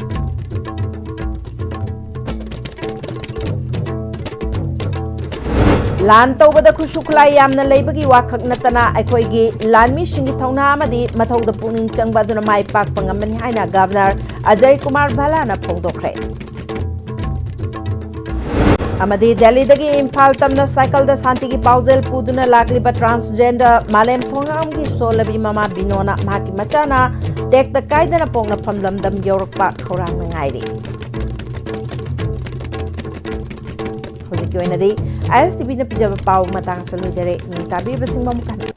ꯂꯥꯟ ꯇꯧꯕꯗ ꯈꯨꯠꯁꯨ ꯈꯨꯠꯂꯥꯏ ꯌꯥꯝꯅ ꯂꯩꯕꯒꯤ ꯋꯥꯈꯛ ꯅꯠꯇꯅ ꯑꯩꯈꯣꯏꯒꯤ ꯂꯥꯟꯃꯤꯁꯤꯡꯒꯤ ꯊꯧꯅꯥ ꯑꯃꯗꯤ ꯃꯊꯧꯗ ꯄꯨꯛꯅꯤꯡ ꯆꯪꯕ ꯑꯗꯨꯅ ꯃꯥꯏ ꯄꯥꯛꯄ ꯉꯝꯃꯅꯤ ꯍꯥꯏꯅ ꯒꯕꯔꯅꯔ ꯑꯖꯌ ꯀꯨꯃꯥꯔ ꯚꯜꯂꯥꯅ ꯐꯣꯡꯗꯣꯛꯈ꯭ꯔꯦ꯫ ꯑꯃꯗꯤ ꯗꯦꯜꯂꯤꯗꯒꯤ ꯏꯝꯐꯥꯜ ꯇꯝꯅ ꯁꯥꯏꯀꯜꯗ ꯁꯥꯟꯇꯤꯒꯤ ꯄꯥꯎꯖꯦꯜ ꯄꯨꯗꯨꯅ ꯂꯥꯛꯂꯤꯕ transgender ꯃꯥꯂꯦꯝ ꯊꯣꯡꯉꯥꯝꯒꯤ ꯁꯣꯜꯂꯕꯤ ꯃꯃꯥ ꯕꯤꯅꯣꯅ ꯃꯍꯥꯛꯀꯤ ꯃꯆꯥꯅ ꯇꯦꯛꯇ ꯀꯥꯏꯗꯅ ꯄꯣꯛꯅꯐꯝ ꯂꯝꯗꯝ ꯌꯧꯔꯛꯄ ꯈꯧꯔꯥꯡꯅ ꯉꯥꯏꯔꯤ꯫ ꯍꯧꯖꯤꯛꯀꯤ ꯑꯣꯏꯅꯗꯤ ISTVꯅ ꯄꯤꯖꯕ ꯄꯥꯎ ꯃꯇꯥꯡ ꯑꯁꯤꯗ ꯂꯣꯏꯖꯔꯦ꯫ ꯅꯤꯡ ꯇꯥꯕꯤꯔꯤꯕꯁꯤꯡꯕꯨ ꯑꯃꯨꯛ ꯍꯟꯅ